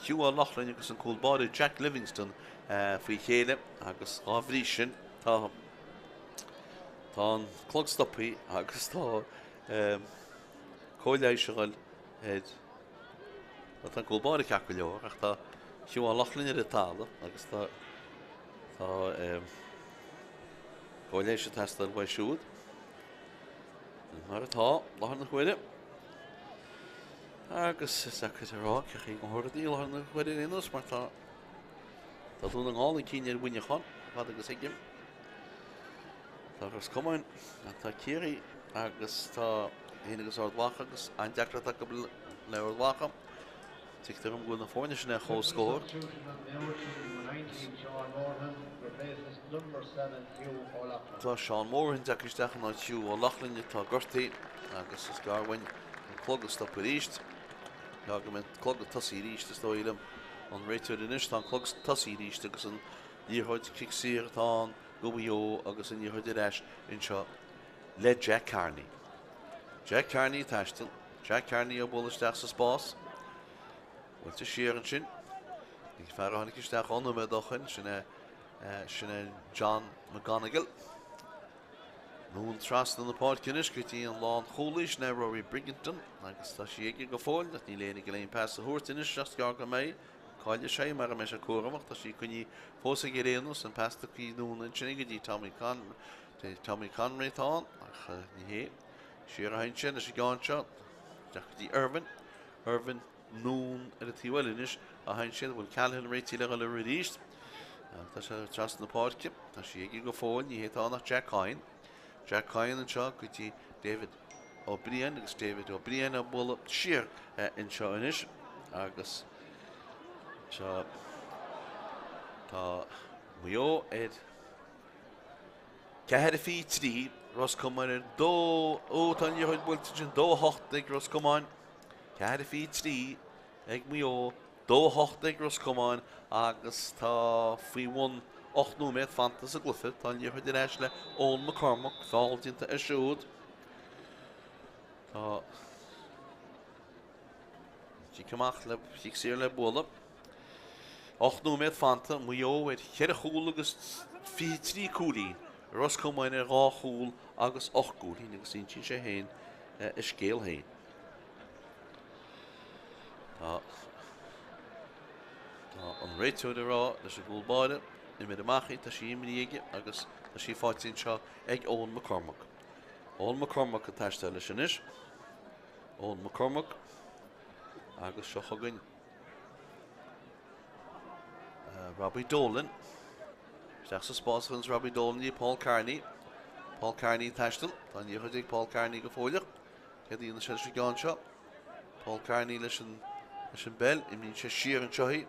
Hugh Ó Lochlainn agus an cúl báire Jack Livingstone faoi chéile agus dá bhrí sin tá tá an clog stoptha agus tá cóir leighis a dhul ar bhuel tá an cúl báire ceart go leor ach tá Hugh Ó Lochlainn ar an talamh agus tá tá cóir leighis ag teastáil uaidh siúd. Mar atá, láthair na huaire. Agus is deacair a rá cé chaoi go thabharfaidh i láthair na huaire ar aon nós mar tá tá Dún na nGall chun cinn ar Mhuineachán, fad agus thuigim. Tá Ros Comáin, tá Ciarraí agus tá féin agus Ard Mhacha agus an-deacracht acu le Ard Mhacha. Tuigtear dom go bhfuil na foirne sin ar comhscór. Tá Seán Moran tagtha isteach in áit Hugh Ó Lochlainn atá gortaithe agus is gearr uainn an clog a stop arís. Gearr go mbeidh an clog ag tosaí arís is dóigh liom. An réiteoir anois, tá an clog tosaithe arís agus an liathróid cic saor atá ann go Mhaigh Eo agus an liathróid ar ais anseo le Jack Carney. Jack Carney ag taisteal. Jack Carney á bualadh isteach sa spás. Buailte siar ansin. An fear a tháinig isteach 2 nóiméad ó shoin, sin é, sin é John McGonigal. Anonn trasna na páirce anois go dtí an lánchúlaí, sin é Rory Briginton agus tá sí aige go fóill ach níl éinne ag dul aon pas a thabhairt anois ach is gearr go mbeidh. Caillfidh sé mara mbeidh sé cúramach, tá sí coinnithe fós aige ar aon nós, an pas tugtha anonn ansin go dtí Tommy Con Tommy Conroy atá ann ach ní hé. Siar a théann sé anois an ceann seo, isteach go dtí Irvine. Irvine anonn ar an taobh eile anois a théann sé, bhfuil Callaghan réitithe le dhul air arís. Tá sé trasna na páirce, tá sí aige go fóill, ní hé atá ann ach Jack Coyne. Jack Coyne anseo go dtí David Ó Briain agus David Ó Briain á bualadh siar anseo anois agus seo tá Maigh Eo ar 4:23, Ros Comáin ar 2, ó tá an liathróid buailte ansin, 2-8 ag Ros Comáin, 4:23 ag Maigh Eo, 2-8 ag Ros Comáin agus tá faoi bhun 8 nóiméad fanta sa gcluiche. Tá an liathróid ar ais le Eoin McCormack, feall déanta air siúd. Tá cic amach le cic saor le bualadh. 8 nóiméad fanta, Maigh Eo ar cheithre chúl agus 23 cúilín, Ros Comáin ar dhá chúl agus 8 gcúilín agus insíonn sé féin a scéal féin. Tá Tá an réiteoir ag rá leis an gcúl báire, imir amach í, tá sí imrithe aige agus tá sí faighte anseo ag Eoin McCormack. Eoin McCormack ag taisteal leis anois. Eoin McCormack agus seo chugainn Robbie Dolan. Isteach sa spás chugainn Robbie Dolan í Paul Carney. Paul Carney ag taisteal. Tá an liathróid ag Paul Carney go fóilleach. Céard a dhéanfaidh sé leis an gceann seo? Paul Carney leis an leis an bpeil. Imríonn sé siar anseo í.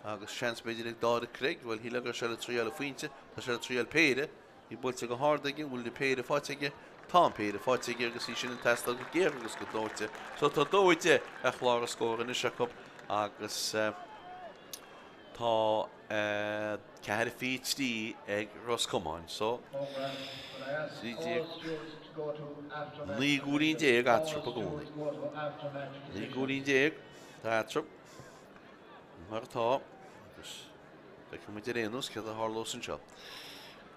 Agus seans b'fhéidir ag Dáire Craig. Bhuel, shílfeá go raibh sé le triail a phointe. Tá sé le triail péire. Í buailte go hard aige, bhfuil an péire faighte aige? Tá an péire faighte aige agus í sin ag teastáil go géar agus go dóite. So tá 2-10 ar chlár an scóir anois acu agus tá. 4:23 ag Ros Comáin. So, 13, 19 gcúilín eatarthu i gcónaí. 19 gcúilín tá eatarthu. Mar atá, agus feicfidh muid ar aon nós céard a tharlós anseo.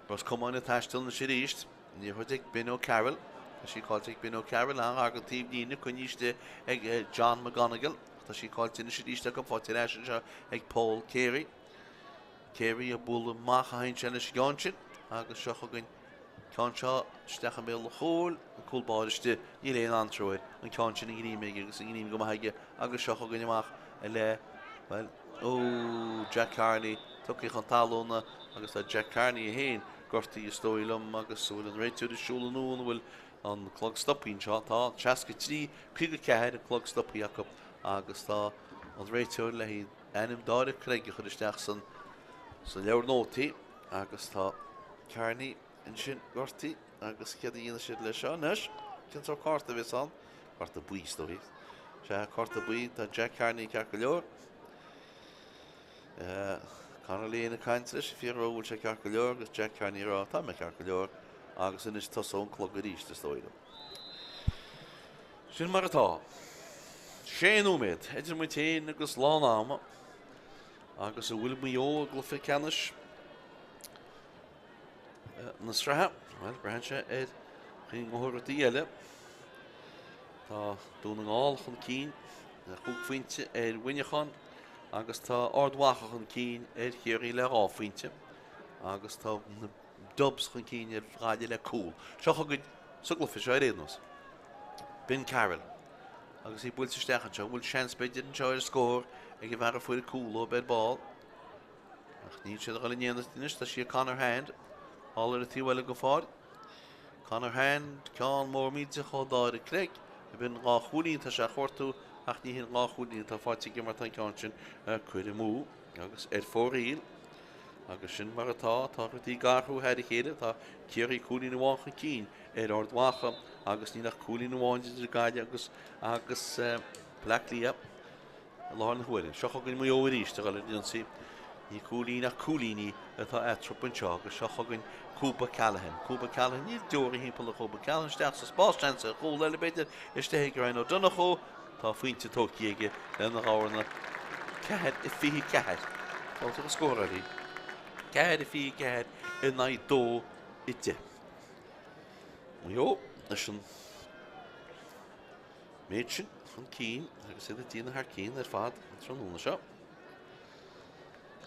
Ros Comáin ag taisteal anois arís. Liathróid ag Ben O'Carroll. Tá sí caillte ag Ben O'Carroll. An-ghar don taobhlíne, coinnithe istigh ag John McGonigle. Tá sí caillte anois arís acu, faighte ar ais anseo ag Paul Carey. Carey ag bualadh amach a théann sé leis an gceann sin agus seo chugainn ceann seo isteach i mbéal an chúil, an cúl báire istigh, níl aon antró air, an ceann sin a ghreim aige agus a ghreim go maith aige agus seo chugainn amach le, bhuel, ó, Jack Carney tugtha chun talúna agus tá Jack Carney é féin gortaithe is dóigh liom agus an bhfuil an réiteoir ag siúl anonn, an bhfuil an clog stoptha anseo? Tá, 63, 54 an clog stoptha acu agus tá an réiteoir le ainm Dáire Craig a chur isteach san leabhar nótaí agus tá Carney ansin gortaithe agus céard a dhéanfaidh siad leis seo anois? Cén sórt cárta a bheas ann? Cárta buí is dóigh. Sea, cárta buí, tá Jack Carney ceart go leor. Conor Lane ag caint leis, ag fiafraí an bhfuil sé ceart go leor agus Jack Carney ag rá tá mé ceart go leor agus anois tosóidh an clog arís is dóigh liom. Sin mar atá. Sé nóiméad idir muid féin agus lán ama agus an bhfuil Maigh Eo i gcluiche ceannais na sraithe? Bhuel, braitheann sé ar chaon rudaí eile. Tá Dún na nGall chun cinn le chúig phointe ar Mhuineachán agus tá Ard Mhacha chun cinn ar Chiarraí le dhá phointe agus tá na Dubs chun cinn ar Ghaillimh le cúl. Seo chugainn sa gcluiche seo ar aon nós. Ben Carroll agus í buailte isteach anseo. An bhfuil seans b'fhéidir anseo ar scór ag an bhfear a fuair an cúl ó ar ball. Ach níl siad ag dul in éineacht anois. Tá sí ag Conor Hand. Thall ar an taobh eile den pháirc. Conor Hand, ceann mór millteach ó Dáire Craig. B'in dhá chúilín atá sé a chuartú ach ní hin dhá chúilín atá faighte aige mar tá an ceann sin curtha amú agus ar fóraoil. Agus sin mar atá, tá rudaí ag athrú thar a chéile, tá Ciarraí cúilín amháin chun cinn ar Ard Mhacha agus níl ach cúilín amháin idir Gaillimh agus agus Bleá Cliath i láthair na huaire. Seo chugainn Maigh Eo arís ag dul ar an ionsaí. Ní cúilín ach cúilíní atá eatarthu anseo agus seo chugainn Kuba Callaghan. Kuba Callaghan, níl deoraí thimpeall ar Kuba Callaghan, isteach sa spás, seans ar chúl eile b'fhéidir, istigh ag Ryan O'Donoghue. Tá phointe tógtha aige lena ghabharna 4-24. Fáilte na scóráirí. 4-24 in aghaidh 2-10. Maigh Eo leis an méid sin chun cinn agus iad ag déanamh thar cionn ar fad an tráthnóna seo.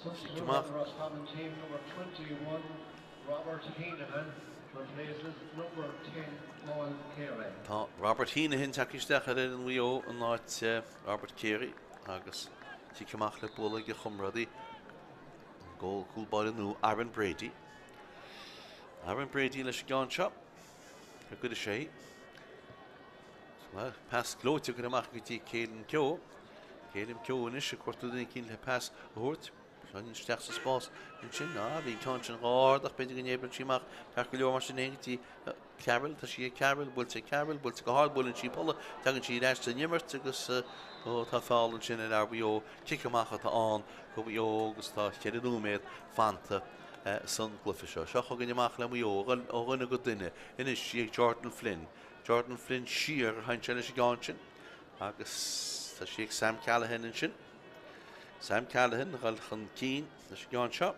Substitute on the Roscommon team number 21 Robert Heenahan replaces number 10 Paul Carey. Tá Robert Heenahan tagtha isteach ar fhoireann Mhaigh Eo in áit Robert Carey agus cic amach le bualadh ag a chomrádaí an gól cúl báire nua Aaron Brady. Aaron Brady leis an gceann seo ar gcuirfidh sé í. Pas gleoite curtha amach go dtí Caelan Keogh. Caelan Keogh anois ag cuartú duine eicínt le pas a thabhairt. Seo isteach sa spás ansin. Ah, bhí an ceann sin ró-ard ach b'fhéidir go n-oibreodh sí amach ceart go leor mar sin féin go dtí Carroll. Tá sí ag Carroll, buailte ag Carroll, buailte go hard, buaileann sí polla, tagann sí ar ais san imirt agus ó tá feall ansin ar fhear Mhaigh Eo. Cic amach atá ann do Mhaigh Eo agus tá cheithre nóiméad fanta san gcluiche seo. Seo chugainn amach le Maigh Eo, ó dhuine go duine. Anois sí ag Jordan Flynn. Jordan Flynn siar a théann sé leis an gceann sin agus tá sí ag Sam Callaghan ansin. Sam Callaghan a dhul chun cinn leis an gceann seo.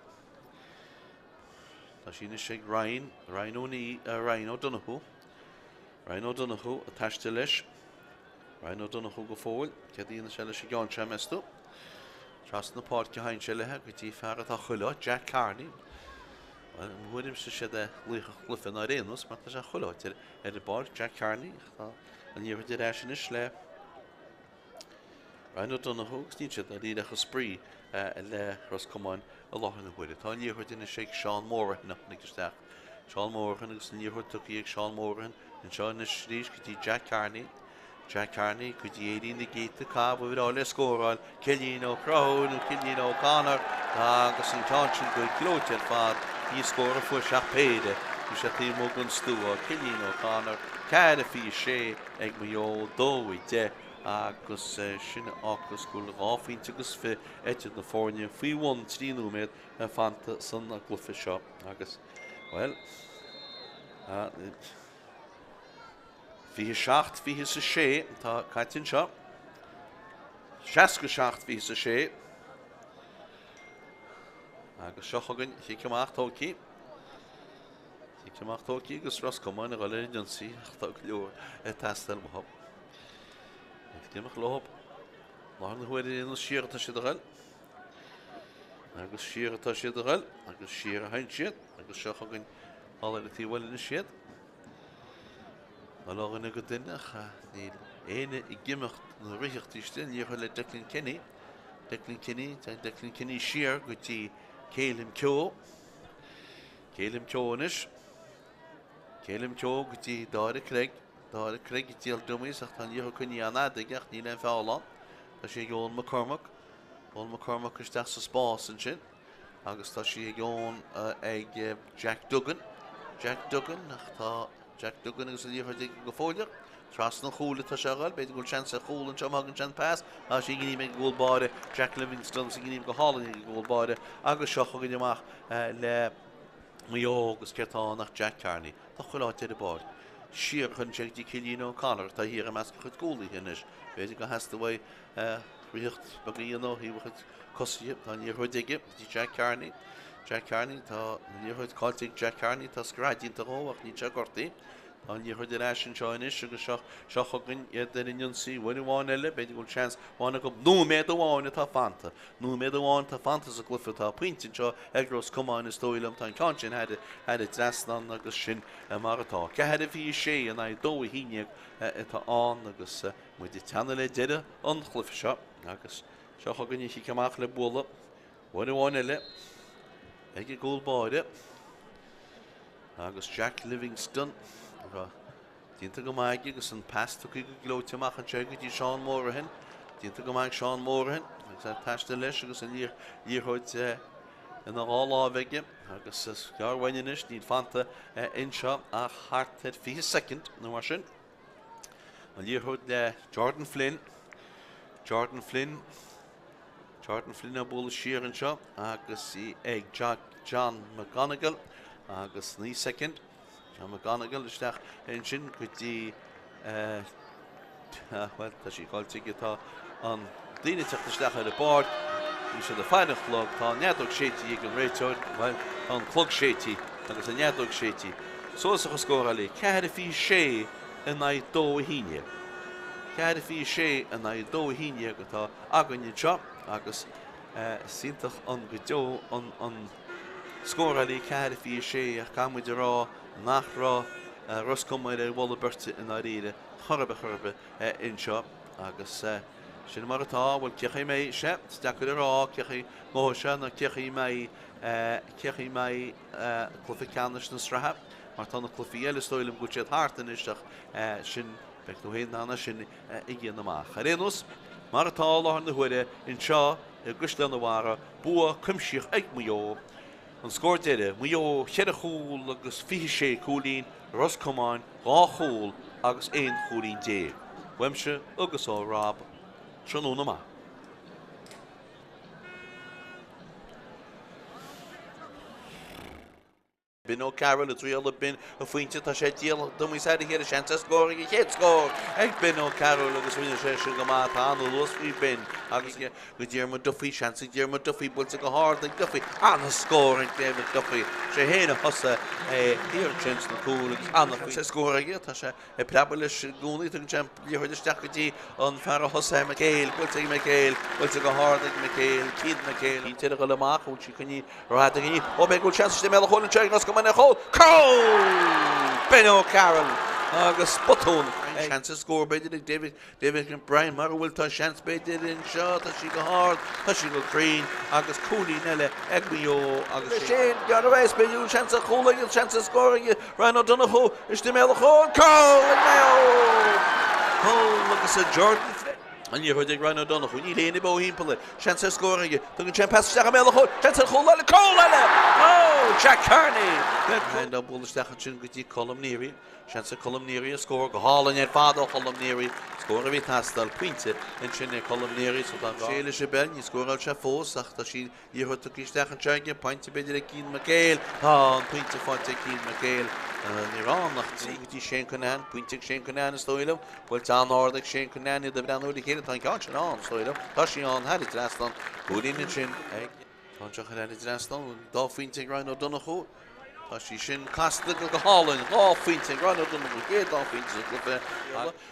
Tá sí anois ag Ryan, Ryan O'Neill, Ryan O'Donoghue. Ryan O'Donoghue ag taisteal leis. Ryan O'Donoghue go fóill. Céard a dhéanfaidh sé leis an gceann seo, meas tú? Trasna na páirce a théann sé léi go dtí fear atá chuile áit, Jack Carney. Bhuel, i mo thuairimse siad é laoch an chluiche ná ar aon nós mar tá sé chuile áit ar an bpáirc. Jack Carney, tá an liathróid ar ais anois le Ryan O'Donoghue agus níl siad dáiríre ach ag spraoi le Ros Comáin i láthair na huaire. Tá an liathróid anois ag Seán Morahan a tháinig isteach. Seán Morahan agus an liathróid tugtha ag Seán Morahan anseo anois arís go dtí Jack Carney. Jack Carney go dtí éirí na gcéadta cá ba bhreá le scóráil, Cillian Ó Conchúir nó Cillian O'Connor agus an ceann sin go gleoite ar fad, ní scór a fuair sé ach péire, bhí sé taobh amuigh den stua, Cillian O'Connor, 4-26 ag Maigh Eo, 2-10. agus sin a fhágfas go bhfuil 2 phointe agus 20 idir na foirne faoi bhun 3 nóiméad fanta san gcluiche seo agus, bhuel, 27, 26 atá caite anseo. 67, 26. Agus seo chugainn chic amach tógtha. Cic amach tógtha agus Ros Comáin a dhul ar an ionsaí ach tá go leor ag teastáil uathu. Ag imeacht leo láthair na huaire ar aon nós siar atá siad a dhul. Agus siar atá siad a dhul agus siar a théann siad agus seo chugainn thall ar an taobh eile anois iad. Dul ó dhuine go duine ach níl éinne ag imeacht nó ag ritheacht istigh. An liathróid le Declan Kenny. Declan Kenny, téann Declan Kenny siar go dtí Caelim Keogh. Caelim Keogh anois. Caelim Keogh go dtí Dáire Craig. Dáire Craig go dtí Dummies ach tá an liathróid coinnithe an-fhada aige ach níl aon feall ann. Tá sí ag Eoin McCormack. Eoin McCormack isteach sa spás ansin agus tá sí ag Eoin ag Jack Duggan. Jack Duggan ach tá Jack Duggan agus an liathróid aige go fóilleach. Trasna an chúil atá sé a dhul, b'fhéidir go bhfuil seans ar chúl anseo má thagann sé an pas. Tá sí gníomh ag an gcúl báire, Jack Livingstone, sa ghníomh go hálainn ag an gcúl báire agus seo chugainn amach le Maigh Eo agus céard tá ann ach Jack Carney. Tá chuile áit ar an bpáirc. Siar a chuireann sé go dtí Cillian O'Connor atá thiar i measc a chuid cúlaithe anois. B'fhéidir gur theastaigh uaidh ritheacht beag a dhéanamh ó thaobh a chuid cosaithe. Tá an liathróid aige go dtí Jack Carney. Jack Carney, tá an liathróid caillte ag Jack Carney, tá scread déanta dhó ach níl sé gortaithe. Tá an liathróid ar ais anseo anois agus seo, seo chugainn iad ar an ionsaí. Uair amháin eile, b'fhéidir go bhfuil seans amháin acu. Nóiméad amháin atá fanta. Nóiméad amháin atá fanta sa gcluiche. Tá pointe anseo ag Ros Comáin is dóigh liom. Tá an ceann sin thar an trasnán agus sin mar atá. 4-26 in aghaidh 2-11 atá ann agus muid ag teannadh le deireadh an chluiche seo agus seo chugainn an chic amach le bualadh uair amháin eile ag an gcúl báire. Agus Jack Livingstone déanta go maith aige agus an pas tugtha go gleoite amach anseo go dtí Seán Morahan. Déanta go maith ag Seán Morahan agus é ag taisteal leis agus an liathróid ina dhá láimh aige agus is gearr uainn anois, níl fanta anseo ach thart ar 20 soicind nó mar sin. An liathróid le Jordan Flynn. Jordan Flynn. Jordan Flynn á bualadh siar anseo agus í ag Jack John McGonigle agus 9 soicind. John McGonigle isteach ansin go dtí bhuel tá sí caillte aige tá an daoine ag teacht isteach ar an bpáirc. Bhí siad ag faire an chlog. Tá an fheadóg séidte ag an réiteoir. Bhuel tá an clog séidte agus an fheadóg séidte. Suas an scórálaí 4-26 in aghaidh 2-11. 4-26 in aghaidh 2-11 atá againn anseo agus is iontach an go deo an scórálaí 4-26 ach caithfidh muid a rá nach raibh Ros Comáin ar mholadh beirte i ndáiríre chor ar bith chor ar bith anseo agus sin mar atá. Bhuel cé chaoi a mbeidh sé? Is deacair a rá cé chaoi a ngabhfaidh sé nó cé chaoi a mbeidh cé chaoi a mbeidh cluiche ceannais na sraithe mar tá na cluichí eile is dóigh liom go bhfuil siad thart anois ach sin beidh tú féin in ann é sin a dhéanamh amach. Ar aon nós, mar atá i láthair na huaire anseo i gCaisleán an Bharraigh, bua cuimsitheach ag Maigh Eo. An scór deiridh, Maigh Eo 4 chúl agus 26 cúilín, Ros Comáin 2 chúl agus 11 chúilín. Uaimse agus ó Rob, tráthnóna maith. Ben O'Carroll ag triail ag Ben an phointe tá sé díol Dummies thar a chéile seans ar scór ag an chéad scór ag Ben O'Carroll agus rinne sé sin go maith tá an-luas faoi Ben agus go Diarmuid Duffy seans ag Diarmuid Duffy buailte go hard ag Duffy an-scór ag David Duffy sé féin a thosaigh é thiar ansin sna cúil agus an-seans ar scór aige tá sé Ag preabadh leis i gcónaí, tugann sé an liathróid isteach go dtí an fear a thosaigh, McHale, buailte ag McHale, buailte go hard ag McHale, Keith McHale. Cinnte ar a dhul amach, bhfuil sí coinnithe rad ag an Ó b'fhéidir go bhfuil seans istigh i mbéal an chúil anseo ag Ros Comáin ar chúl. Cúl! Ben O'Carroll agus botún. Seans ar scór b'fhéidir ag David David McBrien mar a bhfuil tá seans b'fhéidir anseo, tá sí go hard, tá sí go cruinn agus cúilín eile ag Maigh Eo agus Shane Garvey, b'fhéidir go bhfuil seans ar chúl aige, seans ar scór aige Ryan O'Donoghue istigh i mbéal an chúil, cúl ag Maigh Eo! Cúl agus a Jordan. An liathróid ag Ryan Ó Donnchú, níl éinne beo thimpeall air. Seans ar scór aige. Tugann sé an pas isteach i mbéal an chúil. Seans ar chúl eile. Cúl eile! Ó! Jack Kearney! Á bualadh isteach ansin go dtí Colm Neary. Seans ag Colm Neary ar scór. Go hálainn ar fad ó Cholm Neary. Scór a bhí ag teastáil. Pointe ansin ag Colm Neary. So tá sé leis an bpeil. Ní scóráil sé fós ach tá sí liathróid tugtha isteach anseo aige. Pointe b'fhéidir ag Cian McHale. Tá an pointe faighte ag Cian McHale. Ní raibh ann ach go dtí Shane Cunnane. Pointe ag Shane Cunnane is dóigh liom. Buailte an-ard ag Shane Cunnane iad ag breathnú ar a chéile. Tá an ceann sin ann, is dóigh liom. Tá sí ann thar an dtrasnán. Cúilín ansin ag. Tá anseo thar an dtrasnán. Dá phointe ag Ryan Ó Donnchú. Tá sí sin casta go hálainn. 2 phointe ag Ryan Ó Donnchú. Chéad dá phointe sa gcluiche.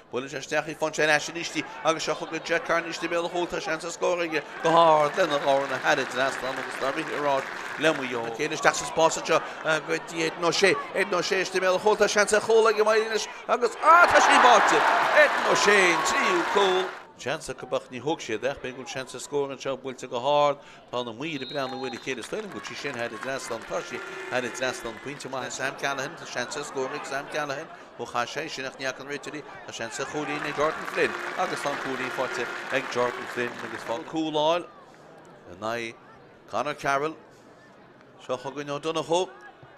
Buaileann sé isteach í, faigheann sé ar ais arís í agus seo chugainn Jack Kearney istigh i mbéal an chúil. Tá seans ar scór aige go hard lena dhorna thar an dtrasnán agus tá rith ar ais le Maigh Eo. Céad isteach sa spás anseo go dtí Aidan O'Shea. Aidan O'Shea istigh i mbéal an chúil. Tá seans ar chúl aige Maigh Eo anois agus, ah, tá sí báite! Aidan O'Shea an tríú cúl. Seans acu ach ní thóg siad é ach b'fhéidir go bhfuil seans ar scór anseo buailte go hard. Tá na maoir ag breathnú ar a chéile. Is dóigh liom go bhfuil sí sin thar an dtrasnán. Tá sí thar an dtrasnán. Pointe maith ag Sam Callaghan. Tá seans ar scór ag Sam Callaghan. Ó chaith sé sin ach ní fhaca an réiteoir í. Tá seans ar chúilín ag Jordan Flynn agus tá an cúilín faighte ag Jordan Flynn agus fágann cúl a fháil in aghaidh Conor Carroll. Seo chugainn Ó Donnchú.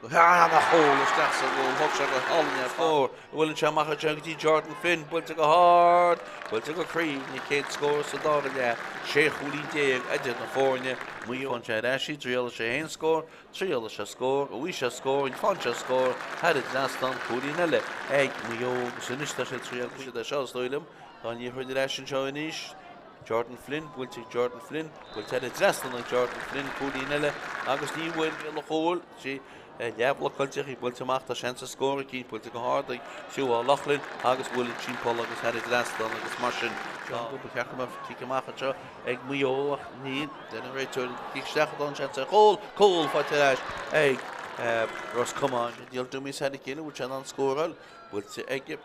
Ana-chúl isteach sa gcúl. Thóg sé go hálainn ar scór. Buaileann sé amach anseo go dtí Jordan Flynn. Buailte go hard. Buailte go cruinn. An chéad scór sa dara leath. 16 chúilín idir na foirne. Maigh Eo. Faigheann sé ar ais í. Triailfidh sé féin scór. Triailfidh sé scór. Bhí sé scór. Faigheann sé scór. Thar an dtrasnán. Cúilín eile ag Maigh Eo. Agus anois tá sé triail siad é seo is dóigh liom. Tá an liathróid ar ais anseo anois. Jordan Flynn, buailte ag Jordan Flynn, buailte thar an dtrasnán ag Jordan Flynn, cúilín eile agus ní bhfuil i mbéal an chúil, sí leathbhlocáilte, í buailte amach, tá seans ar scór aici, buailte go hard ag Siobhán Loughlin agus buaileann timpeall agus thar an dtrasnán agus mar sin tá go ba cheart go mbeadh cic amach anseo ag Maigh Eo ach níl, deir an réiteoir cic isteach atá an seans ar chúl, cúl faighte ar ais ag Ros Comáin. Díol Dummy thar a chéile, bhfuil sé in ann scóráil, buailte aige.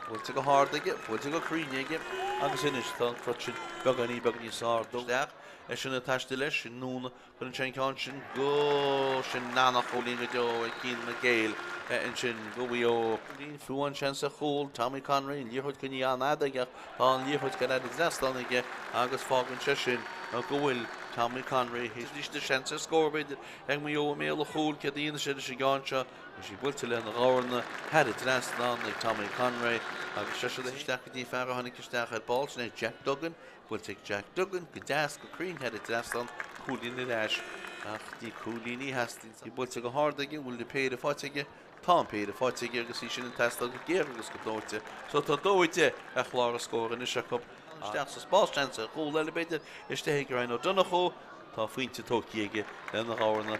Buailte go hard aige, buailte go cruinn aige agus anois tá an crot sin beagáinín beag níos airde. Isteach eisean ag taisteal leis i nDún cuireann sé an ceann sin go sin ana-chúilín go deo ag Cian McGale ansin go Mhaigh Eo. Fiú an seans ar chúl, Tommy Conroy, an liathróid coinnithe an-fhada aige ach tá an liathróid go thar an dtrasnán aige agus fágann sé sin go bhfuil Tommy Conroy théis an seans ar scór b'fhéidir ag Maigh Eo i mbéal an chúil céard a dhéanfaidh sé leis an gceann seo. Bhí sí buailte lena dhorna thar an dtrasnán ag Tommy Conroy agus seisean isteach go dtí fear a tháinig isteach ar ball, sin é Jack Duggan, buailte ag Jack Duggan go deas go cruinn thar an dtrasnán, cúilín ar ais ach ní cúilíní a theastaíonn. Í buailte go hard aige, bhfuil an péire faighte aige? Tá an péire faighte aige agus í sin ag teastáil go géar agus go dóite. So tá 2-10 ar chlár an scóir anois acu. Isteach sa spás, seans ar chúl eile b'fhéidir, istigh ag Ryan Ó Donnchú. Tá phointe tógtha aige lena dhorna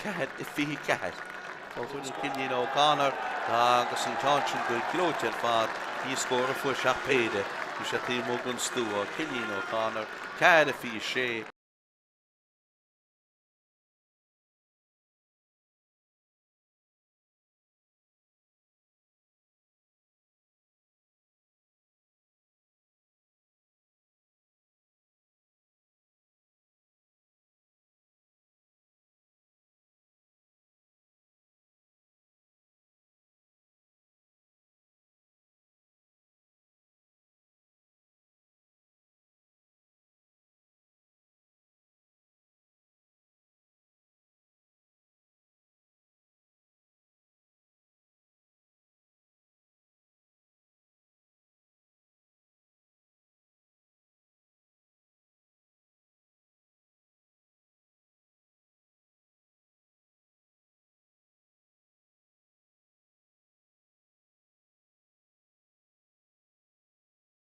4-24. Tá súil ag Cillian O'Connor agus an ceann sin go gleoite ar fad. Ní scór a fuair sé ach péire. Bhí sé taobh amuigh den stua. Cillian O'Connor, 4-26.